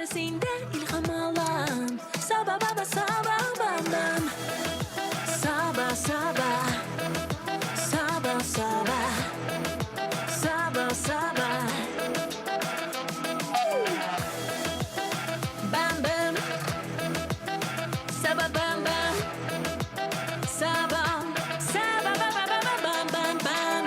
Бары синдә илһам алам. Саба баба саба бам бам. Саба саба. Саба саба. Саба саба. Бам бам. Саба бам бам. Саба. Саба ба ба ба ба бам бам бам.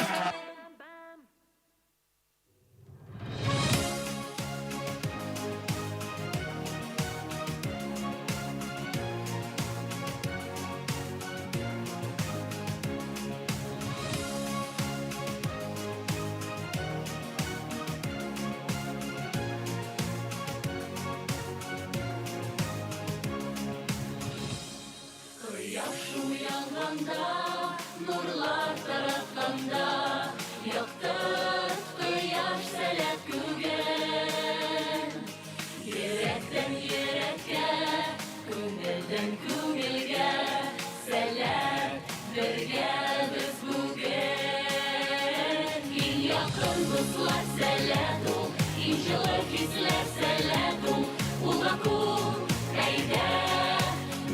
Кояш уянганда, нурлар таратканда, Яктырт кояш сәләт күген. Йөрәктән йөрәккә, күңелдән күңелгә, Сәләт бергә без бүген. Иң якын дуслар сәләт ул, иң җылы хисләр сәләт ул, Кулга кул, әйдә,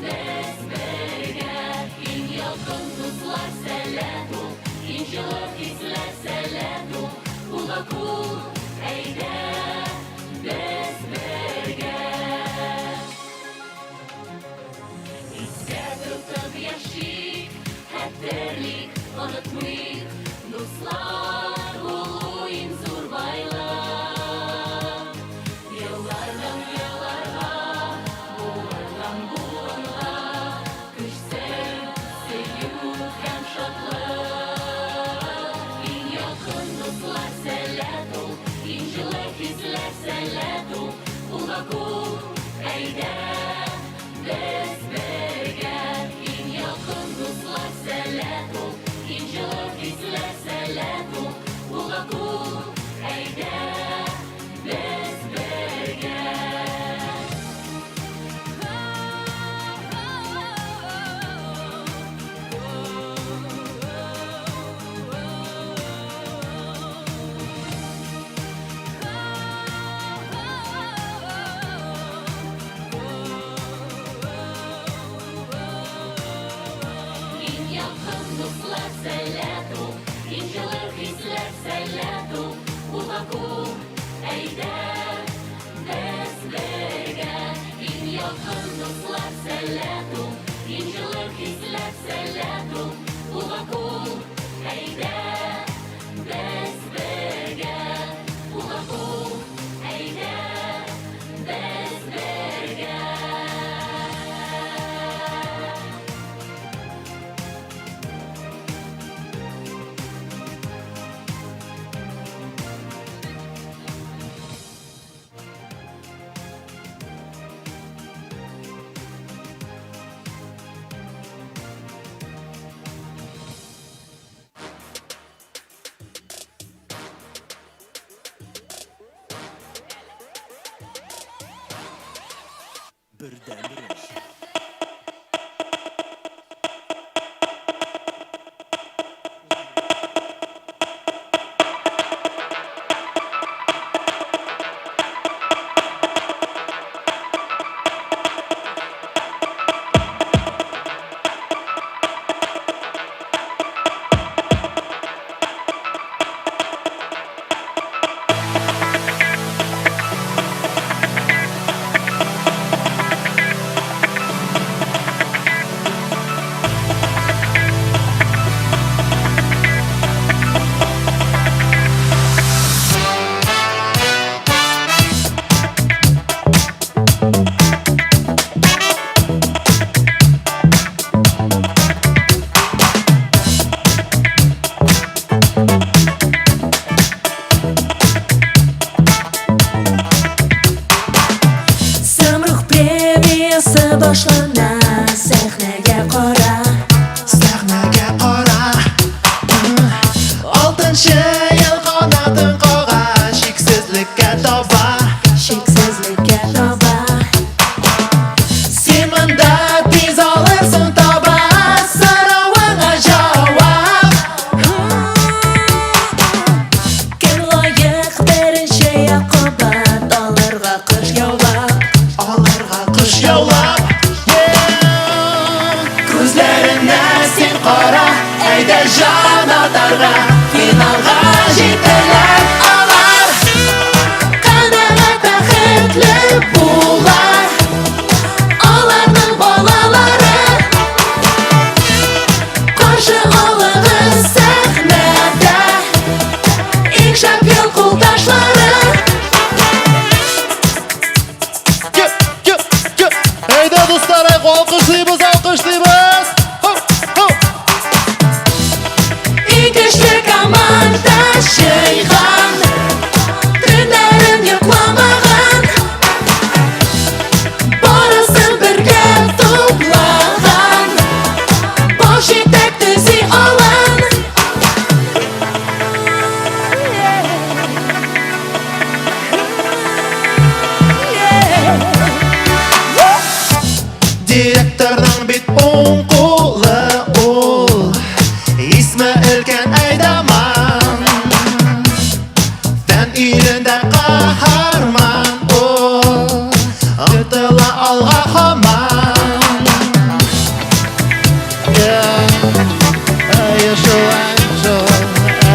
без бергә. Иң якын дуслар сәләт ул, иң җылы хисләр сәләт ул, Кулга кул, әйдә, без бергә. Истә тотып яшик, хәтерлик, онытмыйк, Дуслар булу иң зур байлык. Еллардан елларга, буыннан буынга күчсен сөю һәм шатлык. Иң якын дуслар сәләт ул, иң җылы хисләр сәләт ул, Кулга кул, әйдә, без бергә. Иң якын дуслар сәләт ул, иң җылы хисләр сәләт ул, Кулга кул, әйдә, без бергә. Иң якын дуслар сәләт ул, иң җылы хисләр сәләт ул, Кулга кул, әйдә, без бергә. Иң якын дуслар сәләт ул, иң җылы хисләр сәләт ул, Кулга кул, әйдә, без бергә. Кулга кул, әйдә, без бергә. Бердәнбер эш. Самрук премиясе башлана, сәхнәгә кара. Сәхнәгә кара. Алтынчы ел канатын кага, чиксезлеккә таба. Чиксезлеккә таба. Син монда тиз алырсың таба, соравыңа җавап. Кем лаек беренче кабат алырга кыш яулап? Әйдә җан атарга, финалга җиттеләр алар. Канәгать бәхетле була аларның балалары. Каршы алыгыз сәхнәдә иң шәп ел кулдашлары. Кеп, кеп, кеп. Әйдә, дуслар, алкышлыйбыз, алкышлыйбыз. Хоп, хоп. Иң көчле команда җыйган, төннәрен йокламаган, барысын бергә туплаган, баш җитәк төзи алан. Директорның бит уң кулы ул, исме өлкән әйдаман. Фән илендә каһарман ул, омтыла алга һаман. Yeah. Әйе шулай шул,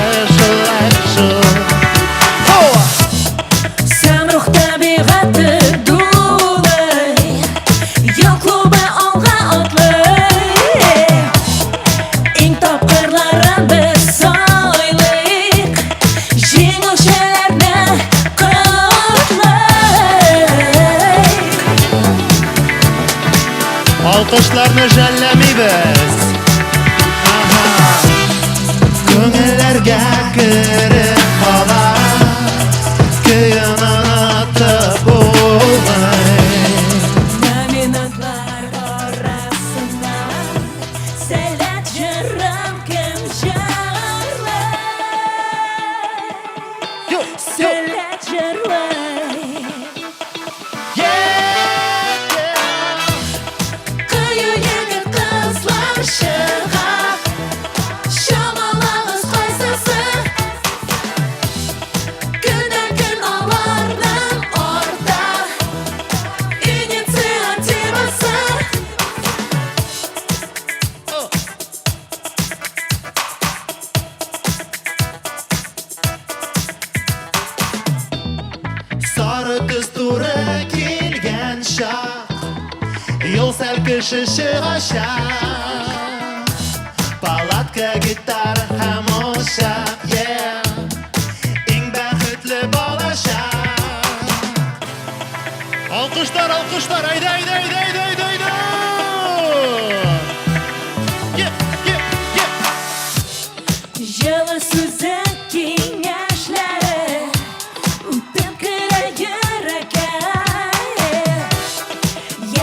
әйе шулай шул. Хо! Сәмрух табигате дулый, Ял клубы алга атлый. Иң тапкырларын без сайлыйк, җиңүчеләрне котлыйк. Алкышларны жәлләмибез. Ага. Күңелләргә кереп кала, көен онытып булмый. Номинантлар арасыннан Сәләт җырын кем җырлый? Ю, ю. Сәләт җырлый. Yeah. Кыю егет кызлар чыга, чамалагыз кайсысы? Көннән көн аларның арта инициативасы. Сары төс туры килгән чак, Юл сәлкеше чыгачак. Палатка, гитара һәм учак, yeah. Иң бәхетле балачак. Алкышлар, алкышлар, әйдә, әйдә, әйдә, әйдә, әйдә, әйдә. Е, е, е. Җылы сүзе, киңәшләре үтеп керә йөрәккә.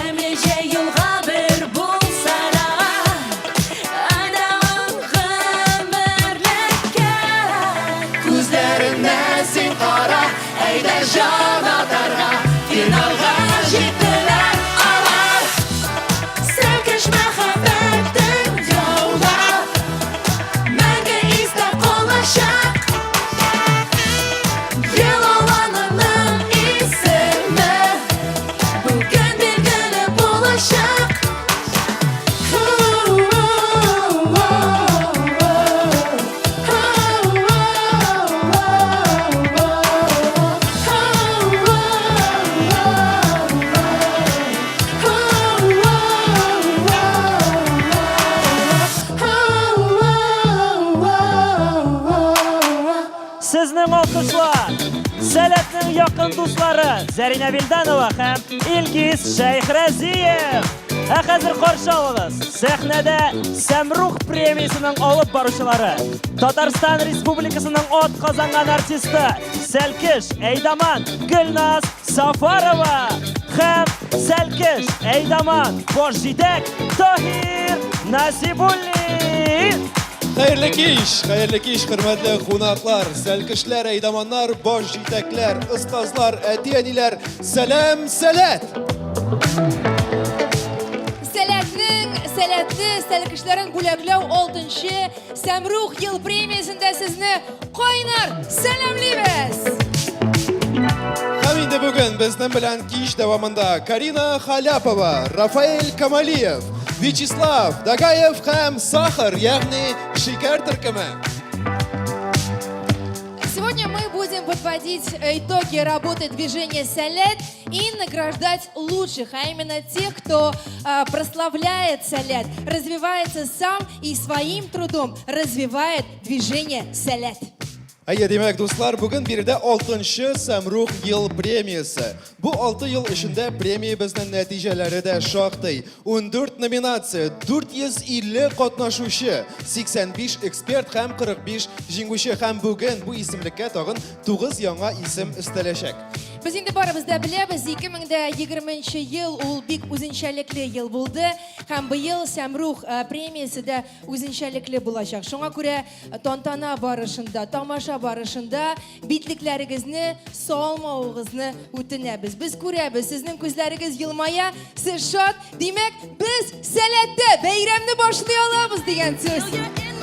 Ямьле җәй юлга бер булса да, айдаган гомерлеккә. Күзләренә син кара, әйдә җан атарга, финалга җиттеләр алар. Сәлкеш мәхәббәтен яулап, мәңге истә калачак. Ел аланының исеме бүген билгеле булачак. Сезнең алкышлар Сәләтнең якын дуслары Зәринә Вилданова һәм Илгиз Шәйхразиев. Ә хәзер каршы алыгыз. Сәхнәдә Сәмрух премиясенең алып баручылары. Татарстан Республикасының атказанган артисты Сәлкеш Әйдаман Гөлназ Сафарова һәм Сәлкеш Әйдаман баш җитәк Таһир Насибуллин. Хәерле кич, хәерле кич, хөрмәтле кунаклар, сәлкешләр, әйдаманнар, баш җитәкләр, остазлар, әти-әниләр, сәлам, сәләт! Сәләтнең сәләтле сәлкешләрен бүләкләү 6нчы Сәмрух ел премиясендә сезне кайнар сәламлибез! Һәм инде бүген безнең белән кич дәвамында Карина Халяпова, Рафаэль Камалиев, Вячеслав Дагаев һәм Сахар, ягъни Шикәр төркеме. Сегодня мы будем подводить итоги работы движения «Сәләт» и награждать лучших, а именно тех, кто прославляет «Сәләт», развивается сам и своим трудом развивает движение «Сәләт». Әйе, димәк, дуслар, бүген биредә 6нчы Сәмрух ел премиясе. Бу 6 ел эчендә премиябезнең нәтиҗәләре дә шактый. 14 номинация, 450 катнашучы, 85 эксперт һәм 45 җиңүче һәм бүген бу исемлеккә тагын 9 яңа исем өстәләчәк. Без инде барыбыз да беләбез, 2020 ел ул бик үзенчәлекле ел булды һәм быел Сәмрух э, премиясе дә үзенчәлекле булачак. Шуңа күрә Тантана барышында, тамаша барышында битлекләрегезне салмавыгызны үтенәбез. Без күрәбез, сезнең күзләрегез елмая, сез шат. Димәк, без сәләттә бәйрәмне башлый алабыз дигән сүз.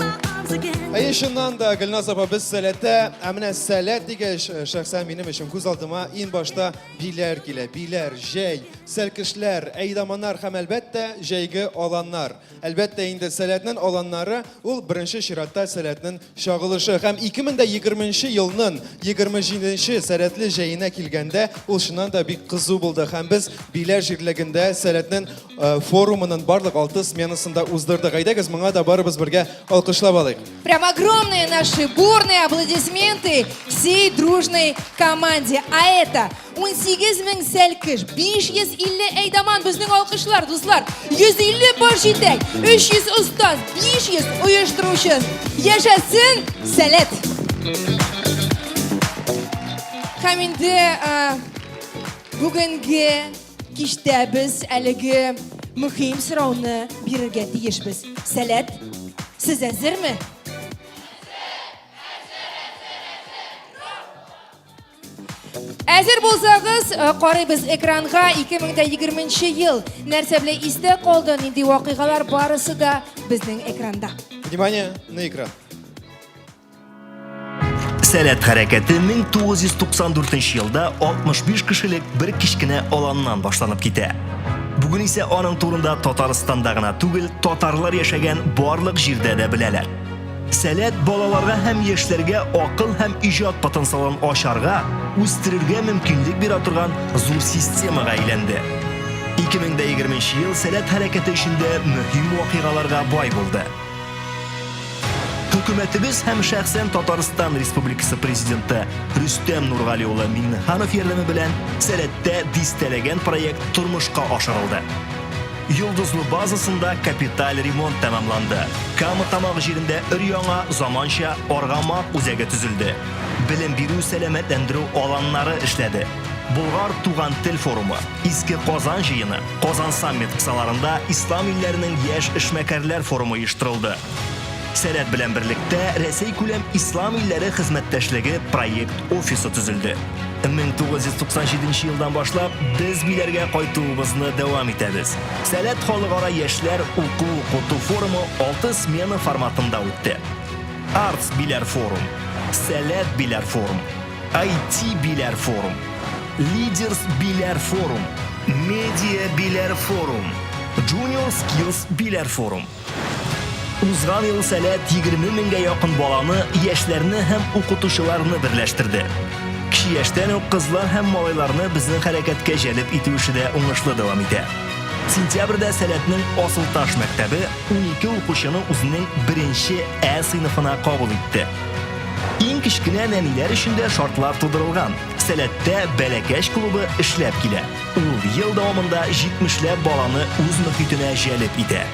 Әйе, чыннан да, Гөлназ апа, без сәләттә, ә менә сәләт дигәч, э, шәхсән минем өчен күз алдыма иң башта биләр килә. Биләр, җәй, сәлкешләр, әйдаманнар һәм, әлбәттә, җәйге аланнар. Әлбәттә инде, Сәләтнен аланнары ул беренче чиратта Сәләтнен чагылышы. Һәм 2020 нче елнын 27 нче Сәләтле җәенә килгәндә, ул чыннан да бик кызу булды. Һәм без Биләр җирлегендә Сәләтнен форумынын барлык алты сменасын да уздырдык. Әйдәгез, моңа да барыбыз бергә алкышлап алыйк. Прям огромные наши бурные аплодисменты всей дружной команде. А это 18 мең сәлкеш, 550 әйдаман безнең алкышлар, дуслар. 150 баш җитәк, 300 остаз, 500 оештыручы. Яшәсен Сәләт! Һәм инде бүгенге кичтә без әлеге мөһим сорауны бирергә тиешбез. Сәләт, сез әзерме? Әзер булсагыз, э, карыйбыз экранга 2020 ел. Нәрсә белән истә калды, нинди вакыйгалар барысы да безнең экранда. Внимание на экран. Сәләт хәрәкәте 1994 елда 65 кешелек бер кечкенә аланнан башланып китә. Бүген исә аның турында Татарстанда гына түгел, татарлар яшәгән барлык җирдә дә беләләр. Сәләт балаларга һәм яшьләргә акыл һәм иҗат потенциалын ачарга, үстерергә мөмкинлек бирә торган зур системага әйләнде. 2020 ел Сәләт хәрәкәте өчен дә мөһим вакыйгаларга бай булды. Хөкүмәтебез һәм шәхсән Татарстан Республикасы Президенты Рөстәм Нургали улы Миңнеханов ярдәме белән Сәләттә дистәләгән проект тормышка ашырылды. Йолдызлы базасында капиталь ремонт тәмамланды. Кама Тамагы җирендә өр-яңа заманча Аргамак үзәге төзелде. Белем бирү сәламәтләндерү аланнары эшләде. Болгар туган тел форумы, Иске Казан җыены, Казан саммит кысаларында Ислам илләренең яшь эшмәкәрләр форумы оештырылды. Сәләт белән берлектә Рәсәйкүләм Ислам илләре хезмәттәшлеге проект офисы төзелде. 1997 елдан башлап без Биләргә кайтуыбызны дәвам итәбез. Сәләт халыкара яшьләр уку-укыту форумы 6 смена форматында үтте. Артс Биләр форум, Сәләт Биләр форум, IT Биләр форум, Лидерс Биләр форум, Медиа Биләр форум, Junior Skills Биләр форум. Узган ел Сәләт 20 меңгә якын баланы, яшьләрне һәм укытучыларны берләштерде. Кече яшьтән үк кызлар һәм малайларны безнең хәрәкәткә җәлеп итү эше дә уңышлы дәвам итә. Сентябрьдә Сәләтнең Асылташ мәктәбе 12 укучыны үзенең беренче Ә сыйныфына кабул итте. Иң кечкенә нәниләр өчен дә шартлар тудырылган. Сәләттә Бәләкәч клубы эшләп килә. Ул ел дәвамында җитмешләп баланы үз мохитенә җәлеп итә.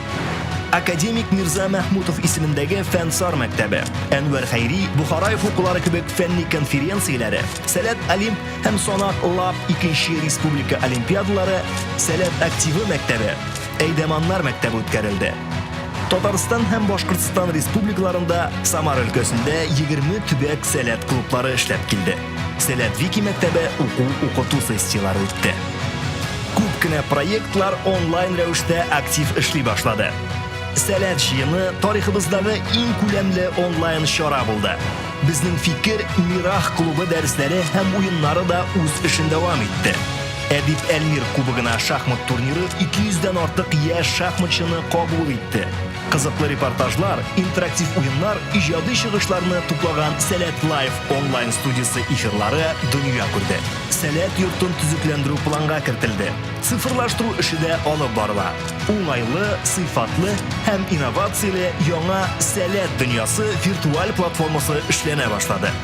Академик Мирза Мәхмүтов исемендәге Фәнсар мәктәбе, Әнвәр Хәйри, Бухараев укулары кебек фәнни конференцияләре, Сәләт Олимп һәм Санак Лаб икенче республика олимпиадалары, Сәләт активы мәктәбе, Әйдәманнар мәктәбе үткәрелде. Татарстан һәм Башкортстан республикаларында, Самара өлкәсендә 20 төбәк Сәләт клублары эшләп килде. Сәләт Вики мәктәбе уку-укыту сессияләре үтте. Күп кенә проектлар онлайн рәвештә актив эшли башлады. Сәләт җыены тарихыбыздагы иң күләмле онлайн чара булды. Безнең фикер Мирах клубы дәресләре һәм уеннары да үз эшен дәвам итте. Әдип Әлмир кубогына шахмат турниры 200 дән артык яшь шахматчыны кабул итте. Кызыклы репортажлар, интерактив уеннар, иҗади чыгышларны туплаган Сәләт Лайв онлайн студиясе эфирлары дөнья күрде. Сәләт йортын төзекләндерү планга кертелде. Цифрлаштыру эше дә алып барыла. Уңайлы, сыйфатлы һәм инновацияле яңа Сәләт дөньясы виртуаль платформасы эшләнә башлады.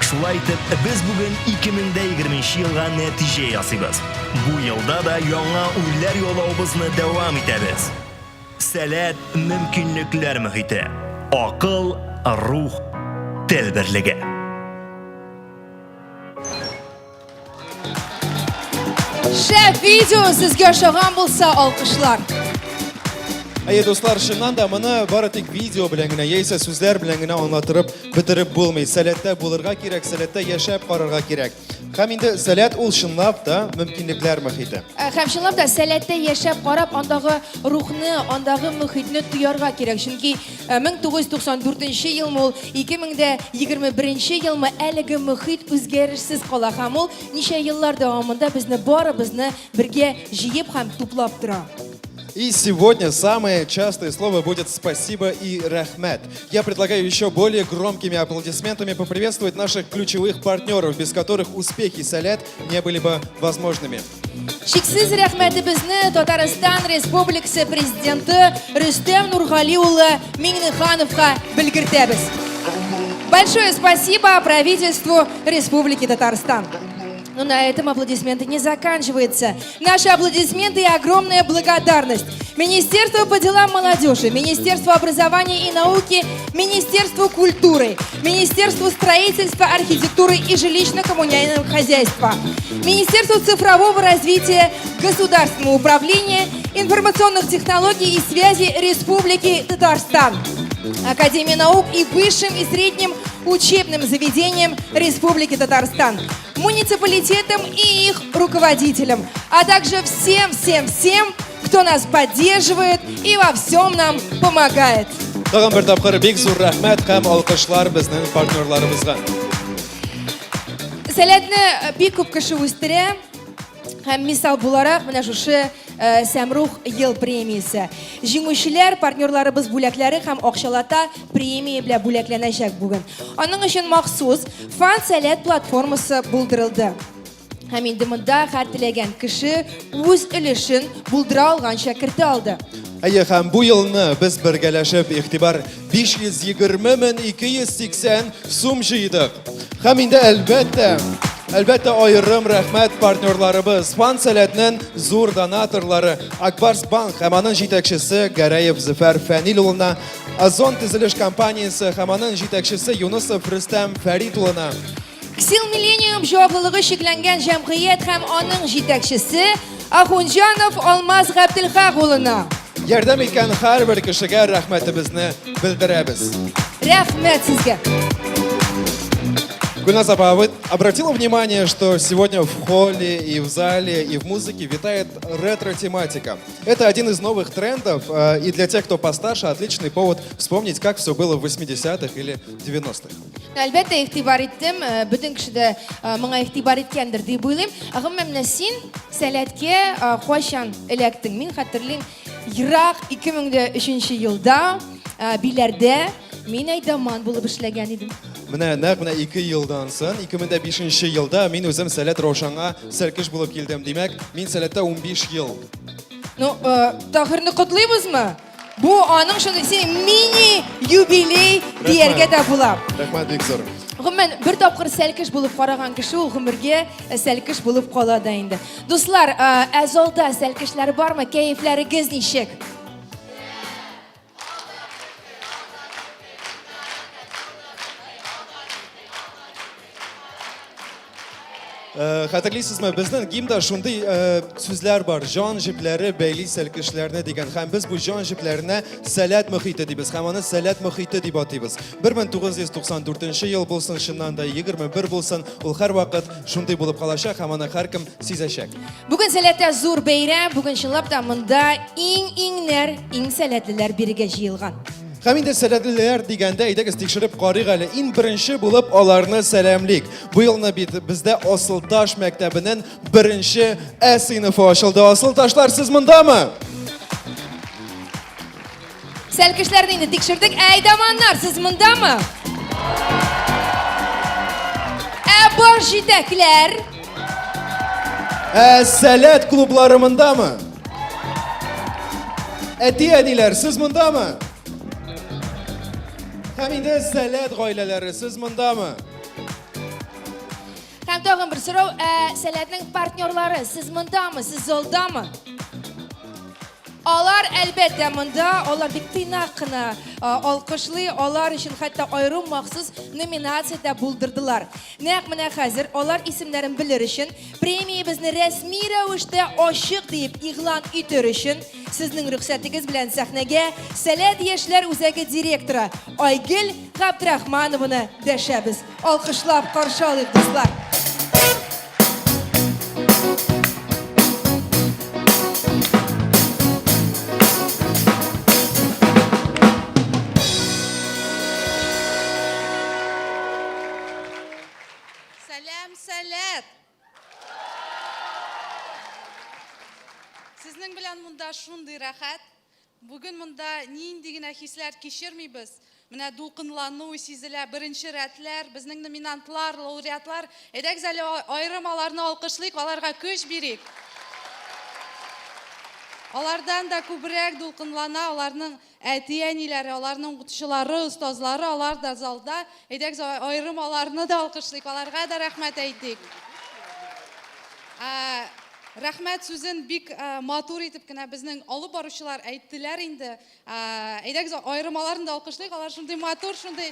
Шулай итеп, без бүген 2020 елга нәтиҗә ясыйбыз. Бу елда да яңа үрләр яулавыбызны дәвам итәбез. Сәләт, мөмкинлекләр мөхите. Акыл, рух, тел берлеге. Шәп видео сезгә ошаган булса, алкышлар. Әйе, дуслар, чыннан да моны бары тик видео белән генә яисә сүзләр белән генә аңлатырып бетереп булмый. Сәләттә булырга кирәк, сәләттә яшәп карарга кирәк. Һәм инде сәләт ул чынлап та мөмкинлекләр мөхите. Ә, һәм чынлап та сәләттә яшәп карап, андагы рухны, андагы мөхитне тоярга кирәк. Чөнки 1994 елмы ул, 2021 елмы, әлеге мөхит үзгәрешсез кала һәм ул ничә еллар дәвамында безне барыбызны бергә җыеп һәм туплап тора. И сегодня самое частое слово будет «спасибо» и «рахмет». Я предлагаю еще более громкими аплодисментами поприветствовать наших ключевых партнеров, без которых успехи Сәләт не были бы возможными. Чиксез рәхмәтебезне Татарстан Республикасы Президенты Рөстәм Нургали улы Миңнехановка белгертәбез. Большое спасибо правительству Республики Татарстан. Но на этом аплодисменты не заканчиваются. Наши аплодисменты и огромная благодарность Министерству по делам молодежи, Министерству образования и науки, Министерству культуры, Министерству строительства, архитектуры и жилищно-коммунального хозяйства, Министерству цифрового развития, государственного управления, информационных технологий и связи Республики Татарстан, Академии наук и высшим и средним учебным заведениям Республики Татарстан, муниципалитетам и их руководителям, а также всем-всем-всем, кто нас поддерживает и во всем нам помогает. Тагын бер тапкыр бик зур рәхмәт һәм алкышлар безнең партнерларыбызга. Сәләтне э, бик күп кеше үстерә. Һәм мисал буларак менә шушы э, Сәмрух ел премиясе. Җиңүчеләр партнерларыбыз бүләкләре һәм акчалата премия белән бүләкләнәчәк бүген. Аның өчен махсус Фан Сәләт платформасы булдырылды. Һәм инде монда һәр теләгән кеше үз өлешен булдыра алганча кертә алды. Әйе, һәм бу елны без бергәләшеп игътибар 520 280 сум җыйдык. Һәм инде әлбәттә, әлбәттә аерым рәхмәт партнерларыбыз, Фан Сәләтнең зур донаторлары Акбарс банк һәм аның җитәкчесе Гәрәев Зөфәр Фәнил улына, Озон төзелеш компаниясе һәм аның җитәкчесе Юнысов Рөстәм Фәрит улына. Ксил Миллениум җаваплылыгы чикләнгән җәмгыять һәм аның җитәкчесе Ахунҗанов Алмаз Габделхак улына. Ярдәм иткән һәрбер кешегә рәхмәтебезне белдерәбез. Рәхмәт сезгә. Гульназ апа, а вы обратила внимание, что сегодня в холле и в зале и в музыке витает ретро-тематика? Это один из новых трендов, э, и для тех, кто постарше, отличный повод вспомнить, как все было в 80-х или 90-х. Әлбәттә, игътибар иттем. Э, бөтен кеше дә э, моңа игътибар иткәндер дип уйлыйм. Ә гомумән менә син сәләткә э, кайчан эләктең? Мин хәтерлим, ерак 2003 елда Биләрдә мин әйдаман булып эшләгән идем. Менә нәкъ менә 2 елдан соң, 2005 елда мин үзем Сәләт Раушанга сәлкеш булып килдем. Димәк, мин Сәләттә 15 ел. Ну, Таһирны котлыйбызмы? Бу аның шундый син мини юбилей дияргә дә була. Рәхмәт бик зур. Гомумән, бер тапкыр сәлкеш булып караган кеше ул гомергә э, сәлкеш булып кала да инде. Дуслар, э, ә залда сәлкешләр бармы? Кәефләрегез ничек? Э, хәтерлисезме, безнең гимнда шундый э, сүзләр бар. Җан җепләре бәйли сәлкешләрне дигән. Һәм без бу җан җепләренә сәләт мөхите дибез. Һәм аны сәләт мөхите дип атыйбыз. 1994 ел булсын, чыннан да 21 булсын, ул һәрвакыт шундый булып калачак һәм аны һәркем сизәчәк. Бүген сәләттә зур бәйрәм, бүген чынлап та монда иң-иңнәр, иң сәләтлеләр бирегә җыелган. Һәм инде сәләтлеләр дигәндә, әйдәгез тикшереп карыйк әле. Иң беренче булып аларны сәламлик. Бу елны бит бездә Асылташ мәктәбенең беренче Ә сыйныфы ачылды. Асылташлар, сез мондамы? Сәлкешләрне инде тикшердек. Әйдаманнар, сез мондамы? Ә баш җитәкләр? Ә сәләт клублары мондамы? Әти-әниләр, сез мондамы? Һәм инде сәләт гаиләләре, сез мондамы? Һәм тагын бер сорау, ә сәләтнең партнерлары, сез мондамы, сез залдамы? Алар, әлбәттә, монда, алар бик тыйнак кына алкышлый, алар өчен хәтта аерым махсус номинация дә булдырдылар. Нәкъ менә хәзер алар исемнәрен белер өчен, премиябезне рәсми рәвештә ачык диеп игълан итер өчен, сезнең рөхсәтегез белән сәхнәгә Сәләт яшьләр үзәге директоры Айгөл Габдрахманованы дәшәбез. Алкышлап каршы алыйк, дуслар! Сәлам, сәләт! Сезнең белән монда шундый рәхәт. Бүген монда нинди генә хисләр кичермибез. Менә дулкынлану сизелә, беренче рәтләр, безнең номинантлар, лауреатлар. Әйдәгез әле аерым аларны алкышлыйк, аларга көч бирик. Алардан да күбрәк дулкынлана аларның әти-әниләре, аларның укытучылары, остазлары, алар да залда. Әйдәгез аерым аларны да алкышлыйк, аларга да рәхмәт әйтик. Рәхмәт сүзен бик матур итеп кенә безнең алып баручылар әйттеләр инде. Әйдәгез, аерым аларны да алкышлыйк. Алар шундый матур, шундый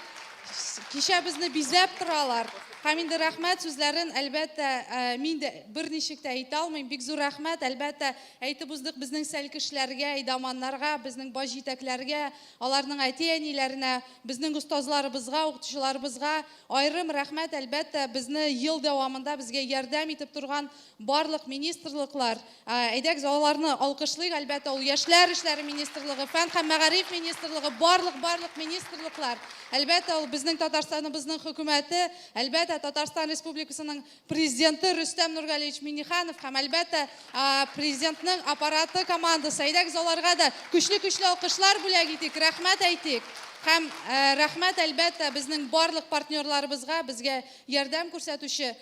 кичәбезне бизәп торалар. Һәм инде рәхмәт сүзләрен, әлбәттә, мин дә берничек тә әйтә алмыйм. Бик зур рәхмәт, әлбәттә, әйтеп уздык безнең сәлкешләргә, әйдаманнарга, безнең баш җитәкләргә, аларның әти-әниләренә, безнең остазларыбызга, укытучыларыбызга. Аерым рәхмәт, әлбәттә, безне ел дәвамында безгә ярдәм итеп торган Барлык министрлыклар, әйдәгез, аларны алкышлыйк, әлбәттә, ул Яшьләр эшләре министрлыгы, Фән һәм мәгариф министрлыгы, барлык-барлык министрлыклар, әлбәттә, ул безнең Татарстаныбызның хөкүмәте, әлбәттә, Татарстан Республикасының Президенты Рөстәм Нургалиевич Миңнеханов һәм, әлбәттә, Президентның аппараты командасы. Әйдәгез, аларга да көчле-көчле алкышлар бүләк итик, рәхмәт әйтик. Һәм рәхмәт, әлбәттә, безнең барлык партнерларыбызга, безгә ярдәм күрсәтүче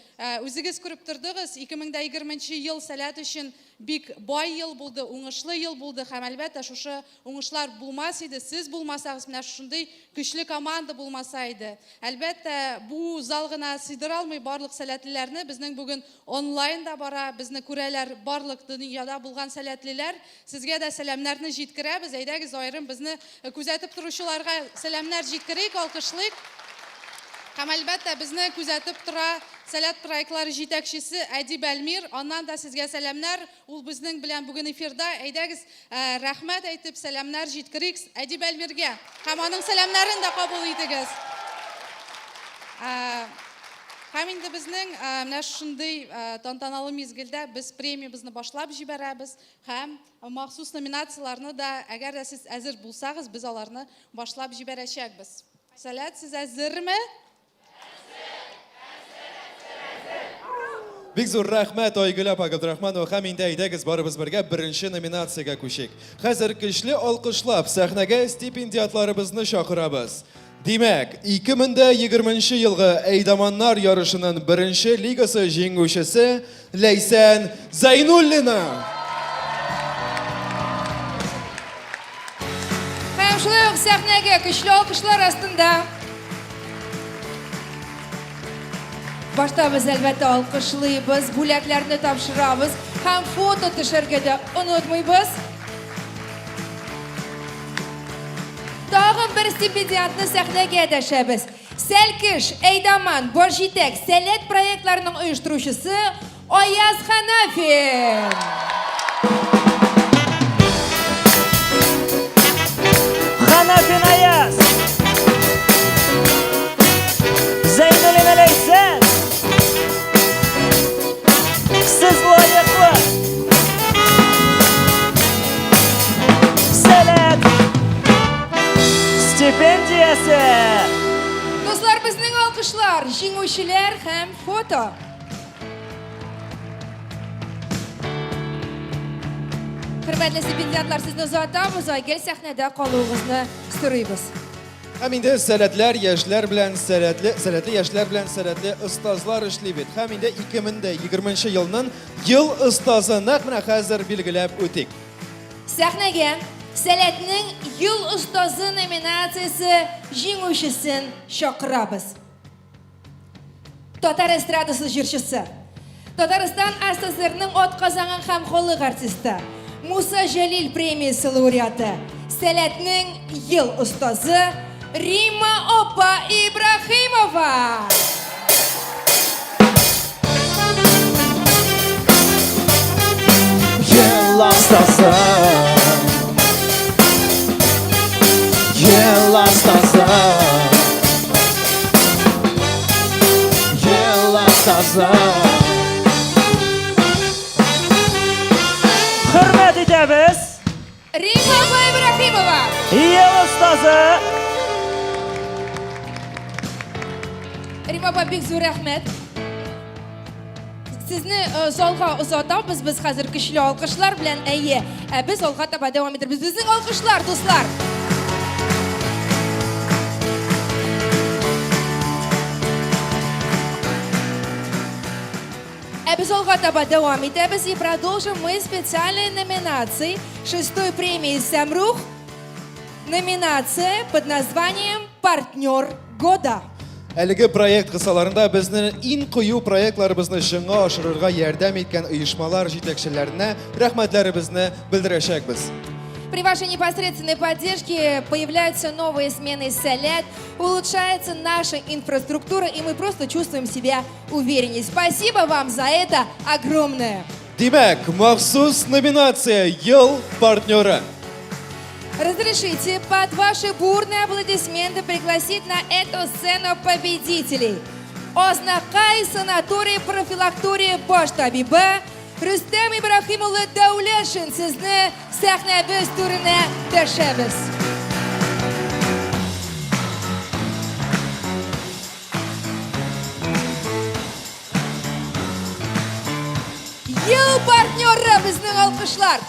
Үзегез күреп тордыгыз, 2020 нче ел Сәләт өчен бик бай ел булды, уңышлы ел булды һәм, әлбәттә, шушы уңышлар булмас иде, сез булмасагыз, менә шушындый көчле команда булмаса иде. Әлбәттә, бу зал гына сыйдыра алмый барлык сәләтлеләрне. Безнең бүген онлайн да бара, безне күрәләр барлык дөньяда булган сәләтлеләр. Сезгә дә сәламнәрне җиткерәбез. Әйдәгез, аерым безне күзәтеп торучыларга сәламнәр җиткерик, алкышлыйк. Һәм, әлбәттә, безне күзәтеп тора Сәләт проектлары җитәкчесе Әдип Әлмир. Аннан да сезгә сәламнәр. Ул безнең белән бүген эфирда. Әйдәгез, рәхмәт әйтеп, сәламнәр җиткерик Әдип Әлмиргә. Һәм аның сәламнәрен дә кабул итегез. Һәм инде безнең менә шушындый тантаналы мизгелдә без премиябезне башлап җибәрәбез һәм махсус номинацияләрне дә, әгәр дә сез әзер булсагыз, без аларны башлап җибәрәчәкбез. Сәләт, сез әзерме? Бик зур рәхмәт, Айгөл апа Габдрахманова. Һәм инде әйдәгез барыбыз бергә беренче номинациягә күчик. Хәзер көчле алкышлап сәхнәгә стипендиатларыбызны чакырабыз. Димәк, 2020 елгы әйдаманнар ярышының беренче лигасы җиңүчесе Ләйсән Зәйнуллина! Һәм шулай ук сәхнәгә көчле алкышлар астында Башта без әлбәттә алкышлыйбыз, бүләкләрне тапшырабыз һәм фото төшәргә дә онытмыйбыз. Тагын бер стипендиатны сәхнәгә дәшәбез. Сәлкеш, Әйдаман, Башҗитәк, Сәләт проектларының оештыручысы Аяз Ханафин. Ханафин Аяз! Зәйнуллина Ләйсән! Сез лаеклы! Сәләт! премиясе! Дуслар, безнең алкышлар, җиңүчеләр һәм фото. Хөрмәтле стипендиатлар, сезне озатабыз, Айгөл сәхнәдә калуыгызны сорыйбыз. Һәм инде сәләтләр яшьләр белән сәләтле, сәләтле яшьләр белән сәләтле остазлар эшли бит. Һәм инде 2020 елның ел остазы нәкъ менә хәзер билгеләп үтик. Сәхнәгә Сәләтнең ел остазы номинациясе җиңүчесен чакырабыз. Татар эстрадасы җырчысы, Татарстан АССРның атказанган һәм халык артисты, Муса Җәлил премиясе лауреаты, Сәләтнең ел остазы Римма апа Ибраһимова! Ел остазы. Ел остазы. Ел остазы. Хөрмәт итәбез! Римма апа Ибраһимова! Ел остазы! Римма апа, бик зур рәхмәт. Сезне э, залга озатабыз без хәзер көчле алкышлар белән, әйе. Ә без алга таба дәвам итәрбез. Безнең алкышлар, дуслар! Ә без алга таба дәвам итәбез и продолжим мы специальной номинацией шестой премии «Сәмрух» номинация под названием «Партнер года». Әлеге проект кысаларында безнең иң кыю проектларыбызны чынга ашырырга ярдәм иткән оешмалар җитәкчеләренә рәхмәтләребезне белдерәчәкбез. При вашей непосредственной поддержке появляются новые смены «Сәләт», улучшается наша инфраструктура, и мы просто чувствуем себя увереннее. Спасибо вам за это огромное. Димәк, махсус номинация «Ел партнеры». Разрешите под ваши бурные аплодисменты пригласить на эту сцену победителей. Азнакай санаторий профилактория баш табибы Рөстәм Ибрахим улы Дәүләшин сезне сәхнәбез түренә дәшәбез. Ел партнеры безнең алкышлар.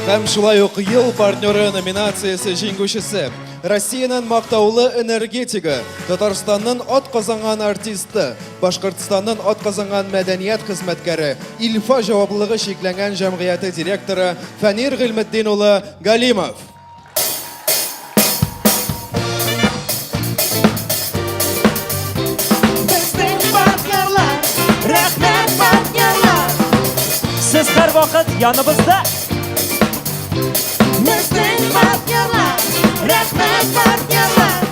Һәм шулай ук ел партнеры номинациясе җиңүчесе Россиянең мактаулы энергетигы, Татарстанның атказанган артисты, Башкортстанның атказанган мәдәният хезмәткәре, Илфа җаваплылыгы чикләнгән җәмгыяте директоры Фәнир Гыйльметдин улы Галимов. Безнең партнерлар, рәхмәт партнерлар. Сез һәрвакыт яныбызда. Безнең партнерлар, рәхмәт партнерлар.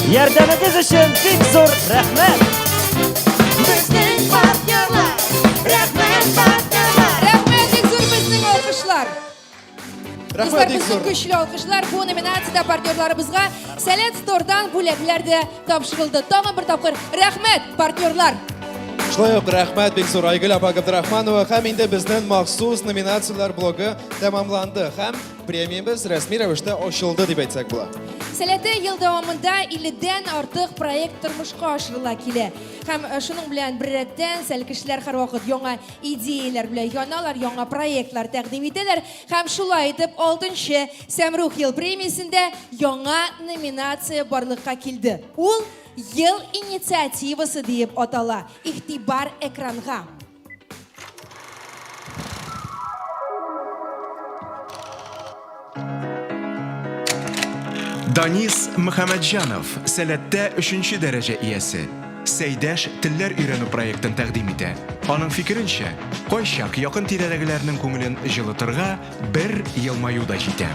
Ярдәмегез өчен бик зур рәхмәт. Безнең партнерлар, рәхмәт партнерлар. Рәхмәт бик зур безнең алкышлар. Рәхмәт Дуслар, бик безнең зур. көчле алкышлар бу номинациядә партнерларыбызга Сәләт Стордан бүләкләр дә тапшырылды. Тагын бер тапкыр рәхмәт, партнерлар! Шулай ук рәхмәт бик зур Айгөл апа Габдрахманова һәм инде безнең махсус номинацияләр блогы тәмамланды һәм премиябез рәсми рәвештә ачылды дип әйтсәк була. Сәләте ел дәвамында 50дән артык проект тормышка ашырыла килә. Һәм э, шуның белән беррәттән сәлкешләр һәрвакыт яңа идеяләр белән яналар, яңа проектлар тәкъдим итәләр. Һәм шулай итеп, алтынчы Сәмрух ел премиясендә яңа номинация барлыкка килде. Ул Ел инициативасы диеп атала. Игътибар экранга. Данис Мөхәммәтҗанов, Сәләттә өченче дәрәҗә иясе. Сәйдәш телләр өйрәнү проектын тәкъдим итә. Аның фикеренчә, кайчак якын тирәдәгеләрнең күңелен җылытырга бер елмаю да җитә.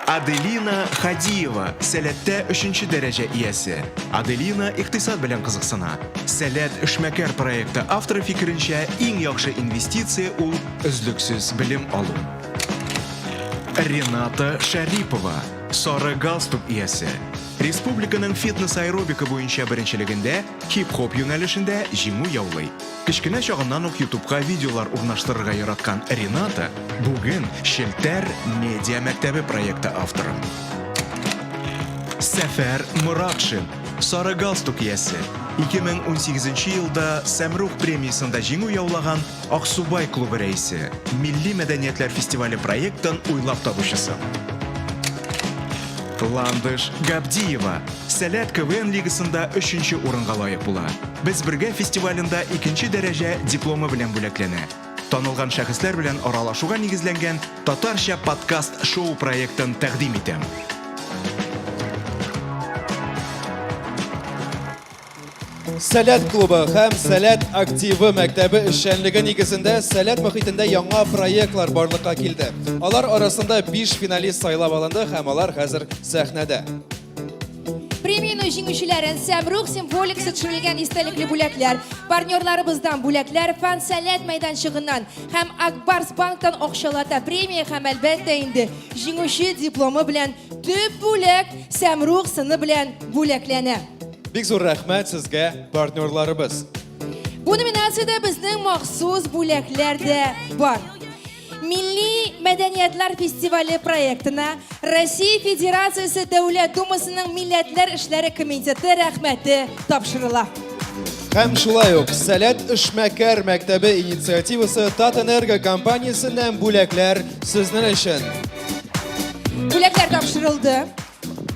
Аделина Хадиева, Сәләттә өченче дәрәҗә иясе. Аделина икътисад белән кызыксына. Сәләт эшмәкәр проекты авторы фикеренчә, иң яхшы инвестиция ул өзлексез белем алу. Рената Шәрипова. Сары галстук иясе. Республиканың фитнес-аэробика буенча беренчелегендә хип-хоп юнәлешендә җиңү яулый. Кечкенә чагыннан ук ютубка видеолар урнаштырырга яраткан Рената бүген Челтәр медиа мәктәбе проекты авторы. Сәфәр Моратшин, сары галстук иясе. 2018 елда Сәмрух премиясендә җиңү яулаган Аксубай клубы рәисе, Милли мәдәниятләр фестивале проектын уйлап табучысы. Ландыш Габдиева Сәләт КВН лигасында өченче урынга лаек була. Без бергә фестивалендә икенче дәрәҗә дипломы белән бүләкләнә. Танылган шәхесләр белән аралашуга нигезләнгән Татарча подкаст шоу проектын тәкъдим итәм. Сәләт клубы һәм Сәләт активы мәктәбе эшчәнлеге нигезендә Сәләт мөхитендә яңа проектлар барлыкка килде. Алар арасында 5 финалист сайлап алынды һәм алар хәзер сәхнәдә. Премияне җиңүчеләрен Сәмрух символикасы төшерелгән истәлекле бүләкләр, партнерларыбыздан бүләкләр, Фан Сәләт мәйданчыгыннан һәм Акбарс банктан акчалата премия һәм әлбәттә инде җиңүче дипломы белән төп бүләк Сәмрух сыны белән бүләкләнә. Бик зур рәхмәт сезгә, партнерларыбыз. Бу номинациядә безнең махсус бүләкләр дә бар. Милли мәдәниятләр фестивале проектына Россия Федерациясе Дәүләт Думасының Милләтләр эшләре комитеты рәхмәте тапшырыла. Һәм шулай ук Сәләт эшмәкәр мәктәбе инициативасы Татэнерго компаниясеннән бүләкләр сезнең өчен. Бүләкләр тапшырылды.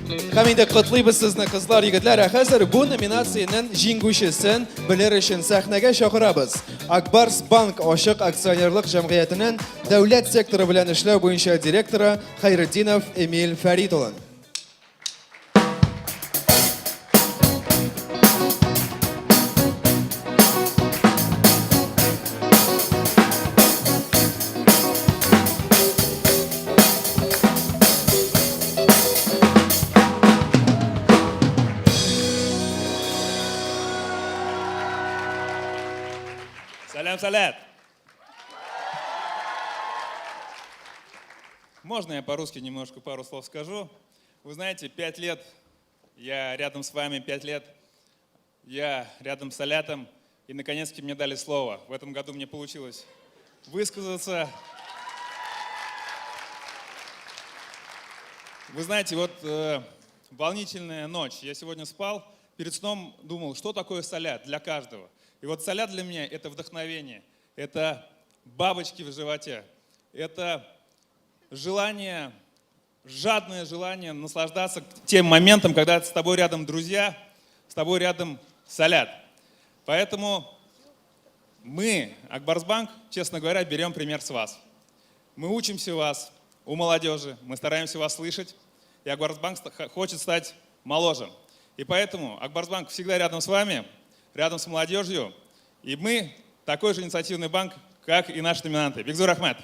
Һәм инде котлыйбыз сезне, кызлар, егетләр. Ә хәзер бу номинациянең җиңүчесен белер өчен сәхнәгә чакырабыз. Акбарс банк ачык акционерлык җәмгыятенең дәүләт секторы белән эшләү буенча директоры Хәйретдинов Эмиль Фәрит улын. Сәлам, сәләт! Можно я по-русски немножко пару слов скажу? Вы знаете, пять лет я рядом с вами, пять лет я рядом с Алятом, и наконец-таки мне дали слово. В этом году мне получилось высказаться. Вы знаете, вот э, волнительная ночь. Я сегодня спал, перед сном думал, что такое солят для каждого. И вот солят для меня – это вдохновение, это бабочки в животе, это желание, жадное желание наслаждаться тем моментом, когда с тобой рядом друзья, с тобой рядом солят. Поэтому мы, Акбарсбанк, честно говоря, берем пример с вас. Мы учимся у вас, у молодежи, мы стараемся вас слышать, и Акбарсбанк хочет стать моложе. И поэтому Акбарсбанк всегда рядом с вами, рядом с молодежью, и мы такой же инициативный банк, как и наши номинанты. Бигзур Ахмед.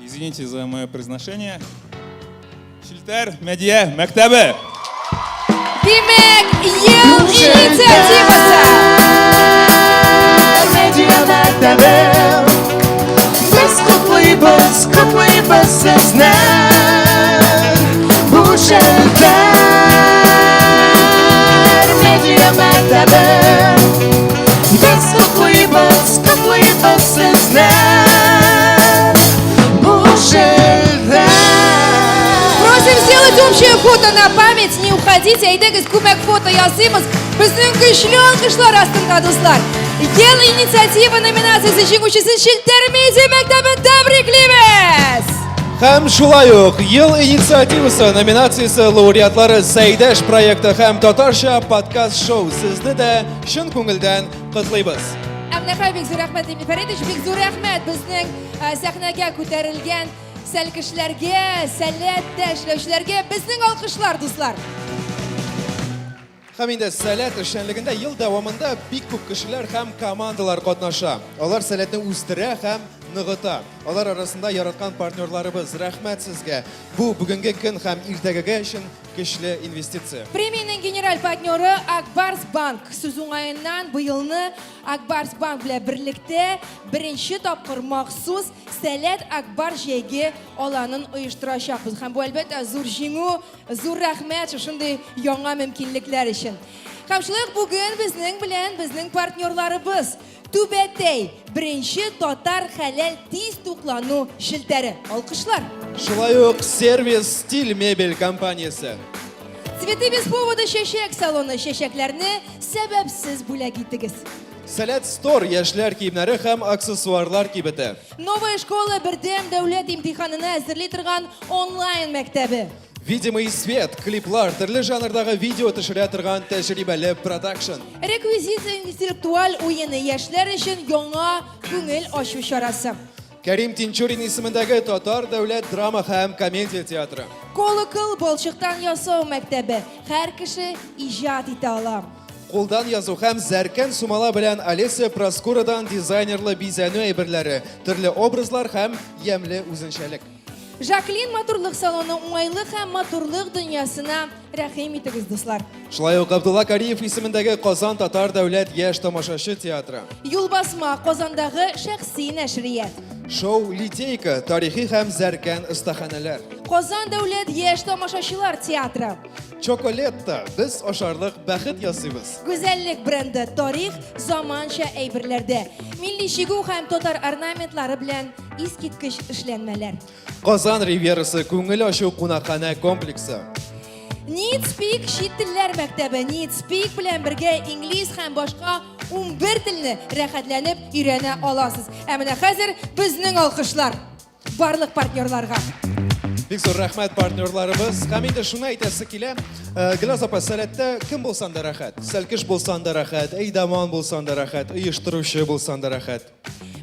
Извините за мое произношение. Челтәр медиа мәктәбе. Димәк, ел инициативасы. Медиа мәктәбе. Без котлыйбыз, котлыйбыз сезне. Бу челтәр медиа мәктәбе. Без котлыйбыз, котлыйбыз сезне. Бу челтәр. Просим сделать общее фото на память. Не уходите. Әйдәгез, күмәк фото ясыйбыз. Безнең көчле алкышлар астында, дуслар. Ел инициатива номинациясе җиңүчесен Челтәр медиа мәктәбен тәбриклибез! Һәм шулай ук Ел инициативасы номинациясе лауреатлары Сәйдәш проекты һәм Татарча подкаст-шоу сезне дә чын күңелдән котлыйбыз. Ә менә хәзер бик зур рәхмәт, Эмиль Фәритович, бик зур рәхмәт безнең э, сәхнәгә күтәрелгән сәлкешләргә, сәләттә эшләүчеләргә безнең алкышлар, дуслар. Һәм инде Сәләт эшчәнлегендә ел дәвамында бик күп кешеләр һәм командалар катнаша. Алар Сәләтне үстерә һәм ныгыта. Алар арасында яраткан партнерларыбыз, рәхмәт сезгә! Бу бүгенге көн һәм иртәгәгә өчен көчле инвестиция. Премиянең генераль партнеры Ак Барс Банк. Сүз уңаеннан, быелны Ак Барс Банк белән берлектә беренче тапкыр махсус Сәләт Ак Барс җәйге аланын оештырачакбыз. Һәм бу, әлбәттә, зур җиңү, зур рәхмәт шушындый яңа мөмкинлекләр өчен. Һәм шулай ук бүген безнең белән безнең партнерларыбыз Түбәтәй, беренче татар хәләл тиз туклану челтәре. Алкышлар! Шулай ук Сервис Стиль мебель компаниясе. Цветы без повода чәчәк салоны, чәчәкләрне сәбәпсез бүләк итегез. Сәләт Стор яшьләр киемнәре һәм аксессуарлар кибете. Новая школа бердәм дәүләт имтиханына әзерли торган онлайн мәктәбе. Видимый свет, клиплар, төрле жанрдагы видео төшерә торган тәҗрибәле продакшн. Реквизит интеллектуаль уены яшьләр өчен яңа күңел ачу чарасы. Кәрим Тинчурин исемендәге Татар дәүләт драма һәм комедия театры. Колокол балчыктан ясау мәктәбе. Һәр кеше иҗат итә ала. Кулдан язу һәм зәркән сумала белән Олеся Проскурадан дизайнерлы бизәнү әйберләре, төрле образлар һәм ямьле үзенчәлек. Жаклин матурлык салоны уңайлык һәм матурлык дөньясына рәхим итегез, дуслар. Шулай ук Габдулла Кариев исемендәге Казан татар дәүләт яшь тамашачы театры. Юлбасма, Казандагы шәхси нәшрият. Шоу Литейка, тарихи һәм зәркән остаханәләр. Казан дәүләт яшь тамашачылар театры. Чоколетта, без ашарлык бәхет ясыйбыз. Гүзәллек бренды, тарих заманча әйберләрдә. Милли чигү һәм татар орнаментлары белән Искиткеч эшләнмәләр. Казан Ривьерасы күңел ачу кунакханә комплексы. Need Speak чит телләр мәктәбе. Need Speak белән бергә инглиз һәм башка 11 телне рәхәтләнеп өйрәнә аласыз. Ә менә хәзер безнең алкышлар барлык партнерларга. Бик зур рәхмәт партнерларыбыз. Һәм инде шуны әйтәсе килә, э, Гөлназ апа, сәләттә кем булсаң да рәхәт. Сәлкеш булсаң да рәхәт, әйдаман булсаң да рәхәт, оештыручы булсаң да рәхәт.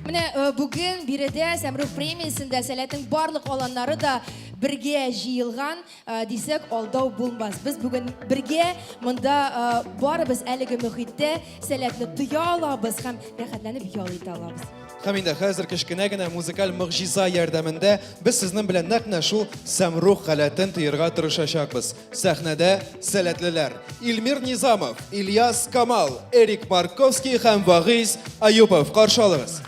Менә э, бүген биредә Сәмрух премиясендә сәләтнең барлык аланнары да бергә җыелган э, дисәк, алдау булмас. Без бүген бергә монда э, барыбыз әлеге мөхиттә сәләтне тоя алабыз һәм рәхәтләнеп ял итә алабыз. Һәм инде хәзер кечкенә генә музыкаль могҗиза ярдәмендә без сезнең белән нәкъ менә шул сәмрух халәтен тоерга тырышачакбыз. Сәхнәдә сәләтлеләр Илмир Низамов, Ильяс Камал, Эрик Марковский һәм Вагыйз Аюпов. Каршы алыгыз.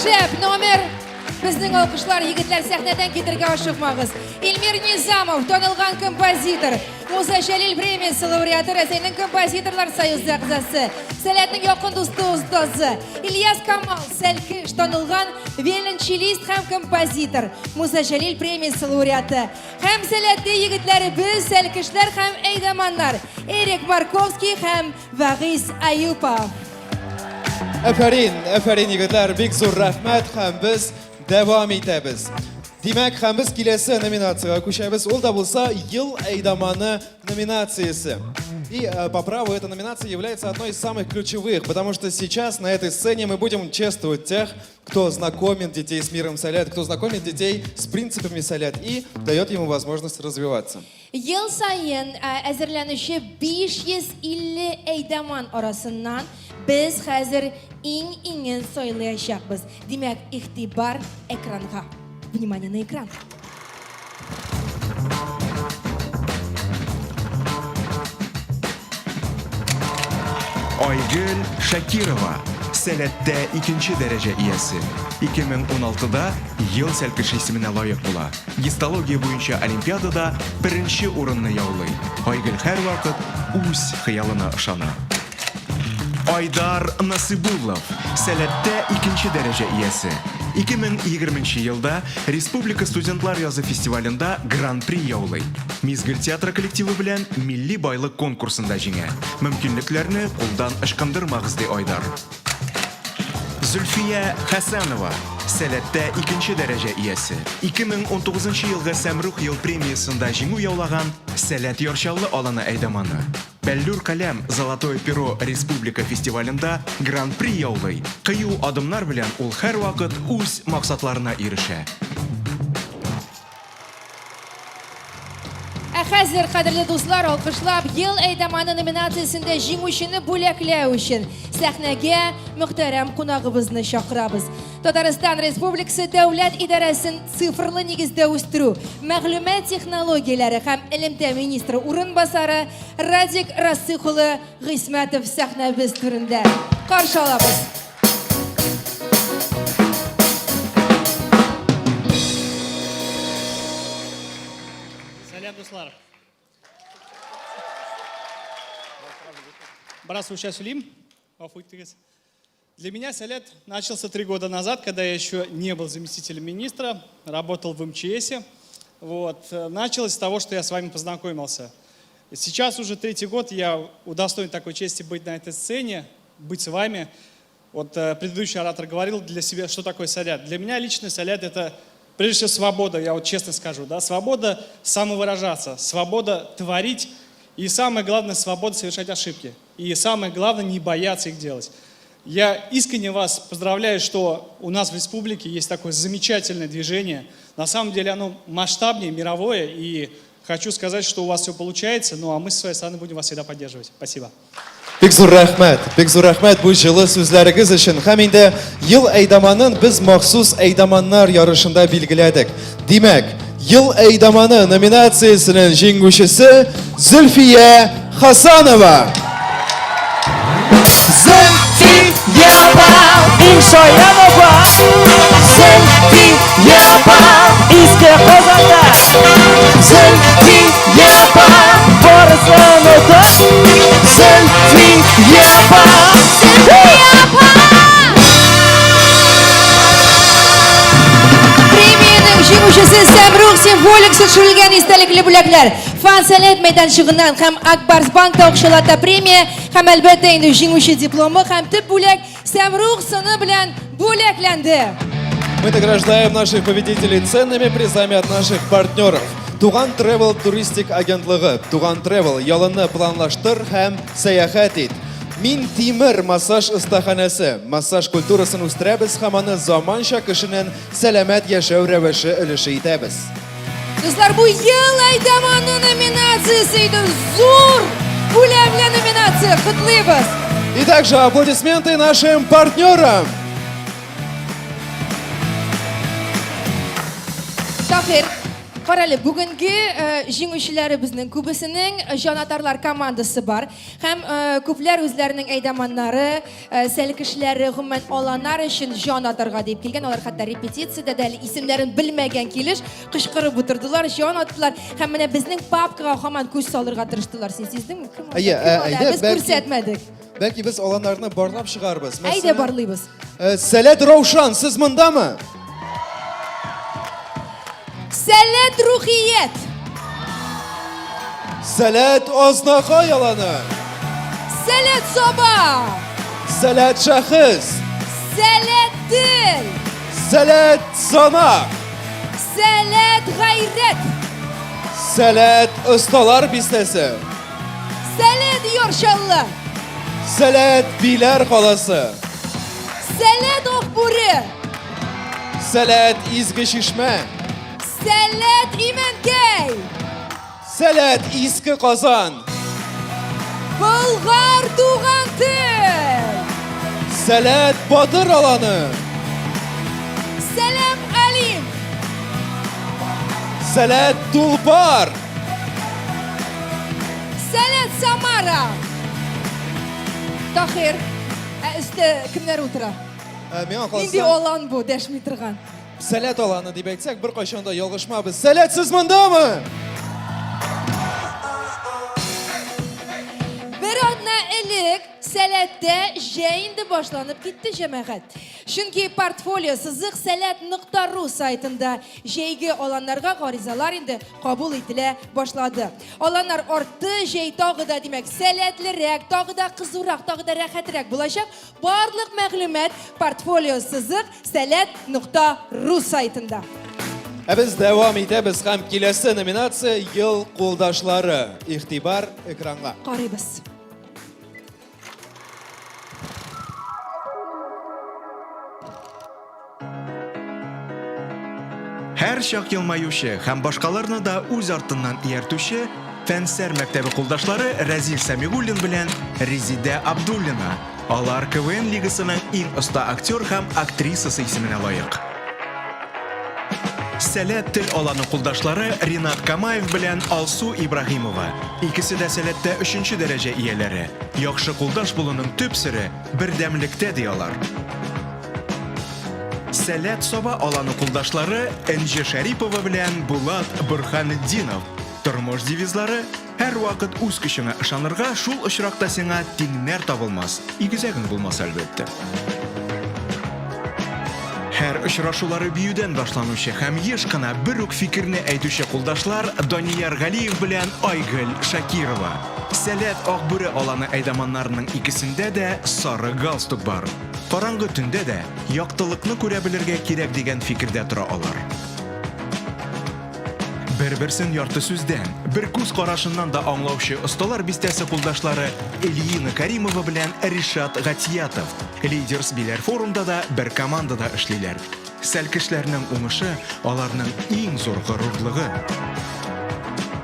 Шәп номер! Безнең алкышлар, егетләр, сәхнәдән китергә ашыкмагыз. Илмир Низамов, танылган композитор, Муса Җәлил премиясе лауреаты, Рәсәйнең композиторлар союзы әгъзасы, Сәләтнең якын дусты, остазы. Ильяс Камал, сәлкеш, танылган виолончелист һәм композитор, Муса Җәлил премиясе лауреаты. Һәм сәләтле егетләребез, сәлкешләр һәм әйдаманнар Эрик Марковский һәм Вагиз Аюпов. Әфәрин, әфәрин, егетләр, бик зур рәхмәт һәм без дәвам итәбез. Димәк, һәм без киләсе номинациягә күчәбез. Ул да булса Ел әйдаманы номинациясе. И по праву эта номинация является одной из самых ключевых, потому что сейчас на этой сцене мы будем чествовать тех, кто знакомит детей с миром Сәләт, кто знакомит детей с принципами Сәләт и дает ему возможность развиваться. Ел саен әзерләнүче 550 әйдаман арасыннан без хәзер иң-иңен сайлаячакбыз. Димәк, игътибар экранга. Внимание на экран. Айгөл Шакирова, Сәләттә икенче дәрәҗә иясе. 2016-да Ел сәлкеше исеменә лаек була. Гистология буенча олимпиадада беренче урынны яулый. Айгөл һәрвакыт үз хыялына ышана. Айдар Насыйбуллов, Сәләттә икенче дәрәҗә иясе. 2020 елда Республика студентлар язы фестивалендә Гран-при яулый. Мизгел театры коллективы белән Милли байлык конкурсында җиңә. Мөмкинлекләрне кулдан ычкындырмагыз, ди Айдар. Зөлфия Хәсәнова, Сәләттә икенче дәрәҗә иясе. 2019 елгы Сәмрух ел премиясендә җиңү яулаган Сәләт Яр Чаллы аланы әйдаманы. Бәллүр каләм, Золотое перо республика фестивалендә Гран-при яулый. Кыю адымнар белән ул һәрвакыт үз максатларына ирешә. Ә хәзер, кадерле дуслар, алкышлап, Ел әйдаманы номинациясендә җиңүчене бүләкләү өчен сәхнәгә мөхтәрәм кунагыбызны чакырабыз. Татарстан Республикасы Дәүләт идарәсен цифрлы нигездә үстерү, мәгълүмат технологияләре һәм элемтә министры урынбасары Радик Расых улы Гыйсмәтов сәхнәбез түрендә. Каршы алабыз. Сәлам, дуслар. Бераз урысча сөйлим. Гафу итегез. Для меня Сәләт начался 3 года назад, когда я еще не был заместителем министра, работал в МЧС. Вот. Началось с того, что я с вами познакомился. Сейчас уже третий год я удостоен такой чести быть на этой сцене, быть с вами. Вот предыдущий оратор говорил для себя, что такое Сәләт. Для меня лично Сәләт – это прежде всего свобода, я вот честно скажу, да, свобода самовыражаться, свобода творить и, самое главное, свобода совершать ошибки. И самое главное, не бояться их делать. Я искренне вас поздравляю, что у нас в республике есть такое замечательное движение. На самом деле оно масштабнее, мировое, и хочу сказать, что у вас все получается, ну а мы со своей стороны будем вас всегда поддерживать. Спасибо. Бик зур рәхмәт, бик зур рәхмәт бу җылы сүзләрегез өчен. Һәм инде ел әйдаманын без махсус әйдаманнар ярышында билгеләдек. Димәк, ел әйдаманы номинациясенең җиңүчесе Зөлфия Хасанова. Зөлфия апа, Иң шаян апа, Зөлфия апа, Иске Казанда, Зөлфия апа, барысын ота. Зөлфия апа. Зөлфия апа! Премиянең җиңүчесе Сәмрух символикасы төшерелгән истәлекле бүләкләр. Фан Сәләт мәйданчыгыннан һәм Ак Барс банкта акчалата премия һәм, әлбәттә инде, җиңүче дипломы һәм төп бүләк Сәмрух сыны белән бүләкләнде. Мы награждаем наших победителей ценными призами от наших партнеров. Туган Travel туристик агентлыгы. Туган Travel ялыңны планлаштыр һәм сәяхәт ит. Мин Тимер массаж остаханәсе. Массаж культурасын үстерәбез һәм аны заманча кешенең сәламәт яшәү рәвеше өлеше итәбез. Дуслар, бу ел әйдаманы номинациясе иде. Зур, күләмле номинация. Котлыйбыз. И также аплодисменты нашим партнерам. Таһир, Карале, бүгенге э, җиңүчеләребезнең күбесенең җанатарлар командасы бар. Һәм э, күпләр үзләренең әйдаманнары, э, сәлкешләре, гомумән аланнар өчен җан атарга дип килгән. Алар хәтта репетициядә дә әле исемнәрен белмәгән килеш кычкырып утырдылар, җан аттылар. Һәм менә безнең папкага һаман күз салырга тырыштылар. Син сиздеңме? Кем анда? Әйе, Кем анда? әйдә, Без бәлки- күрсәтмәдек. Бәлки без аланнарны барлап чыгарбыз. Әйдә барлыйбыз. Сәләт Раушан, сез мондамы? Сәләт Рухият. Сәләт Азнакай аланы. Сәләт Саба. Сәләт Шәхес. Сәләт Тел. Сәләт Санак. Сәләт Гайрәт. Сәләт Осталар бистәсе. Сәләт Яр Чаллы. Сәләт Биләр каласы. Сәләт Акбүре. Сәләт Изге Чишмә. Сәләт Имәнкәй. Сәләт Иске Казан. Болгар туган тел. Сәләт Батыр аланы. Сәлам Алим. Сәләт Тулпар. Сәләт Самара. Тахир, ә өстә кемнәр утыра? Ә, миңа калса. Нинди алан бу, дәшми торган? Сәләт аланы дип әйтсәк, беркайчан да ялгышмабыз. Сәләт, сез мондамы? Бер атна элек Сәләттә җәй инде башланып китте, җәмәгать. Чөнки портфолио сызык сәләт нокта ру сайтында җәйге аланнарга гаризалар инде кабул ителә башлады. Аланнар артты, җәй тагы да, димәк, сәләтлерәк, тагы да кызурак, тагы да рәхәтрәк булачак. Барлык мәгълүмат портфолио сызык сәләт нокта ру сайтында. Ә без дәвам итәбез һәм киләсе номинация Ел кулдашлары. Игътибар экранга. Карыйбыз. Һәрчак елмаючы һәм башкаларны да үз артыннан ияртүче Фәнсәр мәктәбе кулдашлары Рәзил Сәмигуллин белән Резидә Абдуллина. Алар КВН лигасының иң оста актер һәм актрисасы исеменә лаек. Сәләт тел аланы кулдашлары Ринат Камаев белән Алсу Ибраһимова. Икесе дә Сәләттә өченче дәрәҗә ияләре. Яхшы кулдаш булуның төп сере, бердәмлектә, ди алар. Сәләт Саба аланы кулдашлары Энҗе Шәрипова белән Булат Борһанетдинов. Тормыш девизлары, һәрвакыт үз көчеңә ышанырга, шул очракта сиңа тиңнәр табылмас, игезәгең булмаса, әлбәттә. Һәр очрашулары биюдән башланучы һәм еш кына бер үк фикерне әйтүче кулдашлар Данияр Галиев белән Айгөл Шакирова. Сәләт Акбүре аланы әйдаманнарының икесендә дә сары галстук бар. Караңгы төндә дә яктылыкны күрә белергә кирәк дигән фикердә тора алар. Бер-берсен ярты сүздән, бер күз карашыннан да аңлаучы осталар бистәсе кулдашлары Эльвина Каримова белән Ришат Гатиятов Лидерс Биләр форумда да бер командада эшлиләр. Сәлкешләрнең уңышы, аларның иң зур горурлыгы.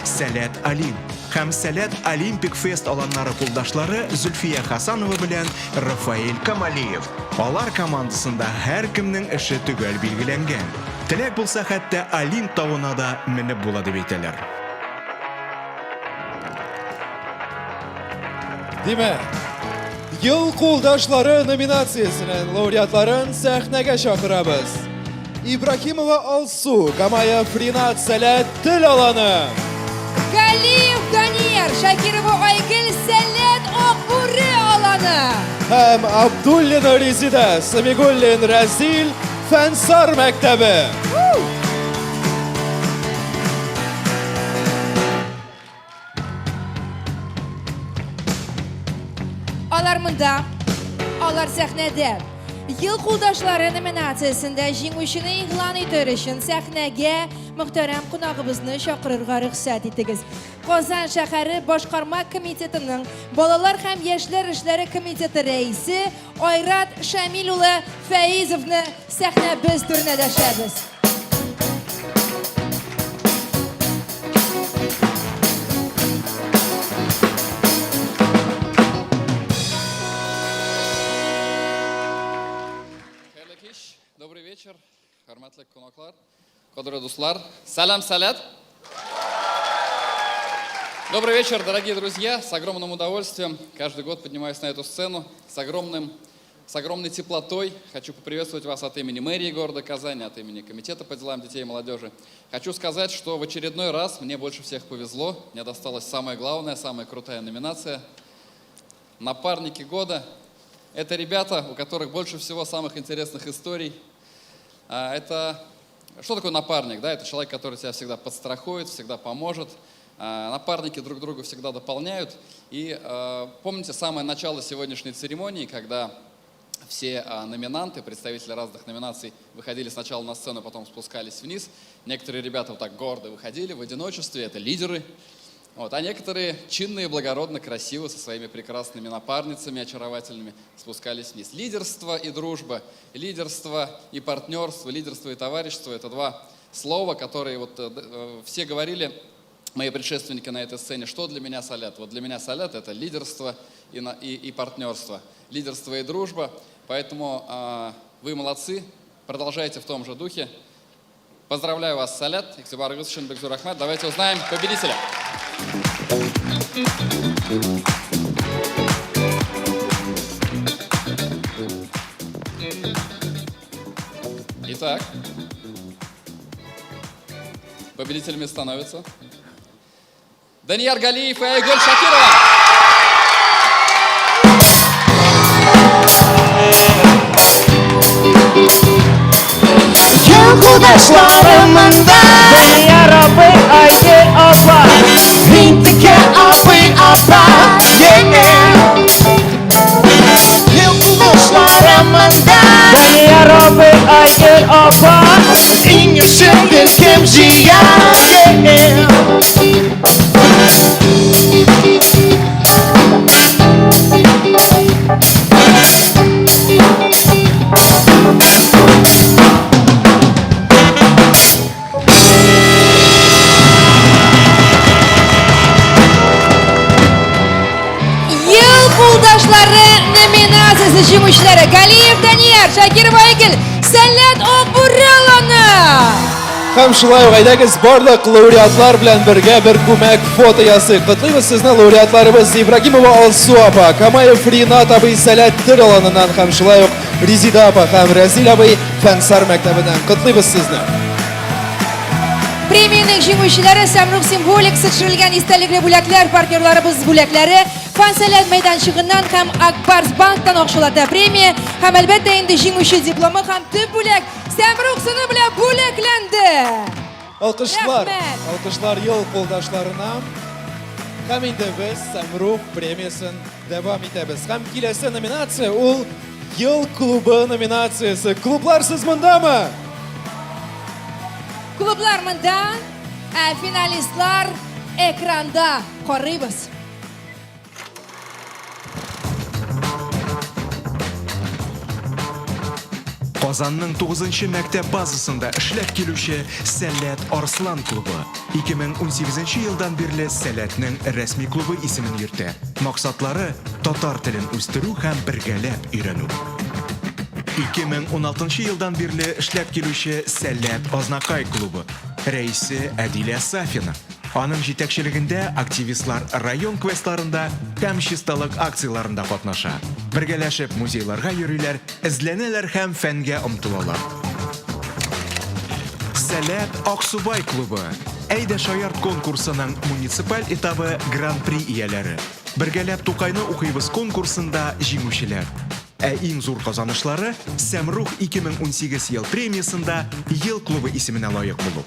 Сәләт Олимп һәм Сәләт Олимпик Фест аланнары кулдашлары Зөлфия Хасанова белән Рафаэль Камалиев. Алар командасында һәркемнең эше төгәл билгеләнгән. Теләк булса, хәтта Олимп тавына да менеп була дип әйтәләр. Димәк, Ел кулдашлары номинациясенең лауреатларын сәхнәгә чакырабыз. Ибрахимова Алсу, Камаев Ринат Сәләт тел аланы. Галиев Данияр, Шакирова Айгөл Сәләт Акбүре аланы. Һәм Абдуллина Резида, Самигуллин Рәзил Фәнсар мәктәбе. Алар монда, алар сәхнәдә. Ел кулдашлары номинациясендә җиңүчене игълан итер өчен сәхнәгә мөхтәрәм кунагыбызны чакырырга рөхсәт итегез. Казан шәһәре башкарма комитетының балалар һәм яшьләр эшләре комитеты рәисе Айрат Шамил улы Фәизовны сәхнәбез түренә дәшәбез. Хәерле кич, добрый вечер, хөрмәтле кунаклар. Кадерле дуслар, сәлам, сәләт! Добрый вечер, дорогие друзья! С огромным удовольствием каждый год поднимаюсь на эту сцену с, огромным, с огромной теплотой. Хочу поприветствовать вас от имени мэрии города Казани, от имени Комитета по делам детей и молодежи. Хочу сказать, что в очередной раз мне больше всех повезло. Мне досталась самая главная, самая крутая номинация «Напарники года». Это ребята, у которых больше всего самых интересных историй. А, это что такое напарник? Да? Это человек, который тебя всегда подстрахует, всегда поможет. А, напарники друг друга всегда дополняют. И а, помните самое начало сегодняшней церемонии, когда все номинанты, представители разных номинаций выходили сначала на сцену, потом спускались вниз. Некоторые ребята вот так гордо выходили в одиночестве, это лидеры. Вот, а некоторые чинно и благородно, красиво, со своими прекрасными напарницами очаровательными спускались вниз. Лидерство и дружба, лидерство и партнерство, лидерство и товарищество – это два слова, которые вот э, э, все говорили, мои предшественники на этой сцене, что для меня Сэлэт? Вот для меня Сэлэт – это лидерство и, и, и партнерство, лидерство и дружба. Поэтому э, вы молодцы, продолжайте в том же духе. Поздравляю вас, Сэлэт, Игътибарыгыз өчен бик зур рәхмәт. Давайте узнаем победителя. Итак, победителями становятся Данияр Галиев и Айгуль Шакирова. Ел кулдашларымында Данияр абый, Айгөл апа. Интике абый апа Yeah Ел кулдашларымында Данияр абый, Айгөл апа. Иң яхшы төркем җыя Yeah Ел кулдашлары номинациясе җиңүчеләре Галиев Данияр, Шакирова Айгөл, Сәләт Акбүре аланы! Һәм шулай ук әйдәгез барлык лауреатлар белән бергә бер күмәк фото ясыйк. Котлыйбыз сезне лауреатларыбыз Ибрагимова Алсу апа, Камаев Ринат абый Сәләт тел аланыннан һәм шулай ук Резида апа һәм Рәзил абый Фәнсар мәктәбеннән. Котлыйбыз сезне. Премиянең җиңүчеләре Сәмрух символикасы төшерелгән истәлекле бүләкләр, партнерларыбыз бүләкләре, Фан-Сәләт мәйданчыгыннан һәм Ак Барс банктан акчалата премия һәм әлбәттә инде җиңүче дипломы һәм төп бүләк Сәмрух сыны белән бүләкләнде. Алкышлар, Рәхмәт. алкышлар ел кулдашларына. Һәм инде без Сәмрух премиясен дәвам итәбез. Һәм киләсе номинация ул Ел клубы номинациясе. Клублар сез мондамы? Клублар монда, ә финалистлар экранда. Карыйбыз. Казанның 9 мәктәп базасында эшләп килүче Сәләт Арслан клубы 2018 елдан бирле Сәләтнең рәсми клубы исемен йөртә. Максатлары татар телен үстерү һәм бергәләп өйрәнү. 2016 елдан бирле эшләп килүче Сәләт Азнакай клубы рәисе Әдилә Сафина. Аның җитәкчелегендә активистлар район квестларында һәм чисталык акцияләрендә катнаша. Бергәләшеп музейларга йөриләр, эзләнәләр һәм фәнгә омтылалар. Сәләт Аксубай клубы, Әйдә шаярт конкурсының муниципаль этабы Гран-при ияләре. Бергәләп Тукайны укыйбыз конкурсында җиңүчеләр. Ә иң зур казанышлары, Сәмрух 2018 ел премиясендә Ел клубы исеменә лаек булу.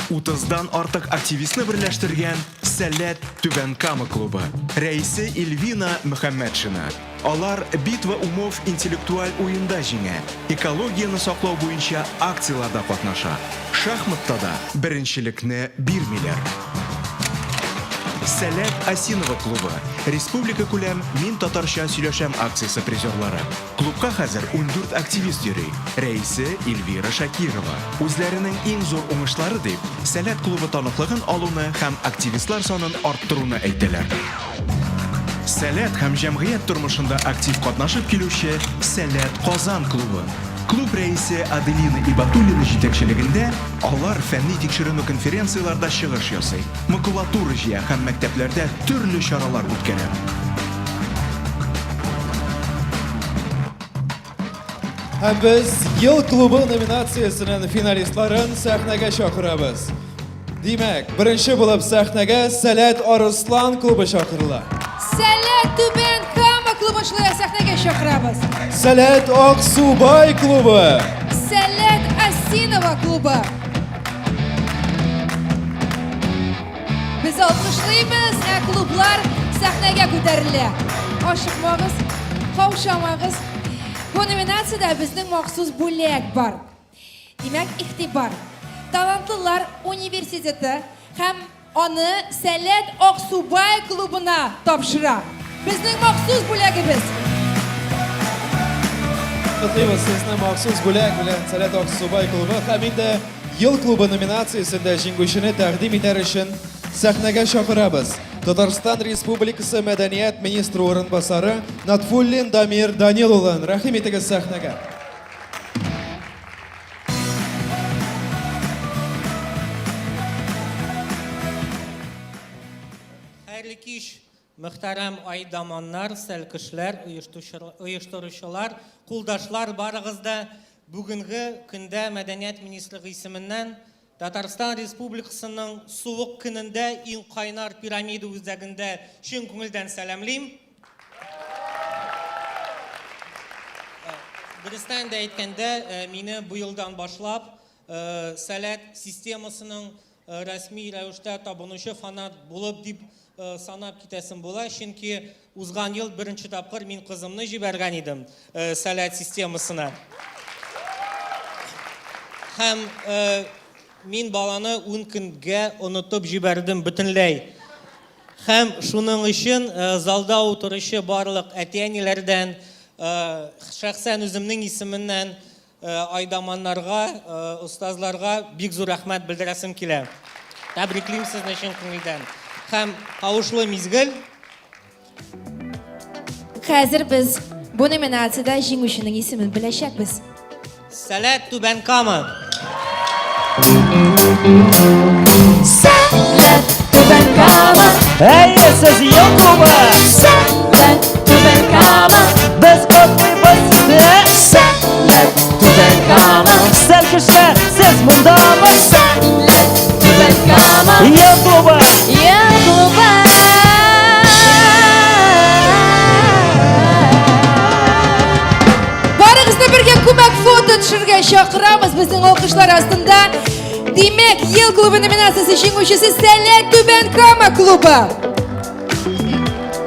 Утыздан артык активистны берләштергән Сәләт Түбән Кама клубы, рәисе Ильвина Мөхәммәтшина. Алар Битва умов интеллектуаль уенда җиңә, экологияне саклау буенча акцияләрдә катнаша, шахматта да беренчелекне бирмиләр. Сәләт Осиново клубы, республикакүләм Мин татарча сөйләшәм акциясе призерлары. Клубка хәзер 14 активист йөри, рәисе Эльвира Шакирова. Үзләренең иң зур уңышлары дип, Сәләт клубы таныклыгын алуны һәм активистлар санын арттыруны әйтәләр. Сәләт һәм җәмгыять тормышында актив катнашып килүче Сәләт Казан клубы. Клуб рәисе Аделина Ибатуллина җитәкчелегендә алар фәнни-тикшеренү конференцияләрдә чыгыш ясый, макулатура җыя һәм мәктәпләрдә төрле чаралар үткәрә. Һәм без Ел клубы номинациясенең финалистларын сәхнәгә чакырабыз. Димәк, беренче булып сәхнәгә Сәләт Арыслан клубы чакырыла. Сәләт Түбән Кама клубын шулай сәхнәгә чакырабыз. Сәләт Аксубай клубы. Сәләт Осиново клубы. Без алкышлыйбыз, ә клублар сәхнәгә күтәрелә. Ашыкмагыз, каушамагыз. Бу номинациядә безнең махсус бүләк бар. Димәк, игътибар. Талантлылар университеты һәм аны Сәләт Аксубай клубына тапшыра. Безнең махсус бүләгебез. Котлыйбыз сезне махсус бүләк белән Сәләт Аксубай клубы һәм инде Ел клубы номинациясендә җиңүчене тәкъдим итәр өчен сәхнәгә чакырабыз. Татарстан Республикасы мәдәният министры урынбасары Натфуллин Дамир Данил улын. Рәхим итегез сәхнәгә. Хәерле кич, мөхтәрәм айдаманнар, сәлкешләр, оештыручылар, кулдашлар, барыгыз да бүгенге көндә Мәдәният министрлыгы исеменнән Татарстан Республикасының суык көнендә иң кайнар пирамида үзәгендә чын күңелдән сәламлим. Дөрестән дә әйткәндә, мине бу елдан башлап Сәләт системасының рәсми рәвештә табынучы фанат булып дип санап китәсем була, чөнки узган ел беренче тапкыр мин кызымны җибәргән идем Сәләт системасына. Һәм мин баланы ун көнгә онытып җибәрдем бөтенләй. Һәм шуның өчен залда утыручы барлык әти-әниләрдән, шәхсән үземнең исеменнән айдаманнарга, остазларга бик зур рәхмәт белдерәсем килә. Тәбриклим сезне чын күңелдән. Һәм кавышлы мизгел. Хәзер без бу номинациядә җиңүченең исемен беләчәкбез. Сәләт Түбән Кама. Сәләт Түбән Кама. Әйе, сез ел клубы. Сәләт Түбән Кама. Без котлыйбыз сезне. Сәләт Түбән Кама. Сәлкешләр, сез мондамы? Сәләт Түбән Кама. Ел клубы. Ел клубы. Барыгызны бергә күмәк фото төшерергә чакырабыз безнең алкышлар астында. Димәк, ел клубы номинациясе җиңүчесе Сәләт Түбән Кама клубы.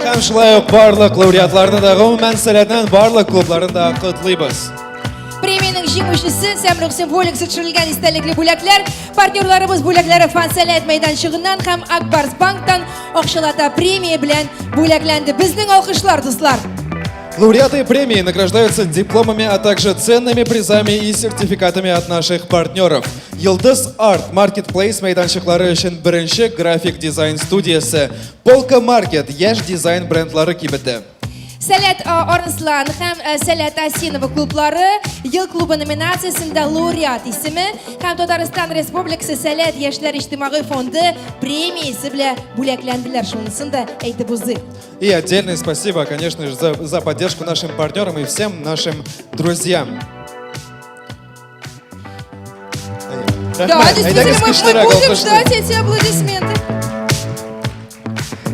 Һәм шулай ук барлык лауреатларны да, гомумән Сәләтнең барлык клубларын да котлыйбыз. Премиянең җиңүчесе Сәмрух символикасы төшерелгән истәлекле бүләкләр, партнерларыбыз бүләкләре Фан Сәләт мәйданчыгыннан һәм Акбарс банктан акчалата премия белән бүләкләнде. Безнең алкышлар, дуслар. Лауреаты премии награждаются дипломами, а также ценными призами и сертификатами от наших партнеров. Йылдыз Арт Marketplace мәйданчыклары өчен беренче график дизайн студиясе. Полка Маркет яшь дизайн брендлары кибете. Сәләт Арыслан һәм Сәләт Асинова клублары Ел клубы номинациясендә лауреат исеме һәм Татарстан Республикасы Сәләт яшьләр иҗтимагый фонды премиясе белән бүләкләнделәр. Шунысын да әйтеп узыйк. И отдельное спасибо, конечно же, за поддержку нашим партнерам и всем нашим друзьям. Да, действительно, мы будем ждать эти аплодисменты.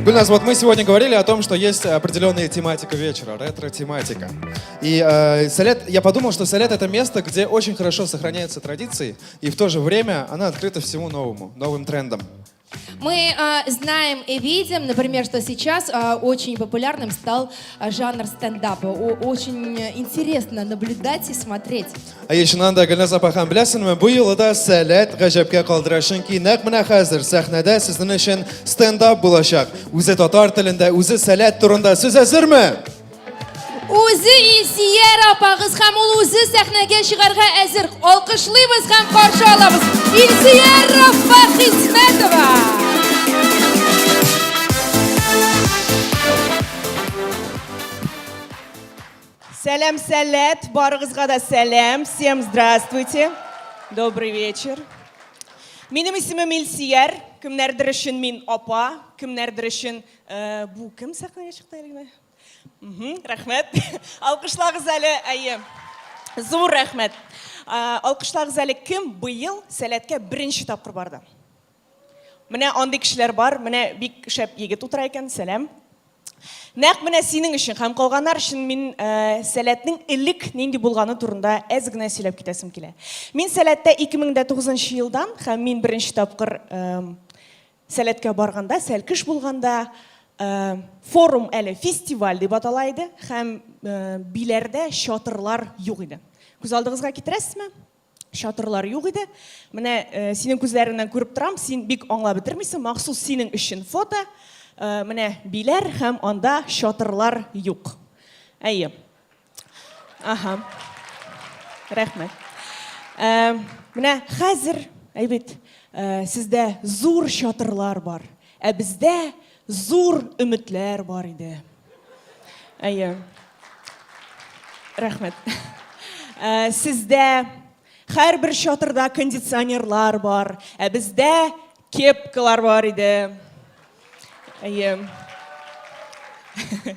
Гульназ, вот мы сегодня говорили о том, что есть определенная тематика вечера, ретро-тематика. И Сәләт, я подумал, что Сәләт — это место, где очень хорошо сохраняются традиции, и в то же время она открыта всему новому, новым трендам. Мы знаем и видим, например, что сейчас очень популярным стал жанр стендапа. Очень интересно наблюдать и смотреть. Ә чыннан да, Гөлназ апа, һәм беләсеңме, бу юлы да Сәләт гаҗәпкә калдыра, чөнки нәкъ менә хәзер сәхнәдә сезнең өчен стендап булачак. Үзе татар телендә, үзе Сәләт турында. Сез әзерме? Үзе Илсияр апагыз һәм ул үзе сәхнәгә чыгарга әзер. Алкышлыйбыз һәм каршы алабыз. Илсияр апа Хисмәтова! Сәлам, сәләт, барыгызга да сәлам. Всем здравствуйте. Добрый вечер. Минем исемем Илсияр. Кемнәрдер өчен мин апа, кемнәрдер өчен э, бу кем сәхнәгә чыкты әле генә? Рәхмәт. Алкышлагыз әле, әйе. Зур рәхмәт. Алкышлагыз әле, кем быел Сәләткә беренче тапкыр барды? Менә андый кешеләр бар, менә бик шәп егет утыра икән, сәлам. Нәкъ менә синең өчен һәм калганнар өчен мин э, Сәләтнең элек нинди булганы турында әз генә сөйләп китәсем килә. Мин Сәләттә 2009 елдан һәм мин беренче тапкыр э, Сәләткә барганда, сәлкеш булганда, форум әле фестиваль дип атала иде һәм Биләрдә чатырлар юк иде. Күз алдыгызга китерәсезме? Чатырлар юк иде. Менә синең күзләреңнән күреп торам, син бик аңлап бетермисең, махсус синең өчен фото. Менә Биләр һәм анда чатырлар юк. Әйе. Ага. Рәхмәт. Ә, менә хәзер, әйбит, ә, сездә зур чатырлар бар, ә бездә зур өметләр бар иде. Әйе. Рәхмәт. Ә, сездә һәрбер чатырда кондиционерлар бар, ә бездә кепкалар бар иде. Әйе.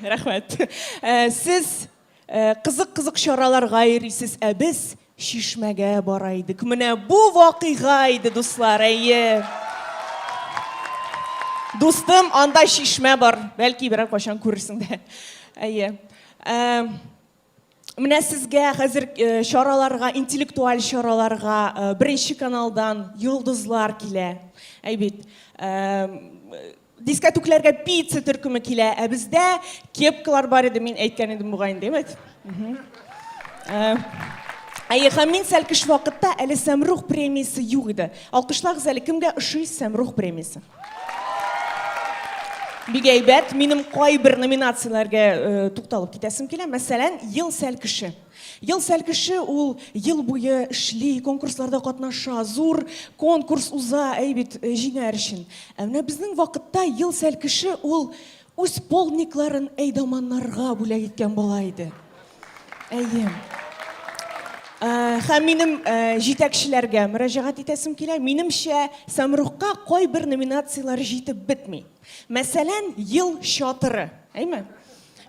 Рәхмәт. Э, сез э, кызык-кызык чараларга йөрисез, ә без чишмәгә бара идек. Менә бу вакыйга иде, дуслар, әйе. Дустым, анда чишмә бар. Бәлки берәр кайчан күрерсең дә. Әйе. Э, Менә сезгә хәзер э, чараларга, интеллектуаль чараларга э, беренче каналдан йолдызлар килә. Әй бит, э, дискәтүкләргә пицца төркеме килә, ә бездә кепкалар бар иде, мин әйткән идем бугай инде, әйме? Әйе, һәм мин сәлкеш вакытта әле Сәмрух премиясе юк иде. Алкышлагыз әле, кемгә ошый Сәмрух премиясе? Бик әйбәт. Минем кайбер номинацияләргә э, тукталып китәсем килә. Мәсәлән, ел сәлкеше. Ел сәлкеше ул ел буе эшли, конкурсларда катнаша, зур конкурс уза, әй бит, э, җиңәр өчен. Ә менә безнең вакытта ел сәлкеше ул үз полникларын әйдаманнарга бүләк иткән бала иде. Әйе. Э, һәм минем э, җитәкчеләргә мөрәҗәгать итәсем килә. Минемчә, Самрукка кайбер номинацияләр җитеп бетми. Мәсәлән, ел чатыры. Әйме?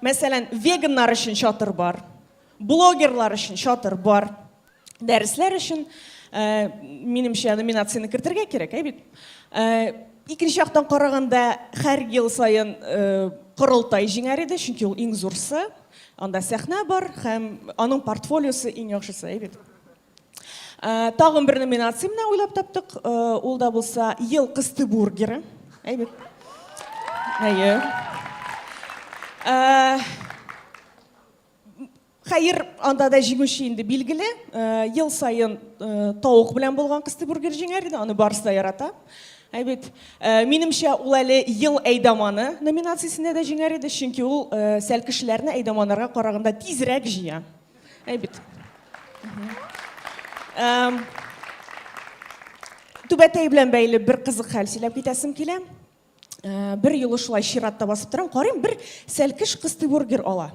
Мәсәлән, веганнар өчен чатыр бар, блогерлар өчен чатыр бар. Дәресләр өчен, э, минемчә, номинацияне кертергә кирәк, әй бит? Э, икенче яктан караганда, һәр ел саен э, корылтай җиңәр иде, чөнки ул иң зурсы. Анда сәхнә бар һәм аның портфолиосы иң яхшысы, әй бит? Тагын бер номинация менә уйлап таптык. Ул да булса Ел кысты бургеры. Әй бит? Әйе. Хәер, анда да җиңүче инде билгеле. Э, ел саен э, тавык белән булган кысты бургер җиңәр иде, аны барысы да ярата. Ә бит, э, минемчә, ул әле ел әйдаманы номинациясендә дә җиңәр иде, чөнки ул сәлкешләрне әйдаманнарга караганда тизрәк җыя. Әй бит. Түбәтәй белән бәйле бер кызык хәл сөйләп китәсем килә. Э, бер юлы шулай чиратта басып торам, карыйм, бер сәлкеш кыстый бургер ала.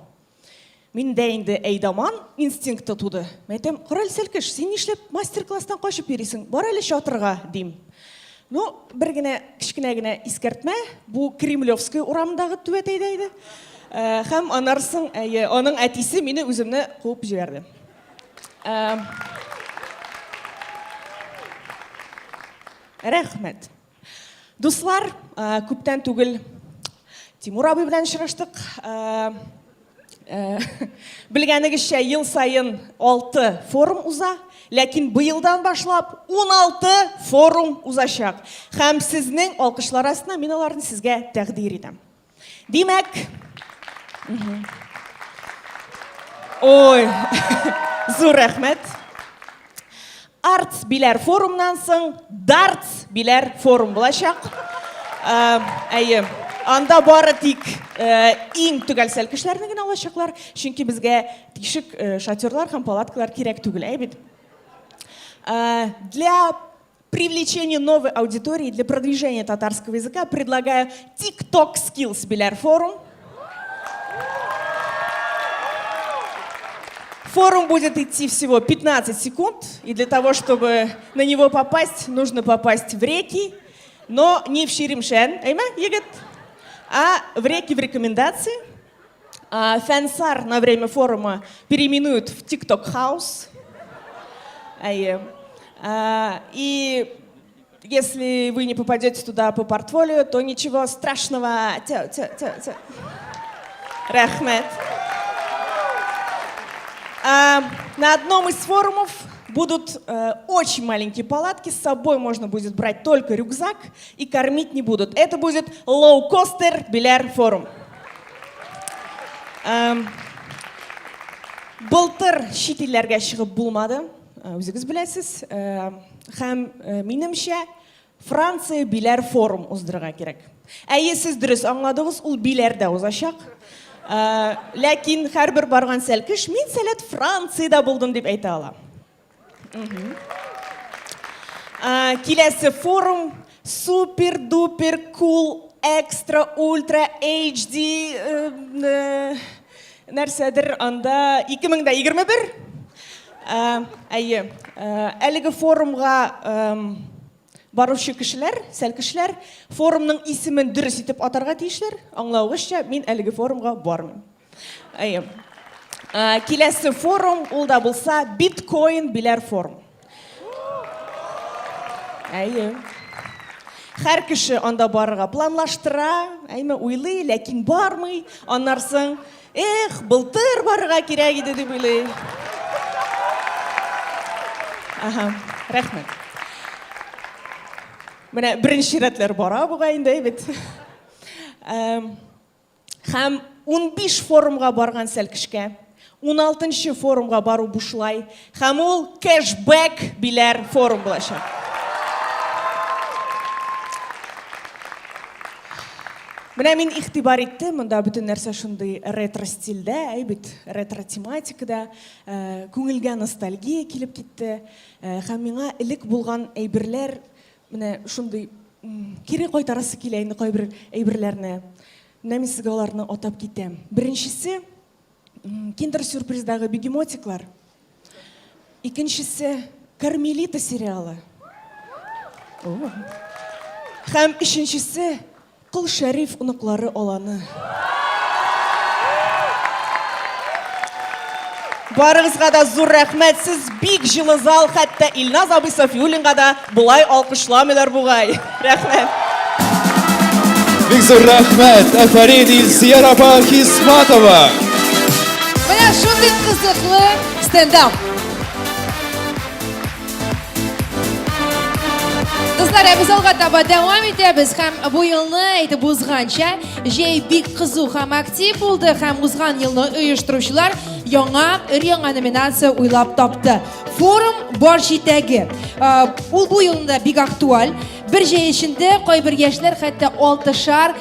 Миндә инде әйдаман инстинкты туды. Мин әйтәм, кара әле сәлкеш, син нишләп мастер-класстан качып йөрисең? Бар әле чатырга, дим. Ну, бер генә кечкенә генә искәртмә, бу Кремлевская урамындагы түбәтәйдә иде. Э, һәм аннан соң, әйе, аның әтисе мине үземне куып җибәрде. Э, рәхмәт. Дуслар, э, күптән түгел Тимур абый белән очраштык. Э, э, белгәнегезчә, ел саен 6 форум уза, ләкин быелдан башлап 16 форум узачак. Һәм сезнең алкышлар астына мин аларны сезгә тәкъдир итәм. Димәк, Ой, зур рәхмәт. Артс Биләр форумнан соң Дартс Биләр форум булачак. Э, әйе, анда бары тик э, иң төгәл сәлкешләрне генә алачаклар, чөнки безгә тишек э, шатерлар һәм палаткалар кирәк түгел, әй бит. Для привлечения новой аудитории, для продвижения татарского языка предлагаю TikTok Skills Биләр форум. Форум будет идти всего 15 секунд, и для того, чтобы на него попасть, нужно попасть в реки, но не в Шеримшен, әйме, егет, а в реки в рекомендации. А, Фәнсар на время форума переименуют в TikTok House. Әйе. А, и если вы не попадете туда по портфолио, то ничего страшного. Тя, тя, тя, тя. Рәхмәт. А, на одном из форумов будут очень маленькие палатки, с собой можно будет брать только рюкзак и кормить не будут. Это будет лоукостер Биляр форум. Былтыр чит илләргә чыгып булмады, үзегез беләсез. Һәм минемчә, Франция Биләр форум уздырырга кирәк. Әйе, сез дөрес аңладыгыз, ул Биләрдә узачак. Ләкин һәрбер барган сәлкеш мин Сәләт Франциядә булдым дип әйтә ала. Киләсе форум супер-дупер кул экстра ультра HD нәрсәдер анда 2021. Әйе, әлеге форумга баручы кешеләр, сәлкешләр форумның исемен дөрес итеп атарга тиешләр. Аңлавыгызча, мин әлеге форумга бармыйм. Әйе. Киләсе форум, ул да булса биткоин Биләр форум. Әйе. Һәр кеше анда барырга планлаштыра, әйме, уйлый, ләкин бармый. Аннан соң, эх, былтыр барырга кирәк иде дип уйлый. Ага, рәхмәт. Менә беренче рәтләр бара бугай инде, бит. Һәм 15 форумга барган сәлкешкә, 16 форумга бару бушлай, һәм ул кэшбэк Биләр форум булачак. Менә мин игътибар иттем, монда бөтен нәрсә шундый ретро стильдә, әй бит, ретро тематикада, күңелгә ностальгия килеп китте. Һәм миңа элек булган әйберләр менә шундый кире кайтарасы килә инде кайбер әйберләрне. Менә мин сезгә аларны атап китәм. Беренчесе Киндер-сюрприздагы бегемотиклар. Икенчесе Кармелита сериалы. Һәм өченчесе Кол Шәриф оныклары аланы. Барыгызга да зур рәхмәт. Сез бик җылы зал, хәтта Илназ абый Сафиуллинга да болай алкышламыйлар бугай. Рәхмәт. Бик зур рәхмәт. Афәрин, Илсөяр апа Хисматова. Менә шундый кызыклы стендап. Кызлар, ә без алга таба дәвам итәбез һәм бу елны әйтеп узганча, җәй бик кызу һәм актив булды һәм узган елны оештыручылар яңа өр-яңа номинация уйлап тапты. Форум бар җитәге. Ул бу елны бик актуаль. Бер җәй эчендә кайбер яшьләр хәтта алтышар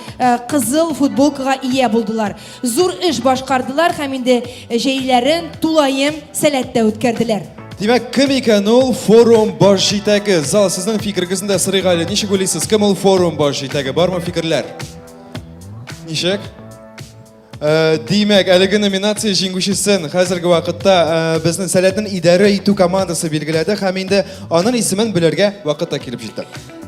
кызыл футболкага ия булдылар. Зур эш башкардылар һәм инде җәйләрен тулаем Сәләттә үткәрделәр. Димәк, кем икән ул форум баш җитәге? Зал, сезнең фикерегезне дә сорыйк әле. Ничек уйлыйсыз, кем ул форум баш җитәге? Бармы фикерләр? Ничек? Э, димәк, әлеге номинация җиңүчесен хәзерге вакытта э, безнең Сәләтнең идарә итү командасы билгеләде һәм инде аның исемен белергә вакыт та килеп җитте.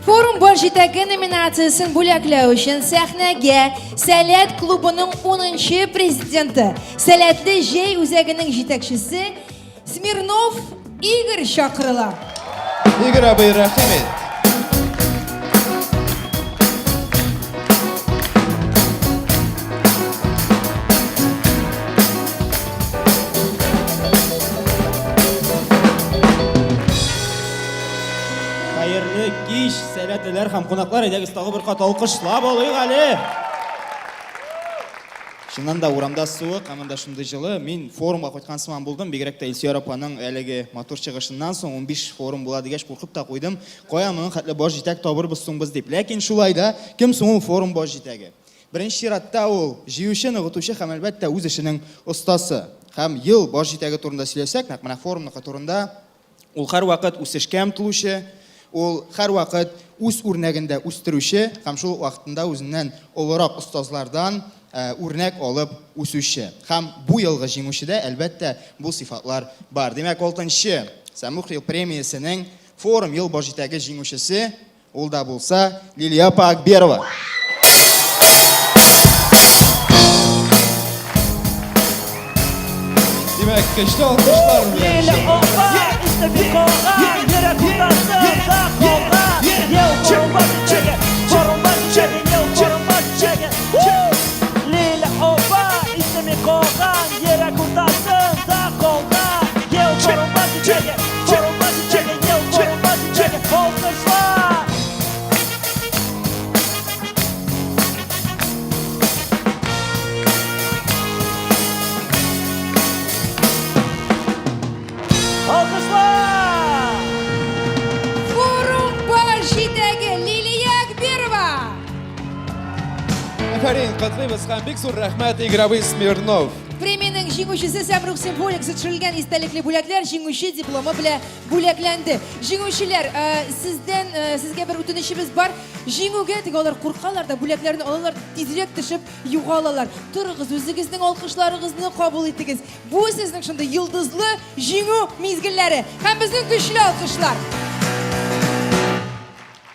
Форум баш җитәге номинациясен бүләкләү өчен сәхнәгә Сәләт клубының 10 президенты, Сәләтле җәй үзәгенең җитәкчесе Смирнов Игорь чакырыла. Игорь абый, рәхим ит. Хәерле кич, сәләтлеләр һәм кунаклар, әйдәгез тагы бер кат алкышлап алыйк әле. Чыннан да урамда суык, ә монда шундый җылы. Мин форумга кайткан сыман булдым, бигрәк тә Илсөяр апаның әлеге матур чыгышыннан соң 15 форум була дигәч куркып та куйдым. Кая моның хәтле баш җитәк табырбыз соң без дип. Ләкин шулай да кем соң ул форум баш җитәге? Беренче чиратта ул җыючы, ныгытучы һәм әлбәттә үз эшенең остасы. Һәм ел баш җитәге турында сөйләсәк, нәкъ менә форумныкы турында, Ул һәрвакыт үсешкә омтылучы, ул һәрвакыт үз үрнәгендә үстерүче һәм шул ук вакытында үзеннән олырак остазлардан үрнәк алып үсүче. Һәм бу елгы җиңүчедә, әлбәттә, бу сыйфатлар бар. Димәк, алтынчы Сәмрух ел премиясенең форум ел башҗитәге җиңүчесе, ул да булса Лилия апа Акберова. Димәк, көчле алкышлар белән. Лиля апа, истә калган, йөрәк уртасында калган. Ел форум башҗитәге, форум башҗитәге, ел форум башҗитәге. Лиля апа, истә калган, йөрәк уртасында калган. Ел форум башҗитәге, форум башҗитәге, ел форум башҗитәге. Алкышлар! Алкышлар! Форум баш җитәге Лилия Акберова! Афәрин, котлыйбыз һәм бик зур рәхмәт Игорь абый Смирнов. Премиянең җиңүчесе Сәмрух символикасы төшерелгән истәлекле бүләкләр җиңүче дипломы белән бүләкләнде. Җиңүчеләр, сездән сезгә бер үтенечебез бар. Җиңүгә теге алар куркалар да бүләкләрне алалар, тизрәк төшеп югалалар. Торыгыз, үзегезнең алкышларыгызны кабул итегез. Бу сезнең шундый йолдызлы җиңү мизгелләре һәм безнең көчле алкышлар.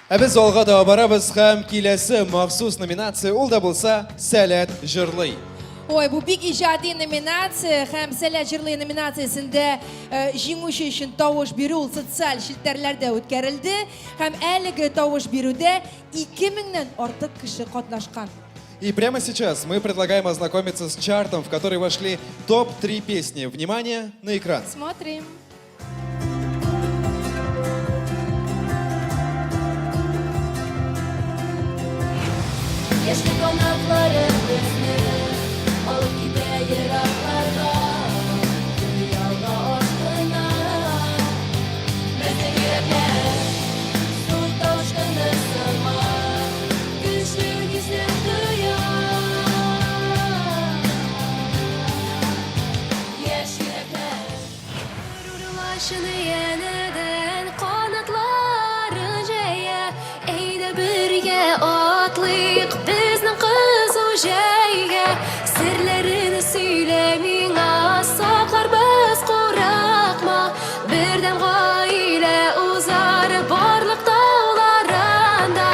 Ә без алга таба барабыз һәм киләсе махсус номинация ул да булса Сәләт җырлый. Ой, бу бик иҗади номинация һәм Сәләт җырлый номинациясендә җиңүче өчен тавыш бирү ул социаль челтәрләрдә үткәрелде һәм әлеге тавыш бирүдә 2000 нән артык кеше катнашкан. И прямо сейчас мы предлагаем ознакомиться с чартом, в который вошли топ-3 песни. Внимание на экран. Смотрим. Яшьлек канатлары безне алып китә еракларга, Дөньяга ашкына. Безнең йөрәкләр су ташкыны сыман, көчле хисләр тоя. Яшь йөрәкләр. Лачын янәдән канатларын җәя, Әйдә бергә атлыйк безнең кызу җәйгә. Серләрен сөйлә миңа, сакларбыз, курыкма. Бердәм гаилә узар барлык тауларын да.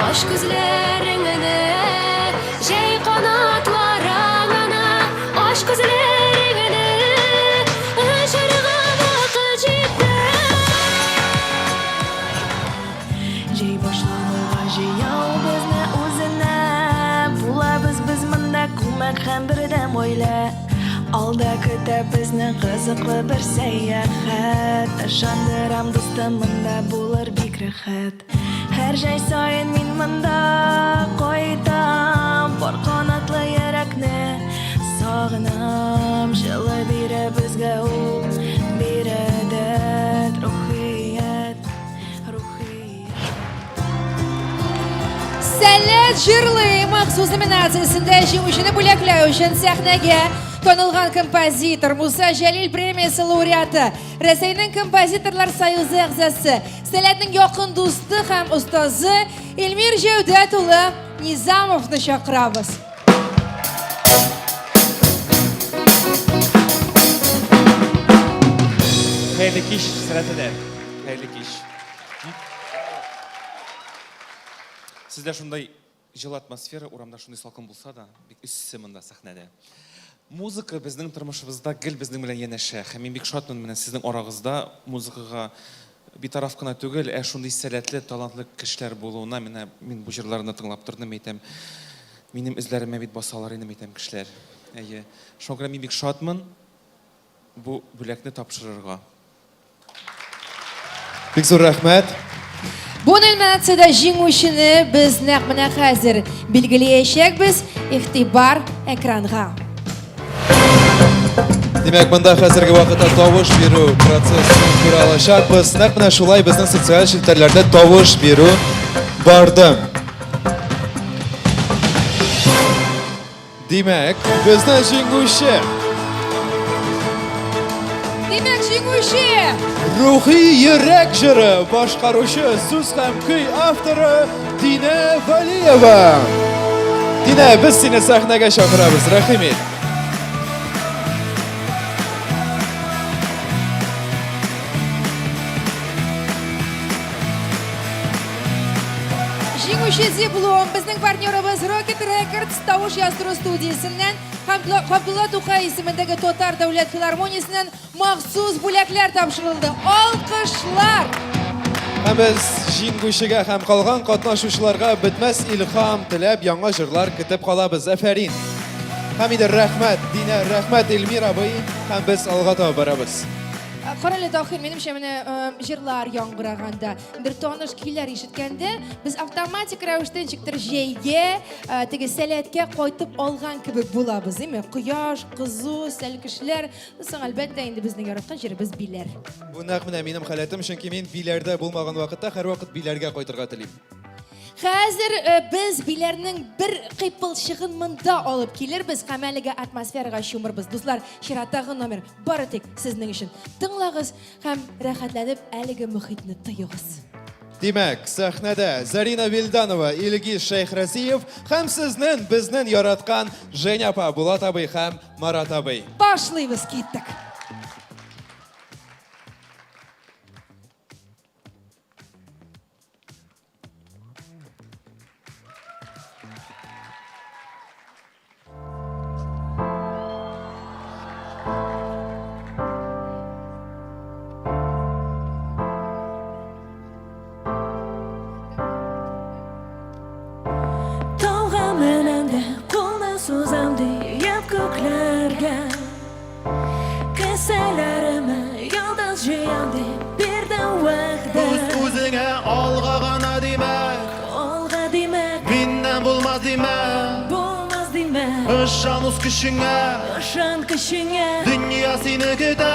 Ач күзләреңне, җәй канатларыңны, ач күзләреңне, очарга вакыт җитте. Җәй башлануга җыя ул безне үзенә. Булабыз без монда күмәк һәм бердәм гаилә. Алда көтә безне кызыклы бер сәяхәт. Ышандырам, дустым, монда булыр бик рәхәт. Һәр җәй саен мин монда кайтам. Пар канатлы йөрәкне сагынам. Җылы бирә безгә ул, бирә дәрт, рухият, рухият. Сәләт җырлый махсус номинациясендә җиңүчене бүләкләү өчен сәхнәгә танылган композитор Муса Җәлил премиясе лауреаты, Рәсәйнең композиторлар союзы әгъзасы, Сәләтнең якын дусты һәм остазы Эльмир Җәүдәт улы Низамовны чакырабыз. Хәерле кич, сәләтлеләр. Хәерле кич. Сездә шундай җылы атмосфера, урамда шундый салкын булса да, бик эссе монда сәхнәдә. Музыка безнең тормышыбызда гел безнең белән янәшә. Һәм мин бик шатмын менә сезнең арагызда музыкага битараф кына түгел, ә шундый сәләтле, талантлы кешеләр булуына. Менә мин бу җырларны тыңлап тордым, әйтәм, минем эзләремә бит басалар инде, әйтәм, кешеләр. Әйе. Шуңа күрә мин бик шатмын бу бүләкне тапшырырга. Бик зур рәхмәт. Бу номинациядә җиңүчене без нәкъ менә хәзер билгеләячәкбез. Игътибар экранга. Димәк, монда хәзерге вакытта тавыш бирү процессын күрә алачакбыз. Нәкъ менә шулай безнең социаль челтәрләрдә тавыш бирү барды. Димәк, безнең җиңүче. Димәк, җиңүче. Рухи йөрәк җыры башкаручы, сүз һәм көй авторы Динә Валиева. Динә, без сине сәхнәгә чакырабыз, рәхим ит. Җиңүче диплом безнең партнерыбыз Rocket Records тавыш яздыру студиясеннән һәм Габдулла Тукай исемендәге Татар дәүләт филармониясеннән махсус бүләкләр тапшырылды. Алкышлар! Һәм без җиңүчегә һәм калган катнашучыларга бетмәс илһам теләп яңа җырлар көтеп калабыз. Афәрин! Һәм инде рәхмәт, Динә, рәхмәт, Эльмир абый, һәм без алга таба барабыз. Карале, Таһир, минемчә, менә җырлар яңгыраганда, бер таныш көйләр ишеткәндә, без автоматик рәвештә ничектер җәйгә, теге сәләткә кайтып алган кебек булабыз, димме? Кояш, кызу, сәлкешләр. Соң, әлбәттә, инде безнең яраткан җиребез Биләр. Бу нәкъ менә минем халәтем, чөнки мин Биләрдә булмаган вакытта һәрвакыт Биләргә кайтырга телим. Хәзер без Биләрнең бер кыйпылчыгын монда алып килербез һәм әлеге атмосферага чумырбыз. Дуслар, чираттагы номер бары тик сезнең өчен. Тыңлагыз һәм рәхәтләнеп әлеге мохитне тоегыз. Димәк, сәхнәдә Зарина Вилданова, Илгиз Шәйхразиев һәм сезнең, безнең яраткан Женя апа, Булат абый һәм Марат абый. Башлыйбыз, киттек. Тауга менәм дә кулны сузам диеп күкләргә. Кесәләремә йолдыз җыям дип бирдем вәгъдә. Үз-үзеңә алга гына димә. Алга димә. Миннән булмас димә. Булмас димә. Ышан үз көчеңә. Ышан көчеңә. Дөнья сине көтә,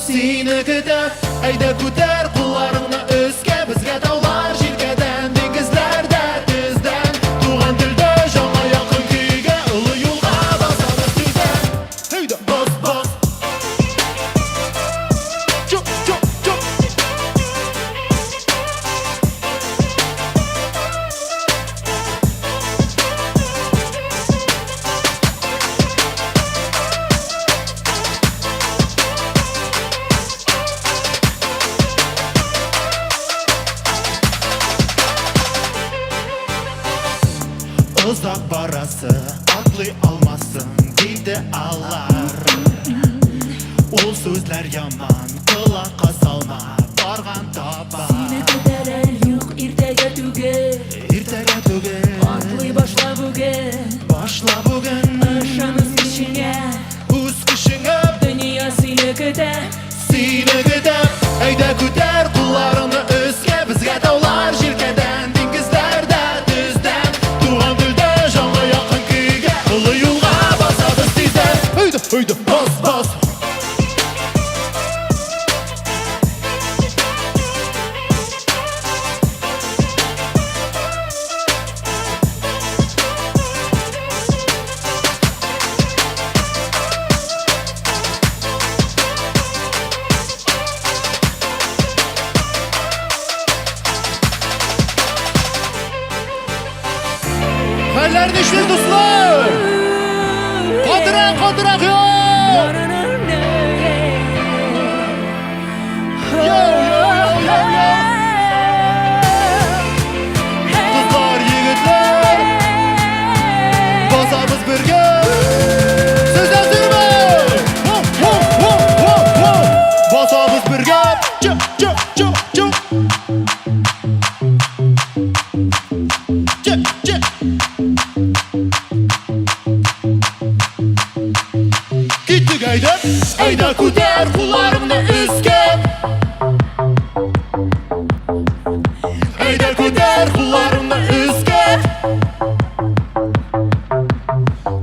сине көтә. Әйдә күтәр кулларыңны өскә, безгә таулар җилкәдән, диңгезләр дә тездән. Туган телдә җанга якын көйгә, олы юлга басабыз тиздән. Әйдә, бас, бас. Чук, чук, чук. Озак барасы, атлый алмассың, диде алар. Ул сүзләр яман, колакка салма, барган таба. Сине көтәләр, юк, иртәгә түгел. Иртәгә түгел. Атлый башла бүген. Башла бүген. Ышан үз көчеңә. Үз көчеңә. Дөнья сине көтә. Сине көтә. Әйдә күтәр кулларыңны өскә, безгә таулар җилкәдән, диңгезләр дә төздән. Туган телдә җанга якын көйгә, олы юлга басабыз тиздән. Әйдә, әйдә, бас, бас. Хәлләр ничек, дуслар? Катырак, катырак, йоу! Йоу, йоу, йоу, йоу, йоу! Кызлар, егетләр, басабыз бергә. Сез әзерме? Воу, воу, воу, воу, воу! Басабыз бергә. Чук, чук, чук, чук. Чук, чук. Киттек әйдә, әйдә күтәр кулларыңны өскә. Әйдә күтәр кулларыңны өскә.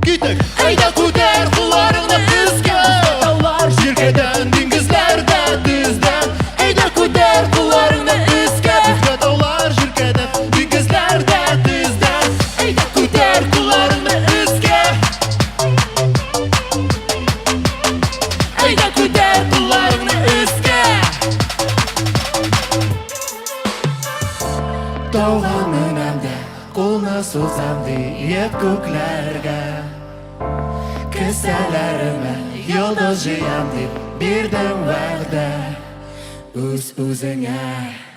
Киттек, әйдә күтәр кулларыңны өскә. Таулар җилкәдән, диңгезләр дә төздән. Әйдә күтәр кулларыңны өскә. Безгә таулар җилкәдән, диңгезләр дә төздән. Әйдә күтәр кулларыңны өскә. Әйдә күтәр кулларыңны өскә. Тауга менәм дә, кулны сузам диеп күкләргә. Кесәләремә йолдыз җыям дип бирдем вәгъдә үз-үзеңә.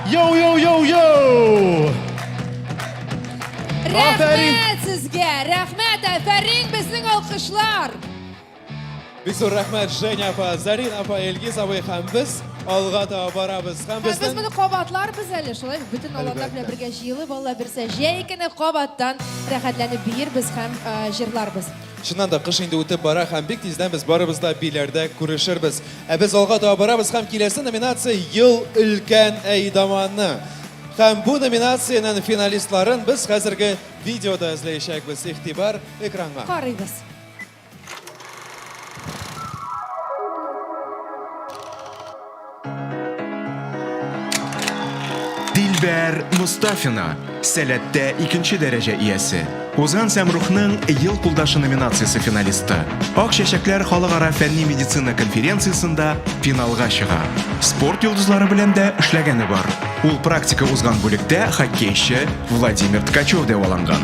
Йоу, йоу, йоу, йоу! Рәхмәт сезгә, рәхмәт, афәрин, безнең алкышлар! Бик зур рәхмәт Женя апа, Зарин апа, Илгиз абый һәм без алга таба барабыз. Һәм Һәм без безнең моны кабатларбыз әле, шулай бит, бөтен аланнар белән бергә җыелып, Алла бирсә, җәй көне кабаттан рәхәтләнеп биербез һәм э, җырларбыз. Чыннан да кыш инде үтеп бара һәм бик тиздән без барыбыз да Биләрдә күрешербез. Ә без алга таба барабыз һәм киләсе номинация Ел өлкән әйдаманы. Һәм бу номинациянең финалистларын без хәзерге видеода эзләячәкбез. Игътибар экранга. Карыйбыз. Дилбәр Мостафина, Сәләттә икенче дәрәҗә иясе. Узган Сәмрухның Ел кулдашы номинациясе финалисты. Ак чәчәкләр халыкара фәнни медицина конференциясендә финалга чыга. Спорт йолдызлары белән дә эшләгәне бар. Ул практика узган бүлектә хоккейчы Владимир Ткачев дәваланган.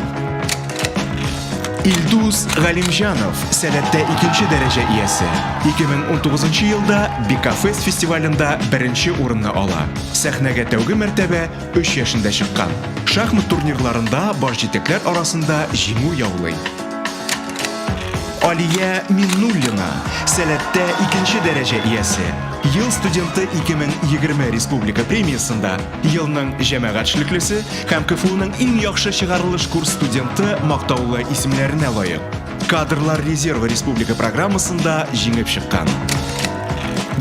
Илдус Галимҗанов, сәләттә икенче дәрәҗә иясе. 2019 елда Бикафест фестивалендә беренче урынны ала. Сәхнәгә тәүге мәртәбә 3 яшендә чыккан. Шахмат турнирларында баш җитәкләр арасында җиңү яулый. Алия Миннуллина, сәләттә икенче дәрәҗә иясе. Ел студенты 2020 республика премиясендә елның җәмәгать эшлеклесе һәм КФУның иң яхшы чыгарылыш курс студенты мактаулы исемнәренә лаек. Кадрлар резервы республика программасында җиңеп чыккан.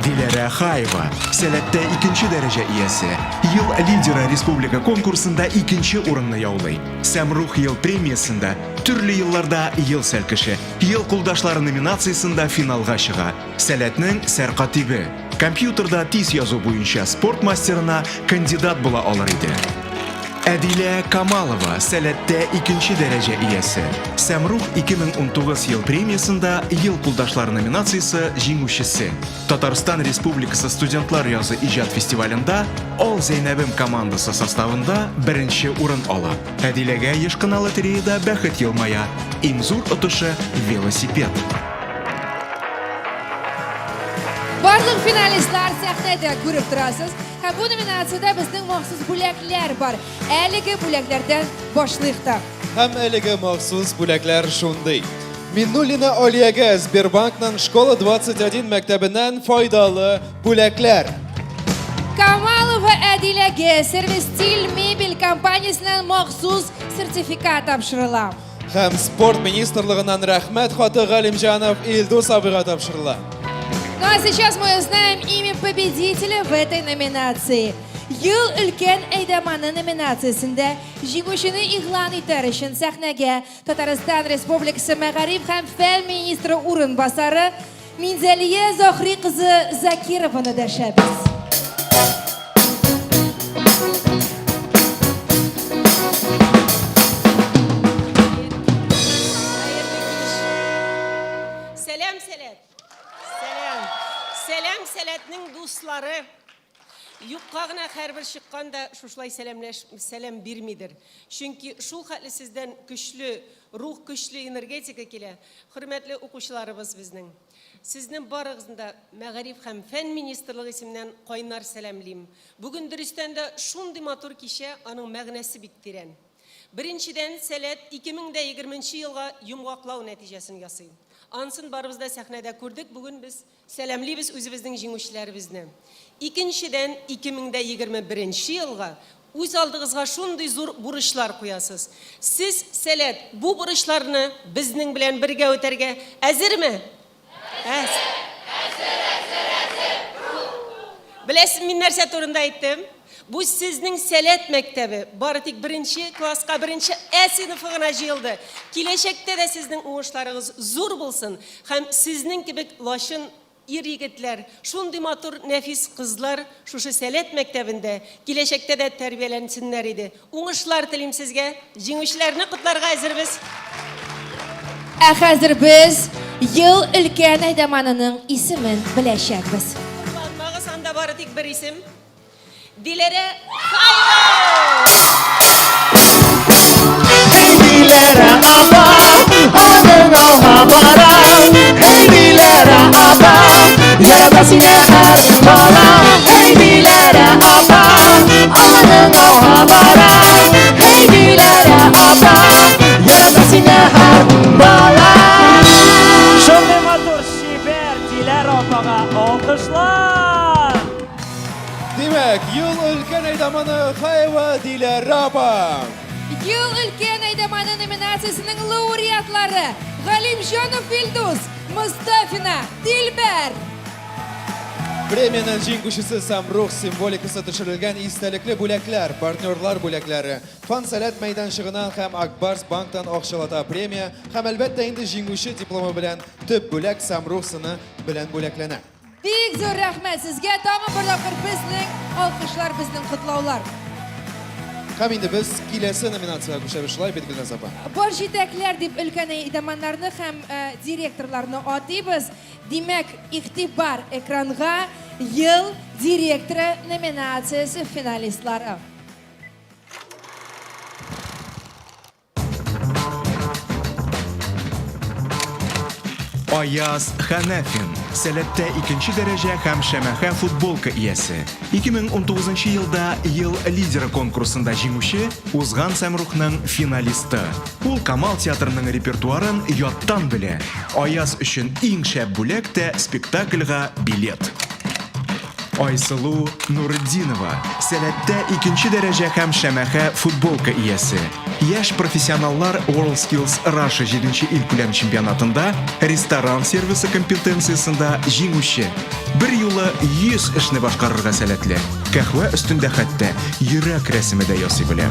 Диләрә Хаева, сәләттә икенче дәрәҗә иясе, Ел лидеры республика конкурсында икенче урынны яулый. Сәмрух ел премиясендә төрле елларда Ел сәлкеше, Ел кулдашлары номинациясендә финалга чыга. Сәләтнең сәркатибе. Компьютерда тиз язу буенча спорт мастерына кандидат була алыр иде. Әдилә Камалова, сәләттә икенче дәрәҗә иясе. Сәмрух 2019 ел премиясендә Ел кулдашлары номинациясе җиңүчесе. Татарстан Республикасы студентлар язы иҗат фестивалендә Ал Зәйнәбем командасы составында беренче урын ала. Әдиләгә еш кына лотереяда бәхет елмая. Иң зур отышы, велосипед. Барлык финалистлар сәхнәдә күреп торасыз. Һәм бу номинациядә безнең махсус бүләкләр бар. Әлеге бүләкләрдән башлыйк та. Һәм әлеге махсус бүләкләр шундый. Миннуллина Алиягә Сбербанкның Школа 21 мәктәбеннән файдалы бүләкләр. Камалова Әдиләгә Сервис Стиль мебель компаниясеннән махсус сертификат тапшырыла. Һәм спорт министрлыгыннан рәхмәт хаты Галимҗанов Илдус абыйга тапшырыла. Ну а сейчас мы узнаем имя победителя в этой номинации. Ел өлкән әйдәманы номинациясендә җиңүчене игълан итәр өчен сәхнәгә Татарстан Республикасы мәгариф һәм фән министры урынбасары Минзәлия Заһри кызы Закированы дәшәбез. Сәлам, Сәләт! Сәлам! Сәлам, Сәләтнең дуслары! Юкка гына һәрбер чыккан да шушылай сәламләш, сәлам бирмидер. Чөнки шул хәтле сездән көчле рух, көчле энергетика килә. Хөрмәтле укучыларыбыз безнең. Сезне барыгызны да Мәгариф һәм фән министрлыгы исеменнән кайнар сәламлим. Бүген дөрестән дә шундый матур кичә, аның мәгънәсе бик тирән. Беренчедән, Сәләт 2020 нче елга йомгаклау нәтиҗәсен ясый. Анысын барыбыз да сәхнәдә күрдек, бүген без Сәламлибез үзебезнең җиңүчеләребезне. Икенчедән, 2021 нче елга үз алдыгызга шундый зур бурычлар куясыз. Сез, Сәләт, бу бурычларны безнең белән бергә үтәргә әзерме? Әз. Әзер, әзер, әзер! Беләсезме, мин нәрсә турында әйттем? Бу сезнең Сәләт мәктәбе. Бары тик беренче класска беренче Ә сыйныфы гына җыелды. Киләчәктә дә сезнең уңышларыгыз зур булсын һәм сезнең кебек лачын ир-егетләр, шундый матур нәфис кызлар шушы Сәләт мәктәбендә киләчәктә дә тәрбияләнсеннәр иде. Уңышлар телим сезгә! Җиңүчеләрне котларга әзербез! Ә хәзер без Ел өлкән әйдаманының исемен беләчәкбез. Хурланмагыз, анда бары тик бер исем. Диләрә Хаева! Диләрә апа, аның алга бара. Эй, Диләрә апа, ярата сине һәр бала. Эй, Диләрә апа, аның алга бара. Эй, Диләрә апа, ярата сине һәр бала. Шундый матур чибәр Диләрә апага алкышлар! Димәк, ел өлкән әйдаманы Хаева Диләрә апа. Ел өлкән әйдаманы номинациясенең лауреатлары Галимҗанов Илдус, Мостафина Дилбәр. Премиянең җиңүчесе Самрух символикасы төшерелгән истәлекле бүләкләр, партнерлар бүләкләре, Фан Сәләт мәйданчыгыннан һәм Ак Барс банктан акчалата премия һәм, әлбәттә инде, җиңүче дипломы белән төп бүләк Самрух сыны белән бүләкләнә. Бик зур рәхмәт сезгә, тагын бер тапкыр безнең алкышлар, безнең котлаулар. Һәм инде без киләсе номинациягә күчәбез, шулай бит, Гөлназ апа? Бар җитәкләр дип өлкән әйдаманнарны һәм директорларны атыйбыз. Димәк, игътибар экранга, Ел директоры номинациясе финалистлары. Аяз Хәнәфин, сәләттә икенче дәрәҗә һәм шәмәхә футболка иясе. 2019 елда Ел лидеры конкурсында җиңүче, узган Сәмрухның финалисты. Ул Камал театрының репертуарын яттан белә. Аяз өчен иң шәп бүләк тә спектакльгә билет. Айсылу Нуретдинова, сәләттә икенче дәрәҗә һәм шәмәхә футболка иясе. Яшь профессионаллар WorldSkills Russia җиденче илкүләм чемпионатында ресторан сервисы компетенциясендә җиңүче. Бер юлы 100 эшне башкарырга сәләтле. Кәһвә өстендә хәтта йөрәк рәсеме дә ясый белә.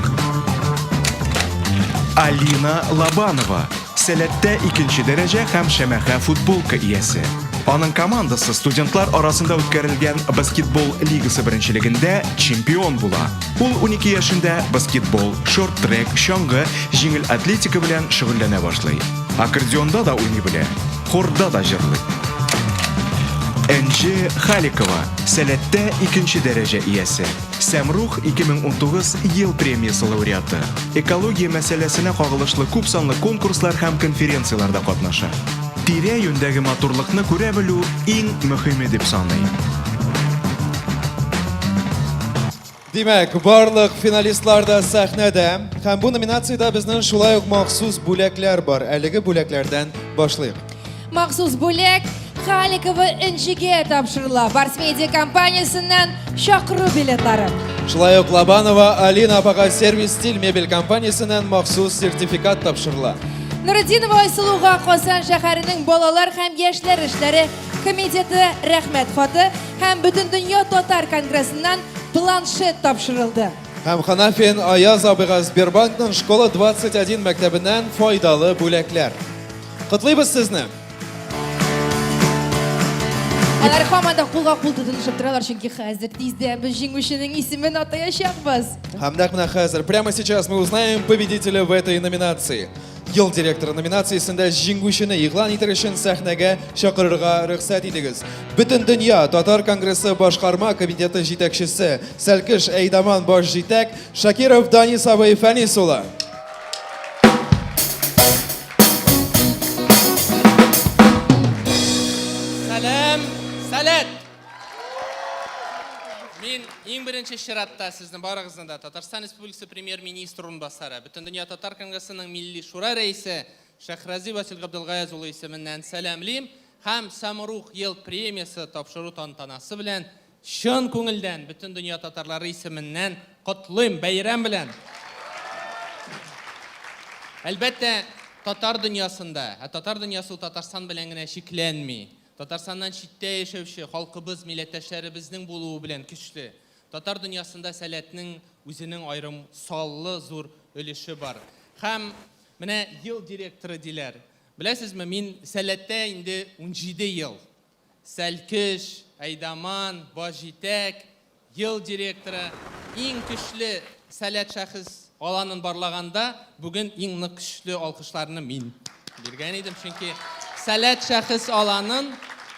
Алина Лобанова, Сәләттә икенче дәрәҗә һәм шәмәхә футболка иясе. Аның командасы студентлар арасында үткәрелгән баскетбол лигасы беренчелегендә чемпион була. Ул 12 яшендә баскетбол, шорт-трек, чаңгы, җиңел атлетика белән шөгыльләнә башлый. Аккордеонда да уйный белә, хорда да җырлый. Энҗе Халикова, Сәләттә икенче дәрәҗә иясе. Сәмрух 2019 ел премиясе лауреаты. Экология мәсьәләсенә кагылышлы күп санлы конкурслар һәм конференцияләрдә катнаша. Тирә-юньдәге матурлыкны күрә белү иң мөһиме дип саный. Димәк, барлык финалистлар да сәхнәдә. Һәм бу номинациядә безнең шулай ук махсус бүләкләр бар. Әлеге бүләкләрдән башлыйк. Махсус бүләк Халикова Энҗегә тапшырыла. Барс Медиа компаниясеннән чакыру билетлары. Шулай ук Лобанова Алина апага Сервис Стиль мебель компаниясеннән махсус сертификат тапшырыла. Нуретдинова Айсылуга Казан шәһәренең балалар һәм яшьләр эшләре комитеты рәхмәт хаты һәм Бөтендөнья татар конгрессыннан планшет тапшырылды. Һәм Ханафин Аяз абыйга Сбербанкның Школа 21 мәктәбеннән файдалы бүләкләр. Котлыйбыз сезне! Алар һаман да кулга кул тотынышып торалар, чөнки хәзер тиздән без җиңүченең исемен атаячакбыз. Һәм нәкъ менә хәзер, прямо сейчас мы узнаем победителя в этой номинации. Ел директоры номинациясендә җиңүчене игълан итер өчен сәхнәгә чакырырга рөхсәт итегез. Бөтендөнья татар конгрессы башкарма комитеты җитәкчесе, Сәлкеш әйдаман баш җитәк Шакиров Данис абый Фәнис улы. Сәлам, сәләт! Мин иң беренче чиратта сезне барыгызны да Татарстан Республикасы Премьер-министры урынбасары, Бөтендөнья татар конгрессының Милли шура рәисе Шәхрази Васил Габделгаяз улы исеменнән сәламлим һәм Самрух ел премиясе тапшыру тантанасы белән Чын күңелдән, бөтен дөнья татарлары исеменнән котлыйм, бәйрәм белән! Әлбәттә, татар дөньясында, ә татар дөньясы ул Татарстан белән генә чикләнми. Татарстаннан читтә яшәүче халкыбыз, милләттәшләребезнең булуы белән көчле. Татар дөньясында сәләтнең үзенең аерым саллы зур өлеше бар. Һәм менә ел директоры диләр. Беләсезме, мин сәләттә инде 17 ел. Сәлкеш, әйдаман, баш-җитәк, ел директоры, иң көчле сәләт шәхес аланын барлаганда, бүген иң нык көчле алкышларны мин биргән идем, чөнки сәләт шәхес аланын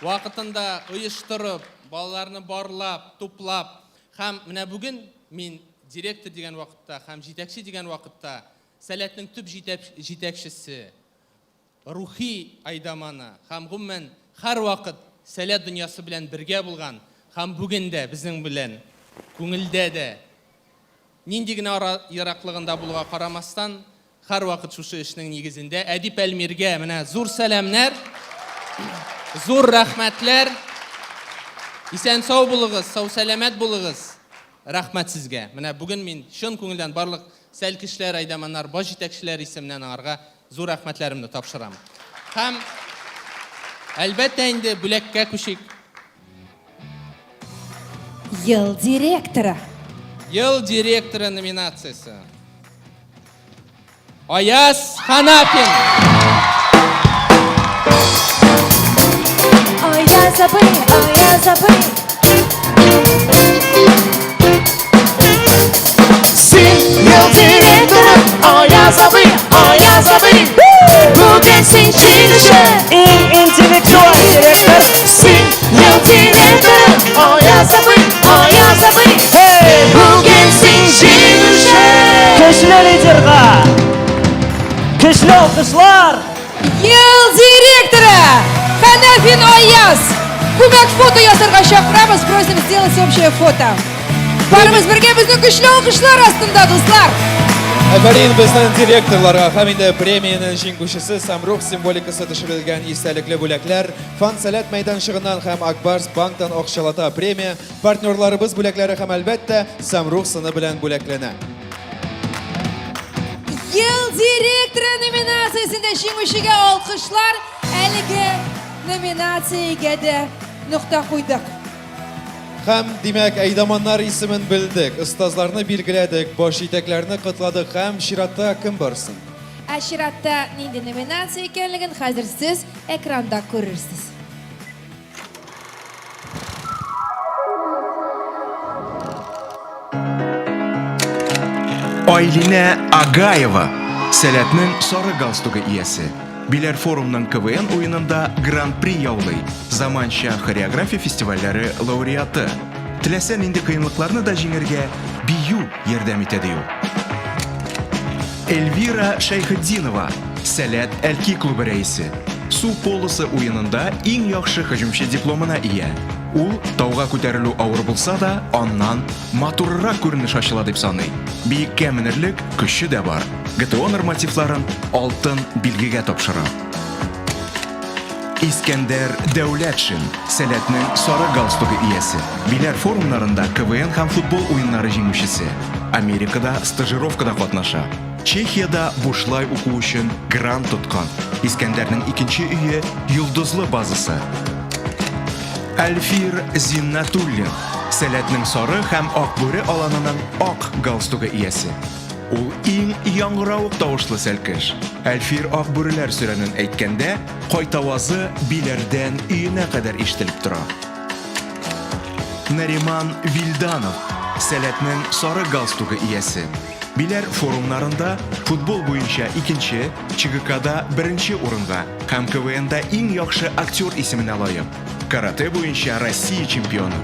вакытында оештырып, балаларны барлап, туплап һәм менә бүген мин директор дигән вакытта һәм җитәкче дигән вакытта Сәләтнең төп җитәкчесе, рухи әйдаманы һәм гомумән һәрвакыт Сәләт дөньясы белән бергә булган һәм бүген дә безнең белән күңелдә дә нинди генә ара ераклыгында булуга карамастан, һәрвакыт шушы эшнең нигезендә Әдип Әлмиргә менә зур сәламнәр, зур рәхмәтләр. Исән-сау булыгыз, сау-сәламәт булыгыз. Рәхмәт сезгә. Менә бүген мин чын күңелдән барлык сәлкешләр, әйдаманнар, баш җитәкчеләр исеменнән аңарга зур рәхмәтләремне тапшырам. Һәм, әлбәттә инде, бүләккә күчик. Ел директоры. Ел директоры номинациясе. Аяз Ханафин. Аяз абый, Аяз абый. Син ел директоры, Аяз абый, Аяз абый. Бүген син җиңүче. Иң интеллектуаль директор. Син ел директоры, Аяз абый, Аяз абый. Бүген син җиңүче. Көчле лидерга. Көчле алкышлар. Ел директоры Ханафин Аяз. Күмәк фото ясарга чакырабыз, просим сделать общее фото. Барыбыз бергә безнең көчле алкышлар астында, дуслар. Афәрин безнең директорларга һәм инде премиянең җиңүчесе Самрух символикасы төшерелгән истәлекле бүләкләр, Фан Сәләт мәйданчыгыннан һәм Акбарс банктан акчалата премия, партнерларыбыз бүләкләре һәм әлбәттә, Самрух сыны белән бүләкләнә. Ел директоры номинациясендә җиңүчегә алкышлар. Әлеге номинациягә дә нокта куйдык. Һәм, димәк, әйдаманнар исемен белдек, остазларны билгеләдек, баш җитәкләрне котладык һәм чиратта кем барсын? Ә чиратта нинди номинация икәнлеген хәзер сез экранда күрерсез. Айлинә Агаева, Сәләтнең сары галстугы иясе. Биләр форумның КВН уенында Гран-при яулый, заманча хореография фестивальләре лауреаты. Теләсә нинди кыенлыкларны да җиңәргә бию ярдәм итә, ди ул. Эльвира Шәйхетдинова, Сәләт Әлки клубы рәисе. Су полосы уенында иң яхшы һөҗүмче дипломына ия. Ул, тауга күтәрелү авыр булса да, аннан матуррак күренеш ачыла дип саный. Биеккә менерлек көче дә бар. ГТО нормативларын алтын билгегә тапшыра. Искәндәр Дәүләтшин, Сәләтнең сары галстугы иясе, Биләр форумнарында КВН һәм футбол уеннары җиңүчесе, Америкада стажировкада катнаша, Чехиядә бушлай уку өчен грант тоткан. Искәндәрнең икенче өе, Йолдызлы базасы. Әлфир Зиннәтуллин, Сәләтнең сары һәм Акбүре аланының ак галстугы иясе. Ул иң яңгыравык тавышлы сәлкеш. Әлфир ак бүреләр сөрәнен әйткәндә, кайтавазы Биләрдән өенә кадәр ишетелеп тора. Нариман Вилданов, Сәләтнең сары галстугы иясе. Биләр форумнарында футбол буенча икенче, ЧГКда беренче урынга һәм КВНда иң яхшы актер исеменә лаек. Каратэ буенча Россия чемпионы.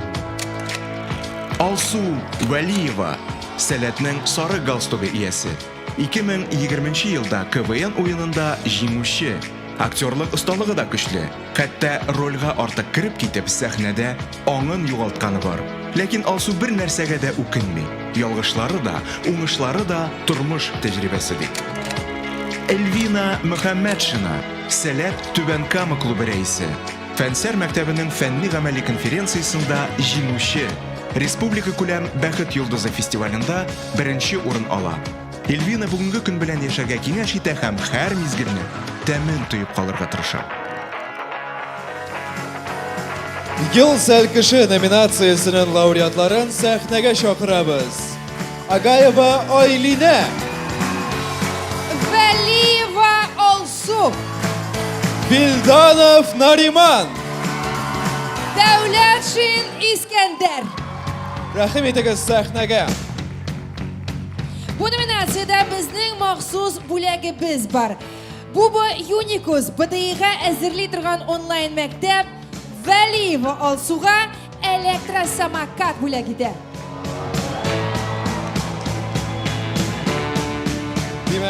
Алсу Вәлиева, Сәләтнең сары галстугы иясе. 2020 елда КВН уенында җиңүче. Актерлык осталыгы да көчле. Хәтта рольгә артык кереп китеп, сәхнәдә аңын югалтканы бар. Ләкин Алсу бер нәрсәгә дә үкенми. Ялгышлары да, уңышлары да тормыш тәҗрибәсе ди. Эльвина Мөхәммәтшина, Сәләт Түбән Кама клубы рәисе. Фәнсәр мәктәбенең фәнни-гамәли конференциясендә җиңүче, республикакүләм Бәхет йолдызы фестивалендә беренче урын ала. Эльвина бүгенге көн белән яшәргә киңәш итә һәм һәр мизгелне тәмен тоеп калырга тырыша. Ел сәлкеше номинациясенең лауреатларын сәхнәгә чакырабыз. Агаева Айлинә. Вәлиева Алсу. Вилданов Нариман. Дәүләтшин Искәндәр. Рәхим итегез сәхнәгә. Бу номинациядә безнең махсус бүләгебез бар. Буба Юникус БДИга әзерли торган онлайн мәктәп Вәлиева Алсуга электросамокат бүләк итә.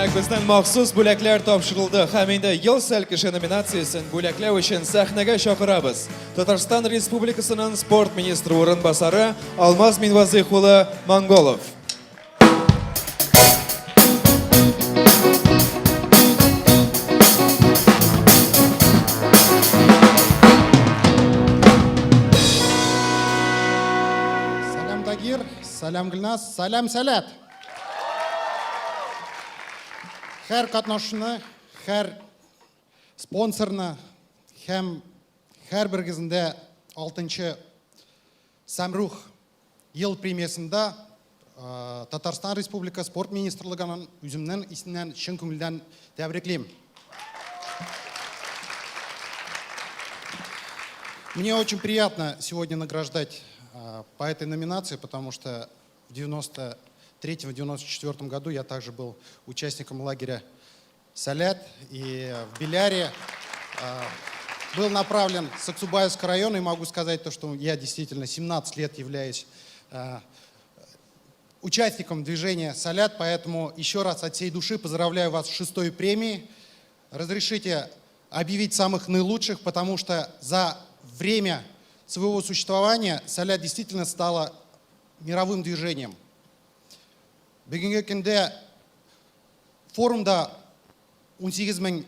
Димәк, безнең махсус бүләкләр тапшырылды һәм инде Ел сәлкеше номинациясен бүләкләү өчен сәхнәгә чакырабыз. Татарстан Республикасының спорт министры урынбасары Алмаз Минвазых улы Монголов. Сәлам Тагир, сәлам Гөлназ, сәлам Сәләт. Һәр катнашучыны, һәр спонсорны һәм һәрберегезне алтынчы Сәмрух ел премиясендә Татарстан Республика спорт министрлыгының үземнең исемнән чын күңелдән тәбриклим. Мне очень приятно сегодня награждать по этой номинации, потому что в 93-94 году я также был участником лагеря Салят и в Беляре. Был направлен в Саксубаевский район, и могу сказать то, что я действительно 17 лет являюсь участником движения «Салят», поэтому еще раз от всей души поздравляю вас с шестой премией. Разрешите объявить самых наилучших, потому что за время своего существования «Салят» действительно стала мировым движением. Бүгенге көндә форумда 18 мең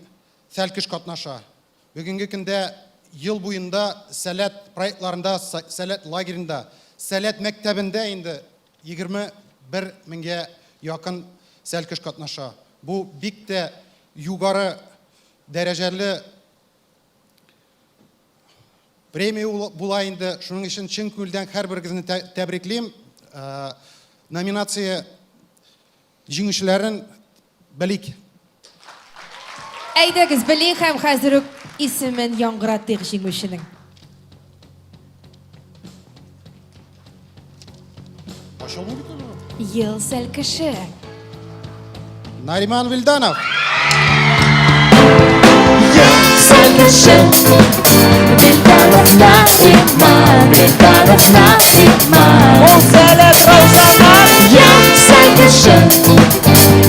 сәлкеш катнаша. Бүгенге көндә ел буенда Сәләт проектларында, Сәләт лагеренда, Сәләт мәктәбендә инде 21 меңгә якын сәлкеш катнаша. Бу бик тә югары дәрәҗәле премия була инде. Шуның өчен чын күңелдән һәрберегезне тәбриклим. Номинация җиңүчеләрен белик. Әйдәгез, белик һәм хәзер үк исемен яңгыратыйк җиңүченең. Ачылмый бит әле. Ел сәлкеше. Нариман Вильданов. Ел сәлкеше. Вильданов Нариман, Вильданов Нариман. Ул сәләт Раушаннар. Ел сәлкеше.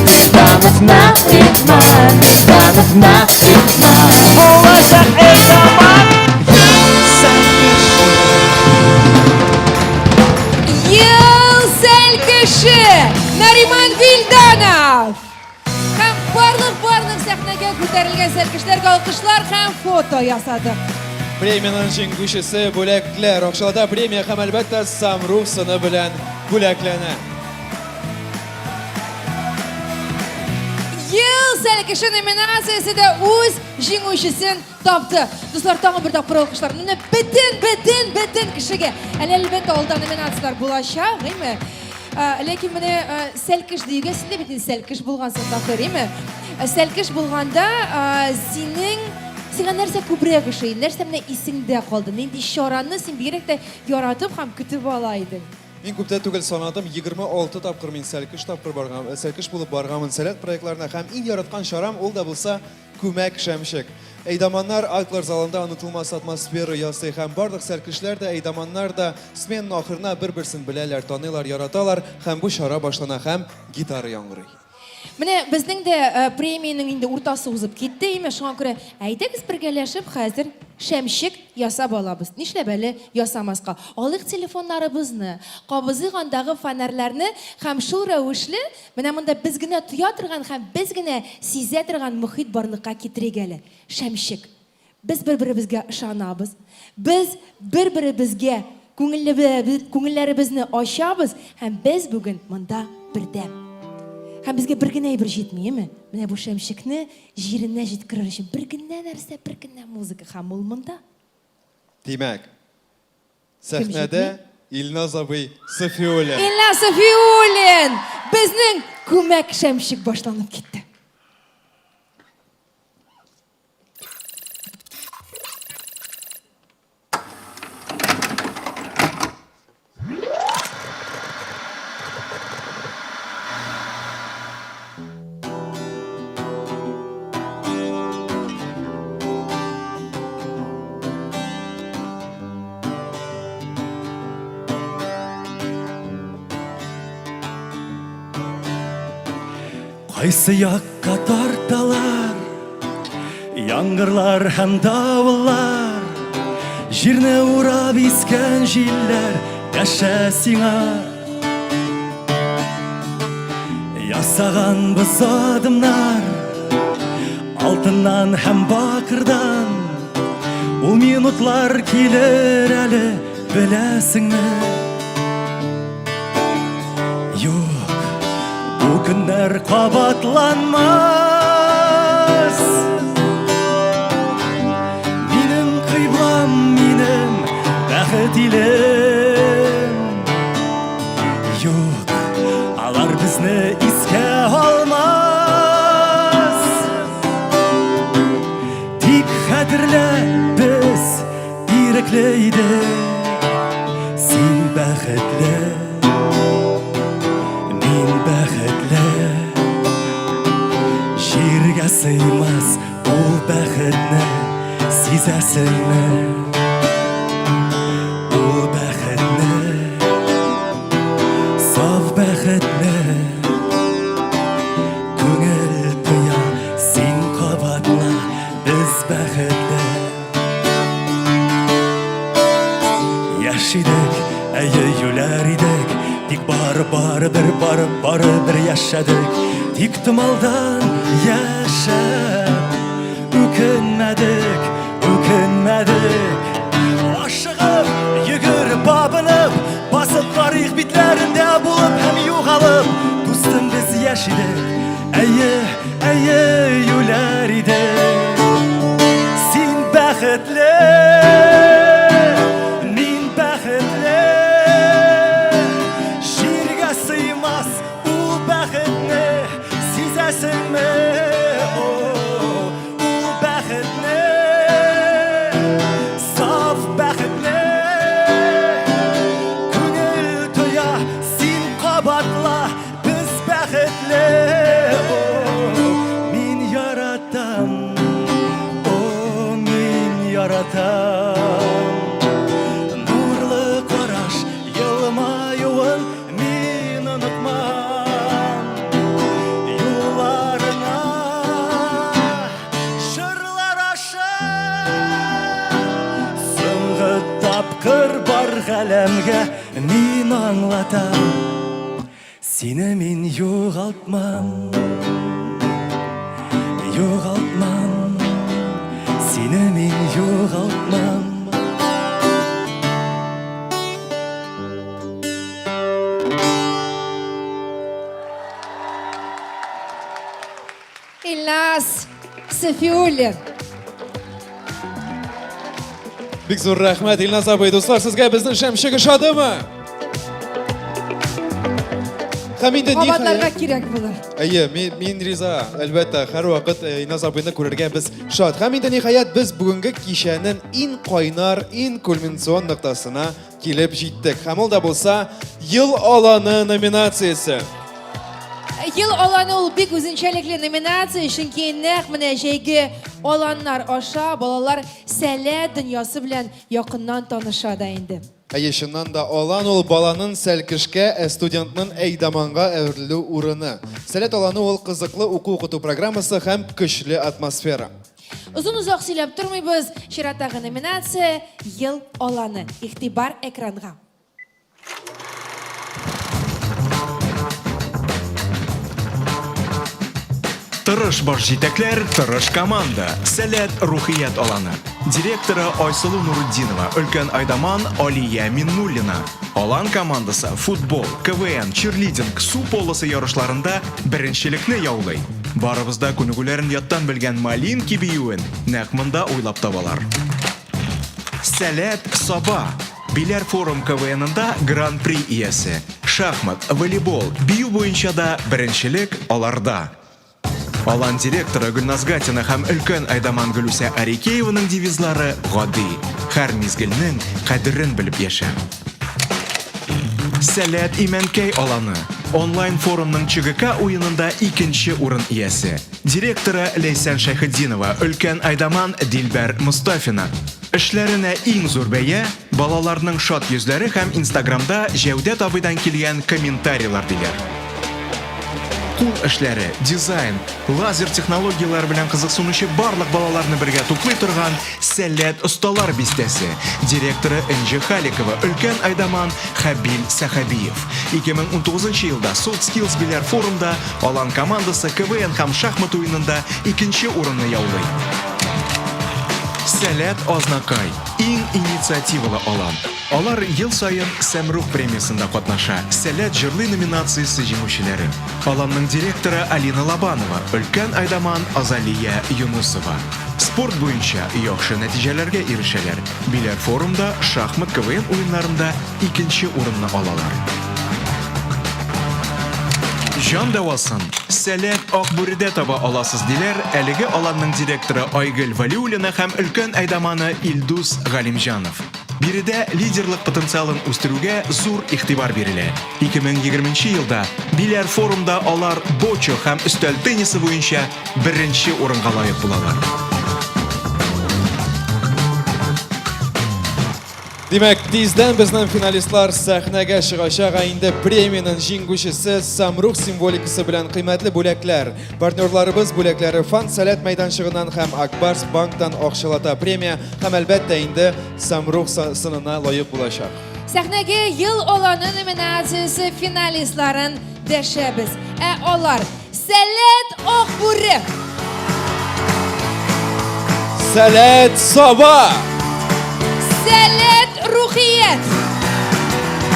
Вильданов Нариман, Вильданов Нариман. Булачак әйдаман. Ел сәлкеше Нариман Вильданов! Һәм барлык барлык сәхнәгә күтәрелгән сәлкешләргә алкышлар һәм фото ясадык. Премиянең җиңүчесе бүләкләр. Акчалата премия һәм әлбәттә Самрух сыны белән бүләкләнә. Ел сәлкеше номинациясе дә үз җиңүчесен тапты. Дуслар, тагын бер тапкыр алкышлар. Менә бөтен, бөтен, бөтен кешегә. Әле әлбәттә алда номинацияләр булачак, әйме? Ләкин менә сәлкеш диюгә син дә бит инде сәлкеш булгансың, Таһир, әйме? Сәлкеш булганда синең сиңа нәрсә күбрәк ошый, нәрсә менә исеңдә калды, нинди чараны син бигрәк тә яратып һәм көтеп ала идең? Мин күптән түгел санадым, 26 тапкыр мин сәлкеш тапкыр барган, сәлкеш булып барганмын Сәләт проектларына һәм иң яраткан чарам ул да булса Күмәк шәмчек. Әйдаманнар актлар залында онытылмас атмосфера ясый һәм барлык сәркешләр дә, әйдаманнар да сменаның ахырына бер-берсен беләләр, таныйлар, яраталар һәм бу чара башлана һәм гитара яңгырый. Менә безнең дә премиянең инде уртасы узып китте, име, шуңа күрә әйдәгез бергәләшеп хәзер шәмчек ясап алабыз. Нишләп әле ясамаска? Алыйк телефоннарыбызны, кабызыйк андагы фонарьларны һәм шул рәвешле Менә монда без генә тоя торган һәм без генә сизә торган мохит барлыкка китерик әле. Шәмчек. Без бер-беребезгә ышанабыз. Без бер-беребезгә күңелләребезне ачабыз һәм без бүген монда бердәм. Һәм безгә бер генә әйбер җитми, әйеме? Менә бу шәмчекне җиренә җиткерер өчен бер генә нәрсә, бер генә музыка һәм ул монда. Димәк, Сәхнәдә Илназ абый Сафиуллин. Илназ Сафиуллин! Безнең күмәк шәмчек башланып китте. Кайсы якка тарталар Яңгырлар һәм давыллар Җирне урап искән җилләр Дәшә сиңа Ясаганбыз адымнар Алтыннан һәм бакырдан Ул минутлар килер әле Беләсеңме? Юк, бу көннәр кабатланмас. Минем кыйблам, минем бәхет илем. Юк, алар безне искә алмас. Тик хәтерлә, без Ирекле идек, син бәхетле, мин бәхетле. Җиргә сыймас ул бәхетне сизәсеңме? Ул бәхетне, саф бәхетне. Күңел тоя, син кабатла, без бәхетле. Яшь идек, әйе, юләр идек, Тик бары, бары бер, бары, бары бер яшәдек. Тик томалдан яшәп, үкенмәдек, үкенмәдек. Ашыгып, йөгереп, абынып, басып тарих битләрендә булып һәм югалып, дустым без яшь идек, әйе, Әйе, юләр идек. Син бәхетле, мин бәхетле. Җиргә сыймас ул бәхетне сизәсеңме? О, ул бәхетне, саф бәхетне. Күңел тоя, син кабатла, Без бәхетле, о, мин яратам, о, мин яратам. Нурлы караш елмаюын мин онытмам. Юлларына җырлар аша Соңгы тапкыр бар галәмгә мин аңлатам. Сине мин югалтмам, югалтмам, сине мин югалтмам. Илназ Сафиуллин. Бик зур рәхмәт, Илназ абый. Дуслар, сезгә безнең шәмчек ошадымы? Һәм инде Кабатларга кирәк булыр. Әйе, мин, мин риза. Әлбәттә, һәрвакыт э, Илназ абыйны күрергә без шат. Һәм инде ниһаять без бүгенге кичәнең иң кайнар, иң кульминацион ноктасына килеп җиттек. Һәм ул да булса Ел аланы номинациясе. Ел аланы ул бик үзенчәлекле номинация, чөнки нәкъ менә җәйге аланнар аша балалар сәләт дөньясы белән якыннан таныша да инде. Әйе, чыннан да алан ул баланың сәлкешкә, ә студентның әйдаманга әверелү урыны. Сәләт аланы ул кызыклы уку-укыту программасы һәм көчле атмосфера. Озын-озак сөйләп тормыйбыз, чираттагы номинация Ел аланы. Игътибар экранга. Тырыш баш җитәкләр, тырыш команда. Сәләт рухият аланы. Директоры Айсылу Нурутдинова, өлкән айдаман Алия Миннуллина. Алан командасы футбол, КВН, чирлидинг, су полосы ярышларында беренчелекне яулый. Барыбыз да күнегүләрен яттан белгән Малинки биюен нәкъ монда уйлап табалар. Сәләт Саба, Биләр форум КВНында Гран-при иясе. Шахмат, волейбол, бию буенча да беренчелек аларда. Алан директоры Гөлназ Гатина һәм өлкән әйдаман Гөлүсә Арикееваның девизлары гади, һәр мизгелнең кадерен белеп яшә. Сәләт Имәнкәй аланы, онлайн-форумның ЧГК уенында икенче урын иясе. Директоры Ләйсән Шәйхетдинова, өлкән әйдаман Дилбәр Мостафина. Эшләренә иң зур бәя, балаларның шат йөзләре һәм Инстаграмда Җәүдәт абыйдан килгән комментарийлар, диләр. Кул эшләре, дизайн, лазер технологияләре белән кызыксынучы барлык балаларны бергә туплый торган Сәләт осталар бистәсе, директоры Энҗе Халикова, өлкән әйдаман Хәбил Сәхәбиев. 2019 елда Soft Skills Биләр форумда Алан командасы КВН һәм шахмат уенында икенче урынны яулый. Сәләт Азнакай, иң инициативалы алан. Алар ел саен Сәмрух премиясендә катнаша, Сәләт җырлый номинациясе җиңүчеләре. Аланның директоры Алина Лобанова, өлкән әйдаман Азалия Юнысова. Спорт буенча яхшы нәтиҗәләргә ирешәләр. Биләр форумда шахмат КВН уеннарында икенче урынны алалар. Җан дәвасын Сәләт Акбүредә таба аласыз, диләр әлеге аланның директоры Айгөл Вәлиуллина һәм өлкән әйдаманы Илдус Галимҗанов. Биредә лидерлык потенциалын үстерүгә зур игътибар бирелә. 2020 елда Биләр форумда алар бочо һәм өстәл теннисы буенча беренче урынга лаек булалар. Димәк, тиздән безнең финалистлар сәхнәгә чыгачак, ә инде премиянең җиңүчесе Самрух символикасы белән кыйммәтле бүләкләр. Партнерларыбыз бүләкләре Фан Сәләт мәйданчыгыннан һәм Акбарс банктан акчалата премия һәм әлбәттә инде Самрух сынына лаек булачак. Сәхнәгә Ел аланы номинациясе финалистларын дәшәбез. Ә алар Сәләт Акбүре! Сәләт Саба! Сәләт Рухият!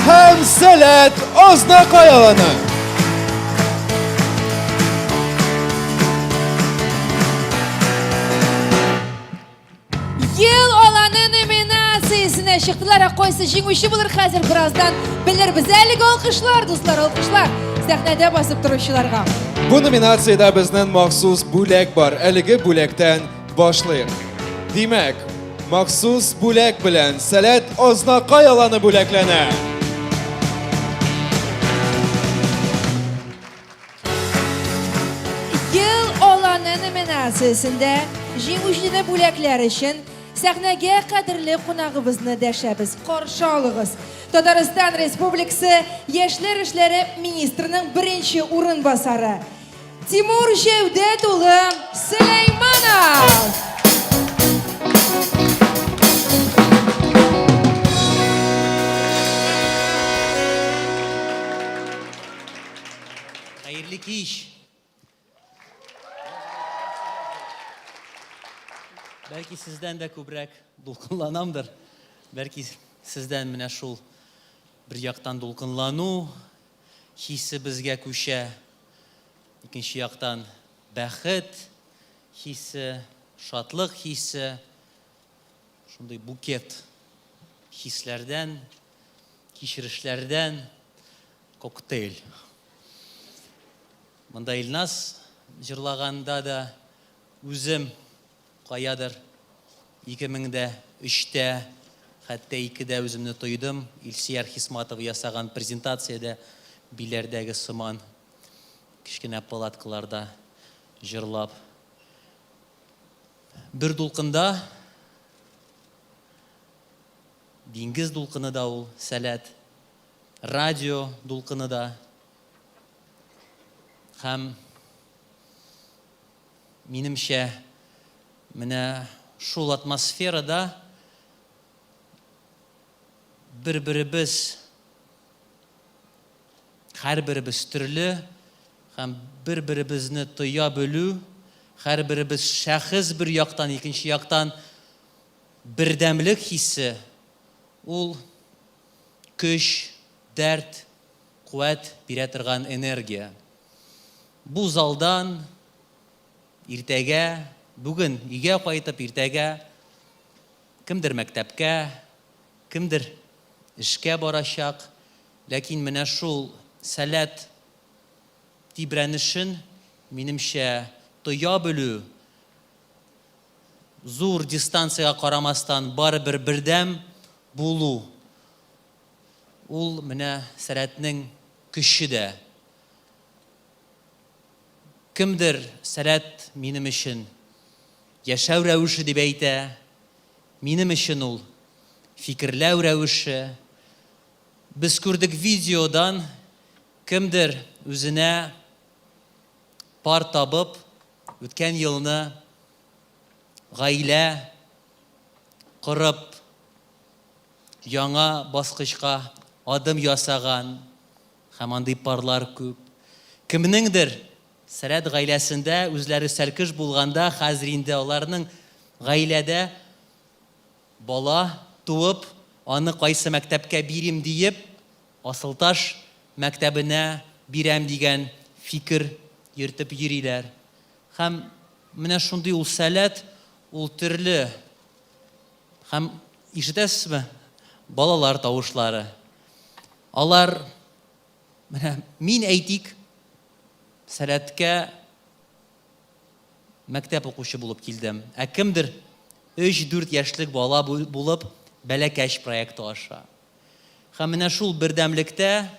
Һәм Сәләт Азнакай аланы! Ел аланы номинациясенә чыктылар. Ә кайсы җиңүче булыр хәзер бераздан белербез. Әлеге алкышлар, дуслар, алкышлар сәхнәдә басып торучыларга. Бу номинациядә безнең махсус бүләк бар. Әлеге бүләктән башлыйк. Димәк, махсус бүләк белән Сәләт Азнакай аланы бүләкләнә. Ел аланы номинациясендә җиңүчене бүләкләр өчен сәхнәгә кадерле кунагыбызны дәшәбез. Каршы алыгыз. Татарстан Республикасы Яшьләр эшләре министрының беренче урынбасары Тимур Җәүдәт улы Сөләйманов! Хәерле кич! Бәлки сездән дә күбрәк дулкынланамдыр. Бәлки сездән менә шул бер яктан дулкынлану хисе безгә күчә. Икенче яктан бәхет хисе, шатлык хисе, шундый букет хисләрдән, кичерешләрдән Коктейль. Монда Илназ җырлаганда да үзем каядыр 2003-тә, хәтта икедә үземне тойдым. Илсөяр Хисматова ясаган презентациядә Биләрдәге сыман кечкенә палаткаларда җырлап. Бер дулкында диңгез дулкыны да ул, Сәләт. Радио дулкыны да һәм минемчә менә шул атмосферада бер-беребез һәрберебез төрле һәм бер-беребезне тоя белү, һәрберебез шәхес бер яктан, икенче яктан бердәмлек хисе, ул Көч, дәрт, куәт бирә торган энергия. Бу залдан иртәгә, бүген өйгә кайтып, иртәгә кемдер мәктәпкә, кемдер эшкә барачак, ләкин менә шул сәләт тибрәнешен, минемчә, тоя белү, зур дистанциягә карамастан, барыбер бердәм булу, ул менә Сәләтнең көче дә. Кемдер Сәләт минем өчен яшәү рәвеше дип әйтә, минем өчен ул фикерләү рәвеше. Без күрдек видеодан, кемдер үзенә. пар табып, үткән елны гаилә корып, яңа баскычка адым ясаган һәм андый парлар күп. Кемнеңдер Сәләт гаиләсендә үзләре сәлкеш булганда, хәзер инде аларның гаиләдә бала туып, аны кайсы мәктәпкә бирим диеп, Асылташ мәктәбенә бирәм дигән фикер йөртеп йөриләр. Һәм менә шундый ул сәләт, ул төрле. Һәм ишетәсезме? Балалар тавышлары. Алар, менә мин әйтик, сәләткә мәктәп укучы булып килдем. Ә кемдер өч-дүрт яшьлек бала булып Бәләкәч проекты аша. Һәм менә шул бердәмлектә,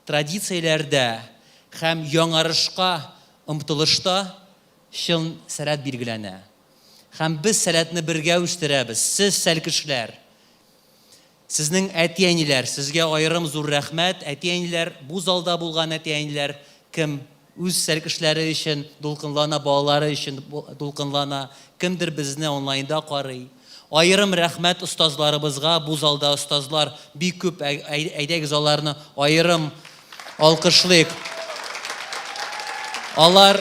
традицияләрдә һәм яңарышка омтылышта чын сәләт билгеләнә. Һәм без сәләтне бергә үстерәбез. Сез, сәлкешләр, сезнең әти-әниләр, сезгә аерым зур рәхмәт. Әти-әниләр, бу залда булган әти-әниләр, кем үз сәлкешләре өчен дулкынлана, балалары өчен дулкынлана, кемдер безне онлайнда карый. Аерым рәхмәт остазларыбызга, бу залда остазлар бик күп, әйдәгез аларны аерым алкышлыйк. Алар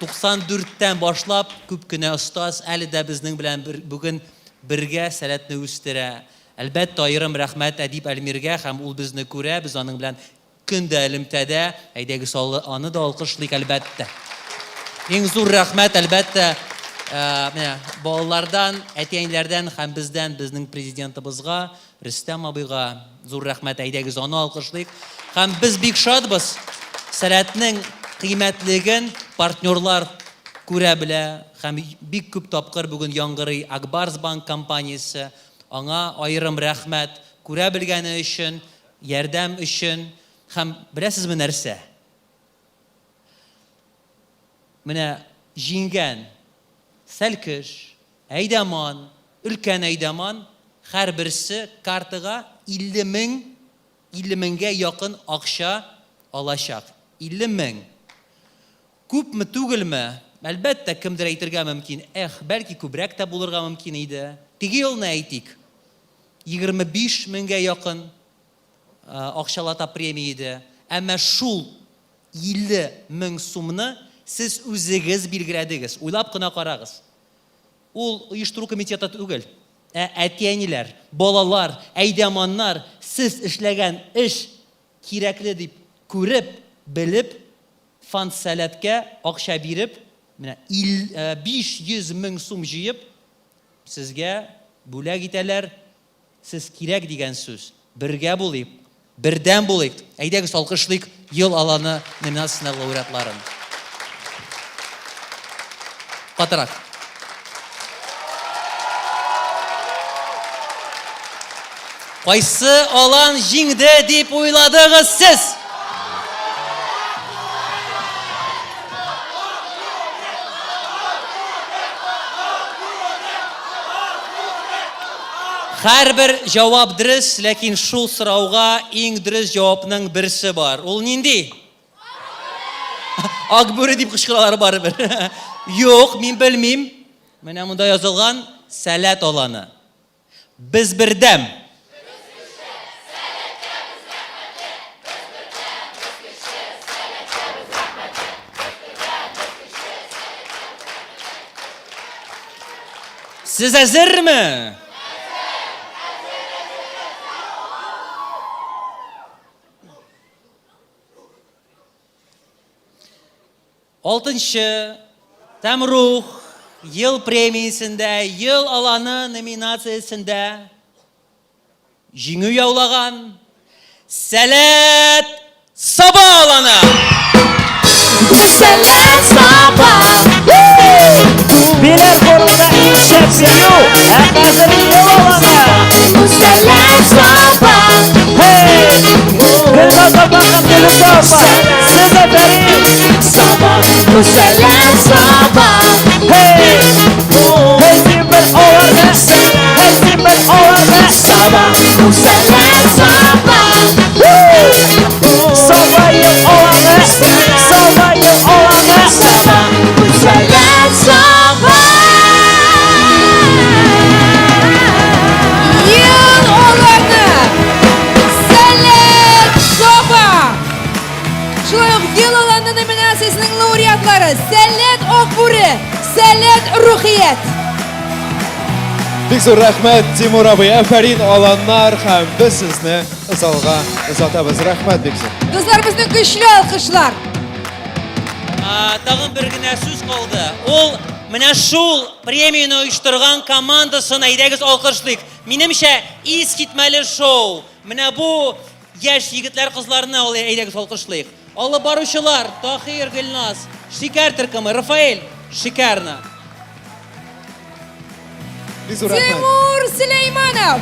94 тән башлап күп кенә остаз әле дә безнең белән бүген бергә сәләтне үстерә. Әлбәттә, аерым рәхмәт Әдип Әлмиргә һәм ул безне күрә, без аның белән Көн дә элемтәдә, әйдәгез аны да алкышлыйк, әлбәттә. Иң зур рәхмәт, әлбәттә, менә балалардан, әти-әниләрдән һәм бездән, безнең президентыбызга, Рөстәм абыйга зур рәхмәт, әйдәгез аны алкышлыйк. Һәм без бик шатбыз, Сәләтнең кыйммәтлеген партнерлар күрә белә һәм бик күп тапкыр бүген яңгырый Ак Барс банк компаниясе, аңа аерым рәхмәт, күрә белгәне өчен, Ярдәм өчен һәм беләсезме нәрсә? Менә җиңгән сәлкеш, әйдәман, өлкән әйдәман һәрберсе картага 50 мең, 50 меңгә якын акча алачак. 50 мең. Күпме түгелме? Әлбәттә, кемдер әйтергә мөмкин, эх, бәлки күбрәк тә булырга мөмкин иде. Теге елны әйтик, 25 меңгә якын акчалата премия иде. Әмма шул 50 мең сумны сез үзегез билгеләдегез. Уйлап кына карагыз. Ул оештыру комитеты түгел, ә әти-әниләр, балалар, әйдәманнар сез эшләгән эш кирәкле дип күреп, белеп, Фонд Сәләткә акча биреп, менә 500 мең сум җыеп, сезгә бүләк итәләр, сез кирәк дигән сүз. Бергә булыйк, бердәм булыйк, әйдәгез алкышлыйк Ел аланы номинациясендә лауреатларын. Катырак. Кайсы алан җиңде дип уйладыгыз сез? Һәрбер җавап дөрес, ләкин шул сорауга иң дөрес җавапның берсе бар. Ул нинди? Акбүре дип кычкыралар барыбер. Юк, мин белмим. Менә монда язылган Сәләт аланы. Без бердәм! Сез әзерме? Алтынчы Тәмрух ел премиясендә Ел аланы номинациясендә җиңү яулаган Сәләт Саба аланы! Сәләт Саба! Биләр форумында иң шәп бию, ә хәзер ел аланы! Сәләт Саба! Hey! Гөлназ апа һәм Гөлүсә апа, сез афәрин! Саба, бу Сәләт Саба! Hey! Hey син бер аларны! Hey син бер аларны! Саба, бу Сәләт Саба! Саба ел аланы! Саба ел Сәләт! Бик зур рәхмәт, Тимур абый. Афәрин, аланнар, һәм без сезне залга озатабыз. Рәхмәт бик зур. Дуслар, безнең көчле алкышлар! Тагын бер генә сүз калды. Ул менә шул премияне оештырган командасын әйдәгез алкышлыйк. Минемчә, искитмәле шоу. Менә бу яшь егетләр, кызларны ул әйдәгез алкышлыйк. Алып баручылар, Тахир, Гөлназ, Шикәр төркеме, Рафаэль, шикарно. Тимур Сөләйманов!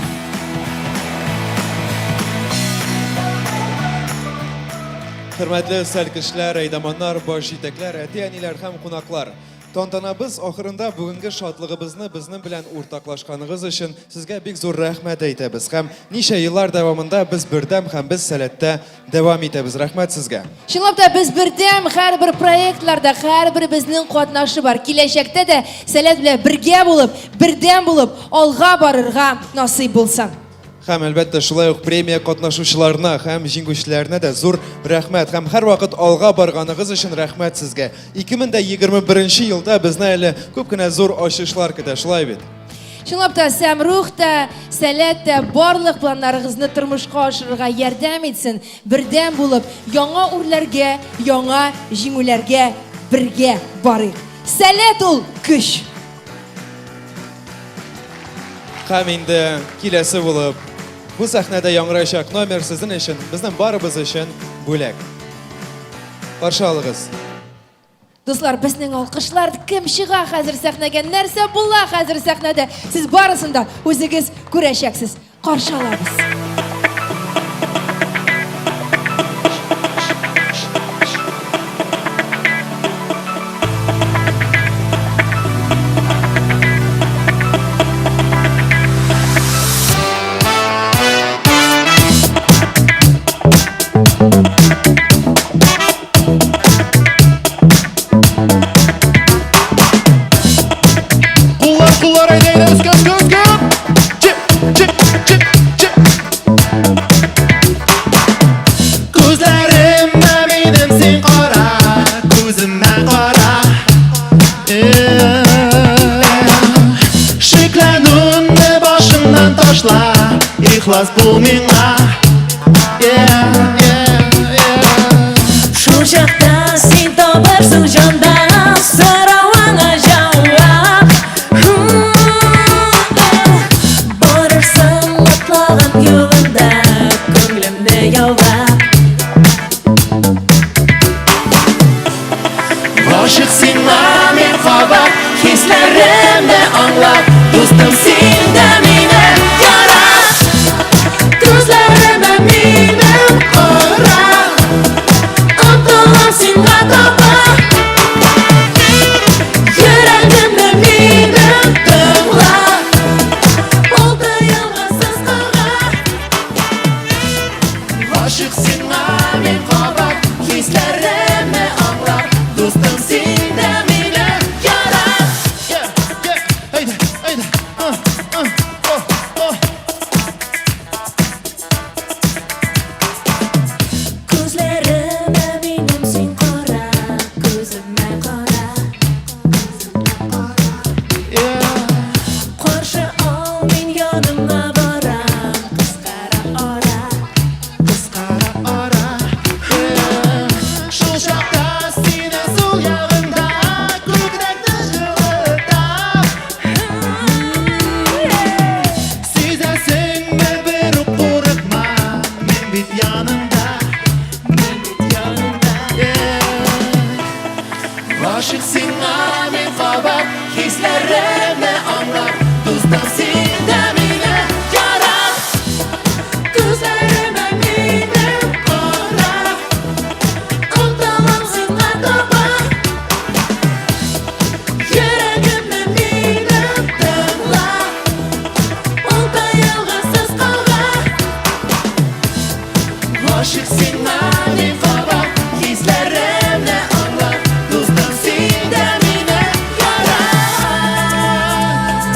Хөрмәтле сәлкешләр, әйдаманнар, баш җитәкләр, әти-әниләр һәм кунаклар. Тантанабыз ахырында бүгенге шатлыгыбызны безнең белән уртаклашканыгыз өчен сезгә бик зур рәхмәт әйтәбез. Һәм ничә еллар дәвамында без бердәм һәм без Сәләттә дәвам итәбез. Рәхмәт сезгә. Чынлап та без бердәм, һәрбер проектларда һәрберебезнең катнашы бар. Киләчәктә дә Сәләт белән бергә булып, бердәм булып алга барырга насыйп булсын. Һәм, әлбәттә, шулай ук премия катнашучыларына һәм җиңүчеләренә дә зур рәхмәт. Һәм һәрвакыт алга барганыгыз өчен рәхмәт сезгә. 2021 елда безне әле күп кенә зур ачышлар көтә, шулай бит? Чынлап та, Сәмрух та, Сәләт тә барлык планнарыгызны тормышка ашырырга ярдәм итсен, бердәм булып, яңа үрләргә, яңа җиңүләргә бергә барыйк. Сәләт ул, көч! Һәм инде киләсе булып бу сәхнәдә яңгырачак номер сезнең өчен, безнең барыбыз өчен бүләк. Каршы алыгыз. Дуслар, безнең алкышлар кем чыга хәзер сәхнәгә, нәрсә була хәзер сәхнәдә? Сез барысын да үзегез күрәчәксез. Каршы алабыз. Куллар, куллар, әйдә, әйдә, өскә, өскә, өскә. Чип, чип, чип, чип. Күзләремә минем син кара, күземә кара. Шикләнүне башыңнан ташла, ихлас бул миңа. Шул чакта син табырсың җанда соравыңа җавап. Барырсың атлаган юлыңда күңелемне яулап. Гашыйк сиңа мин кабат, хисләремне аңла, дустым син дә мине ярат. Күзләремә минем кара, омтылам сиңа таба. Йөрәгемне минем тыңла, ул тыелгысыз кага. Гашыйк сиңа мин кабат, хисләремне аңла, дустым син дә мине ярат. Әйдә, әйдә, о, о. Күзләремә минем син кара, күземә кара. Каршы ал, мин яныңа барам, кыскара ара, кыскара ара. Шул чакта синең сул ягыңда күкрәкне җылыта. Сизәсеңме, бер үк курыкма, мин бит яныңда, мин бит яныңда. Гашыйк сиңа мин кабат, хисләремне аңла, дустым син дә мине ярат. Күзләремә минем кара, омтылам сиңа таба. Йөрәгемне минем тыңла, ул тыелгысыз кага. Гашыйк сиңа мин кабат, хисләремне аңла, дустым син дә мине ярат.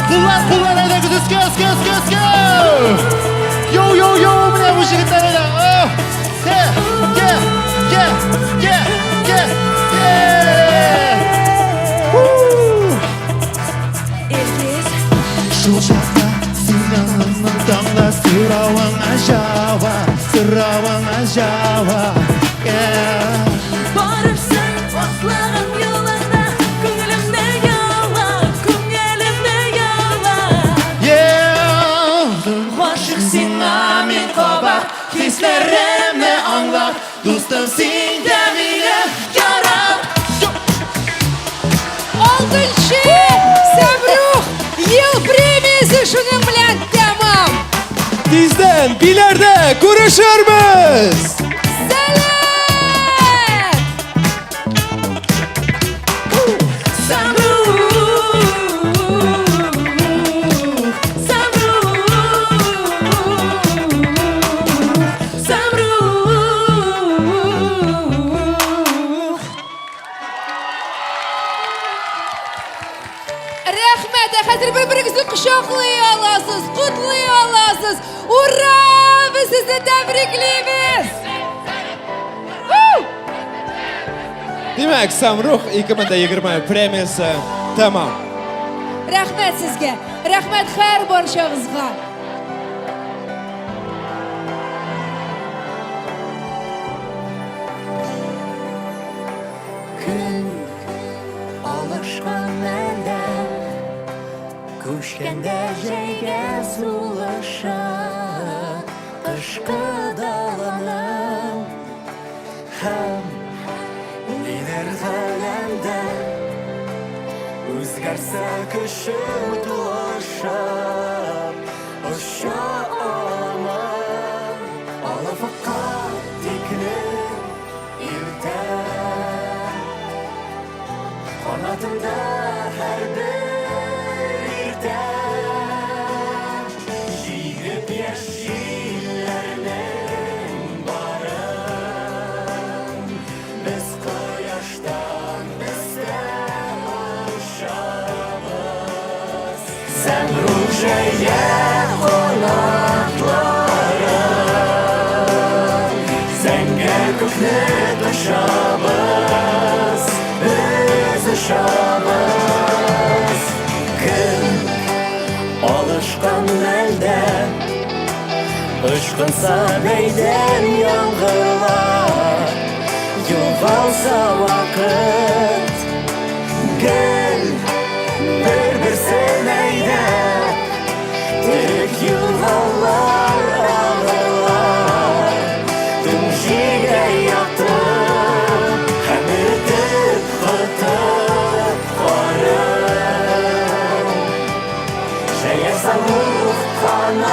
Куллар, куллар, әйдәгез өскә, өскә, өскә, өскә. Йоу, йоу, йоу, менә бу егетләр әйдә. О, Е, е, е, е, е, е. Шул чакта син янымнан соравыңа җавап, соравыңа җавап. Yeah. Барырсың атлыгын юлыңда, күңелемне яла, күңелемне яла. Yeah. Гашыйк сиңа мин кабат, хисләремне аңлап, дустым син дә мине ярат. Алтынчы Сәмрух ел премиясе шуның белән тәмам. Тиздән Биләрдә күрешербез! Сәләт! Самрух, Самрух, Самрух. Рәхмәт, ә хәзер бер-берегезне кочаклый аласыз, котлый аласыз. Ура! Без сезне тәбриклибез! Димәк, Самрух 2020 премиясе тәмам. Рәхмәт сезгә. Рәхмәт һәр барчагызга. Көн алышкан мәлдә, күчкәндә җәйгә сулышы, кышкы даланың һәм нидер галәмдә үзгәрсә көчем тулышып, оча аламын офыкка тикле илтә. Канатымда һәрбер иртә җигеп яшь җилләрнең барын без кояштан өстә очабыз. Сәмрух җәя канатларын, зәңгәр күкне кочабыз, без очабыз. Көн алышкан мәлдә, ычкынса бәйдән яңгырлар, югалса вакыт, гел бер-берсен әйдәп, терек елгалар агарлар, туң җиргә ятып һәм эретеп котып карын. Җәя Самрух канатларын,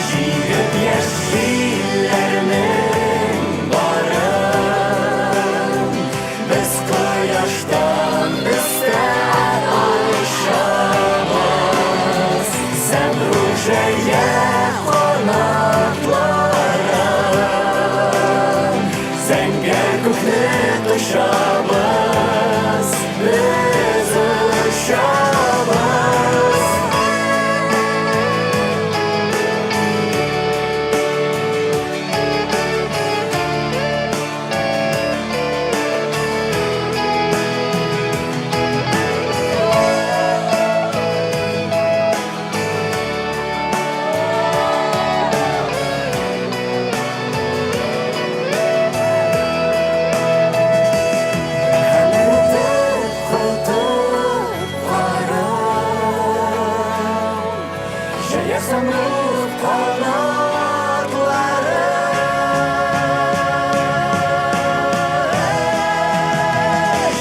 җигеп яшь җилләрнең барын, без кояштан өстә очабыз. Сәмрух җәя канатларын, зәңгәр күкне кочабыз, без очабыз. Һәм эретеп котып карын, җәя Самрух канатларын,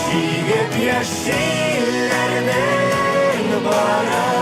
җигеп яшь җилләрнең барын.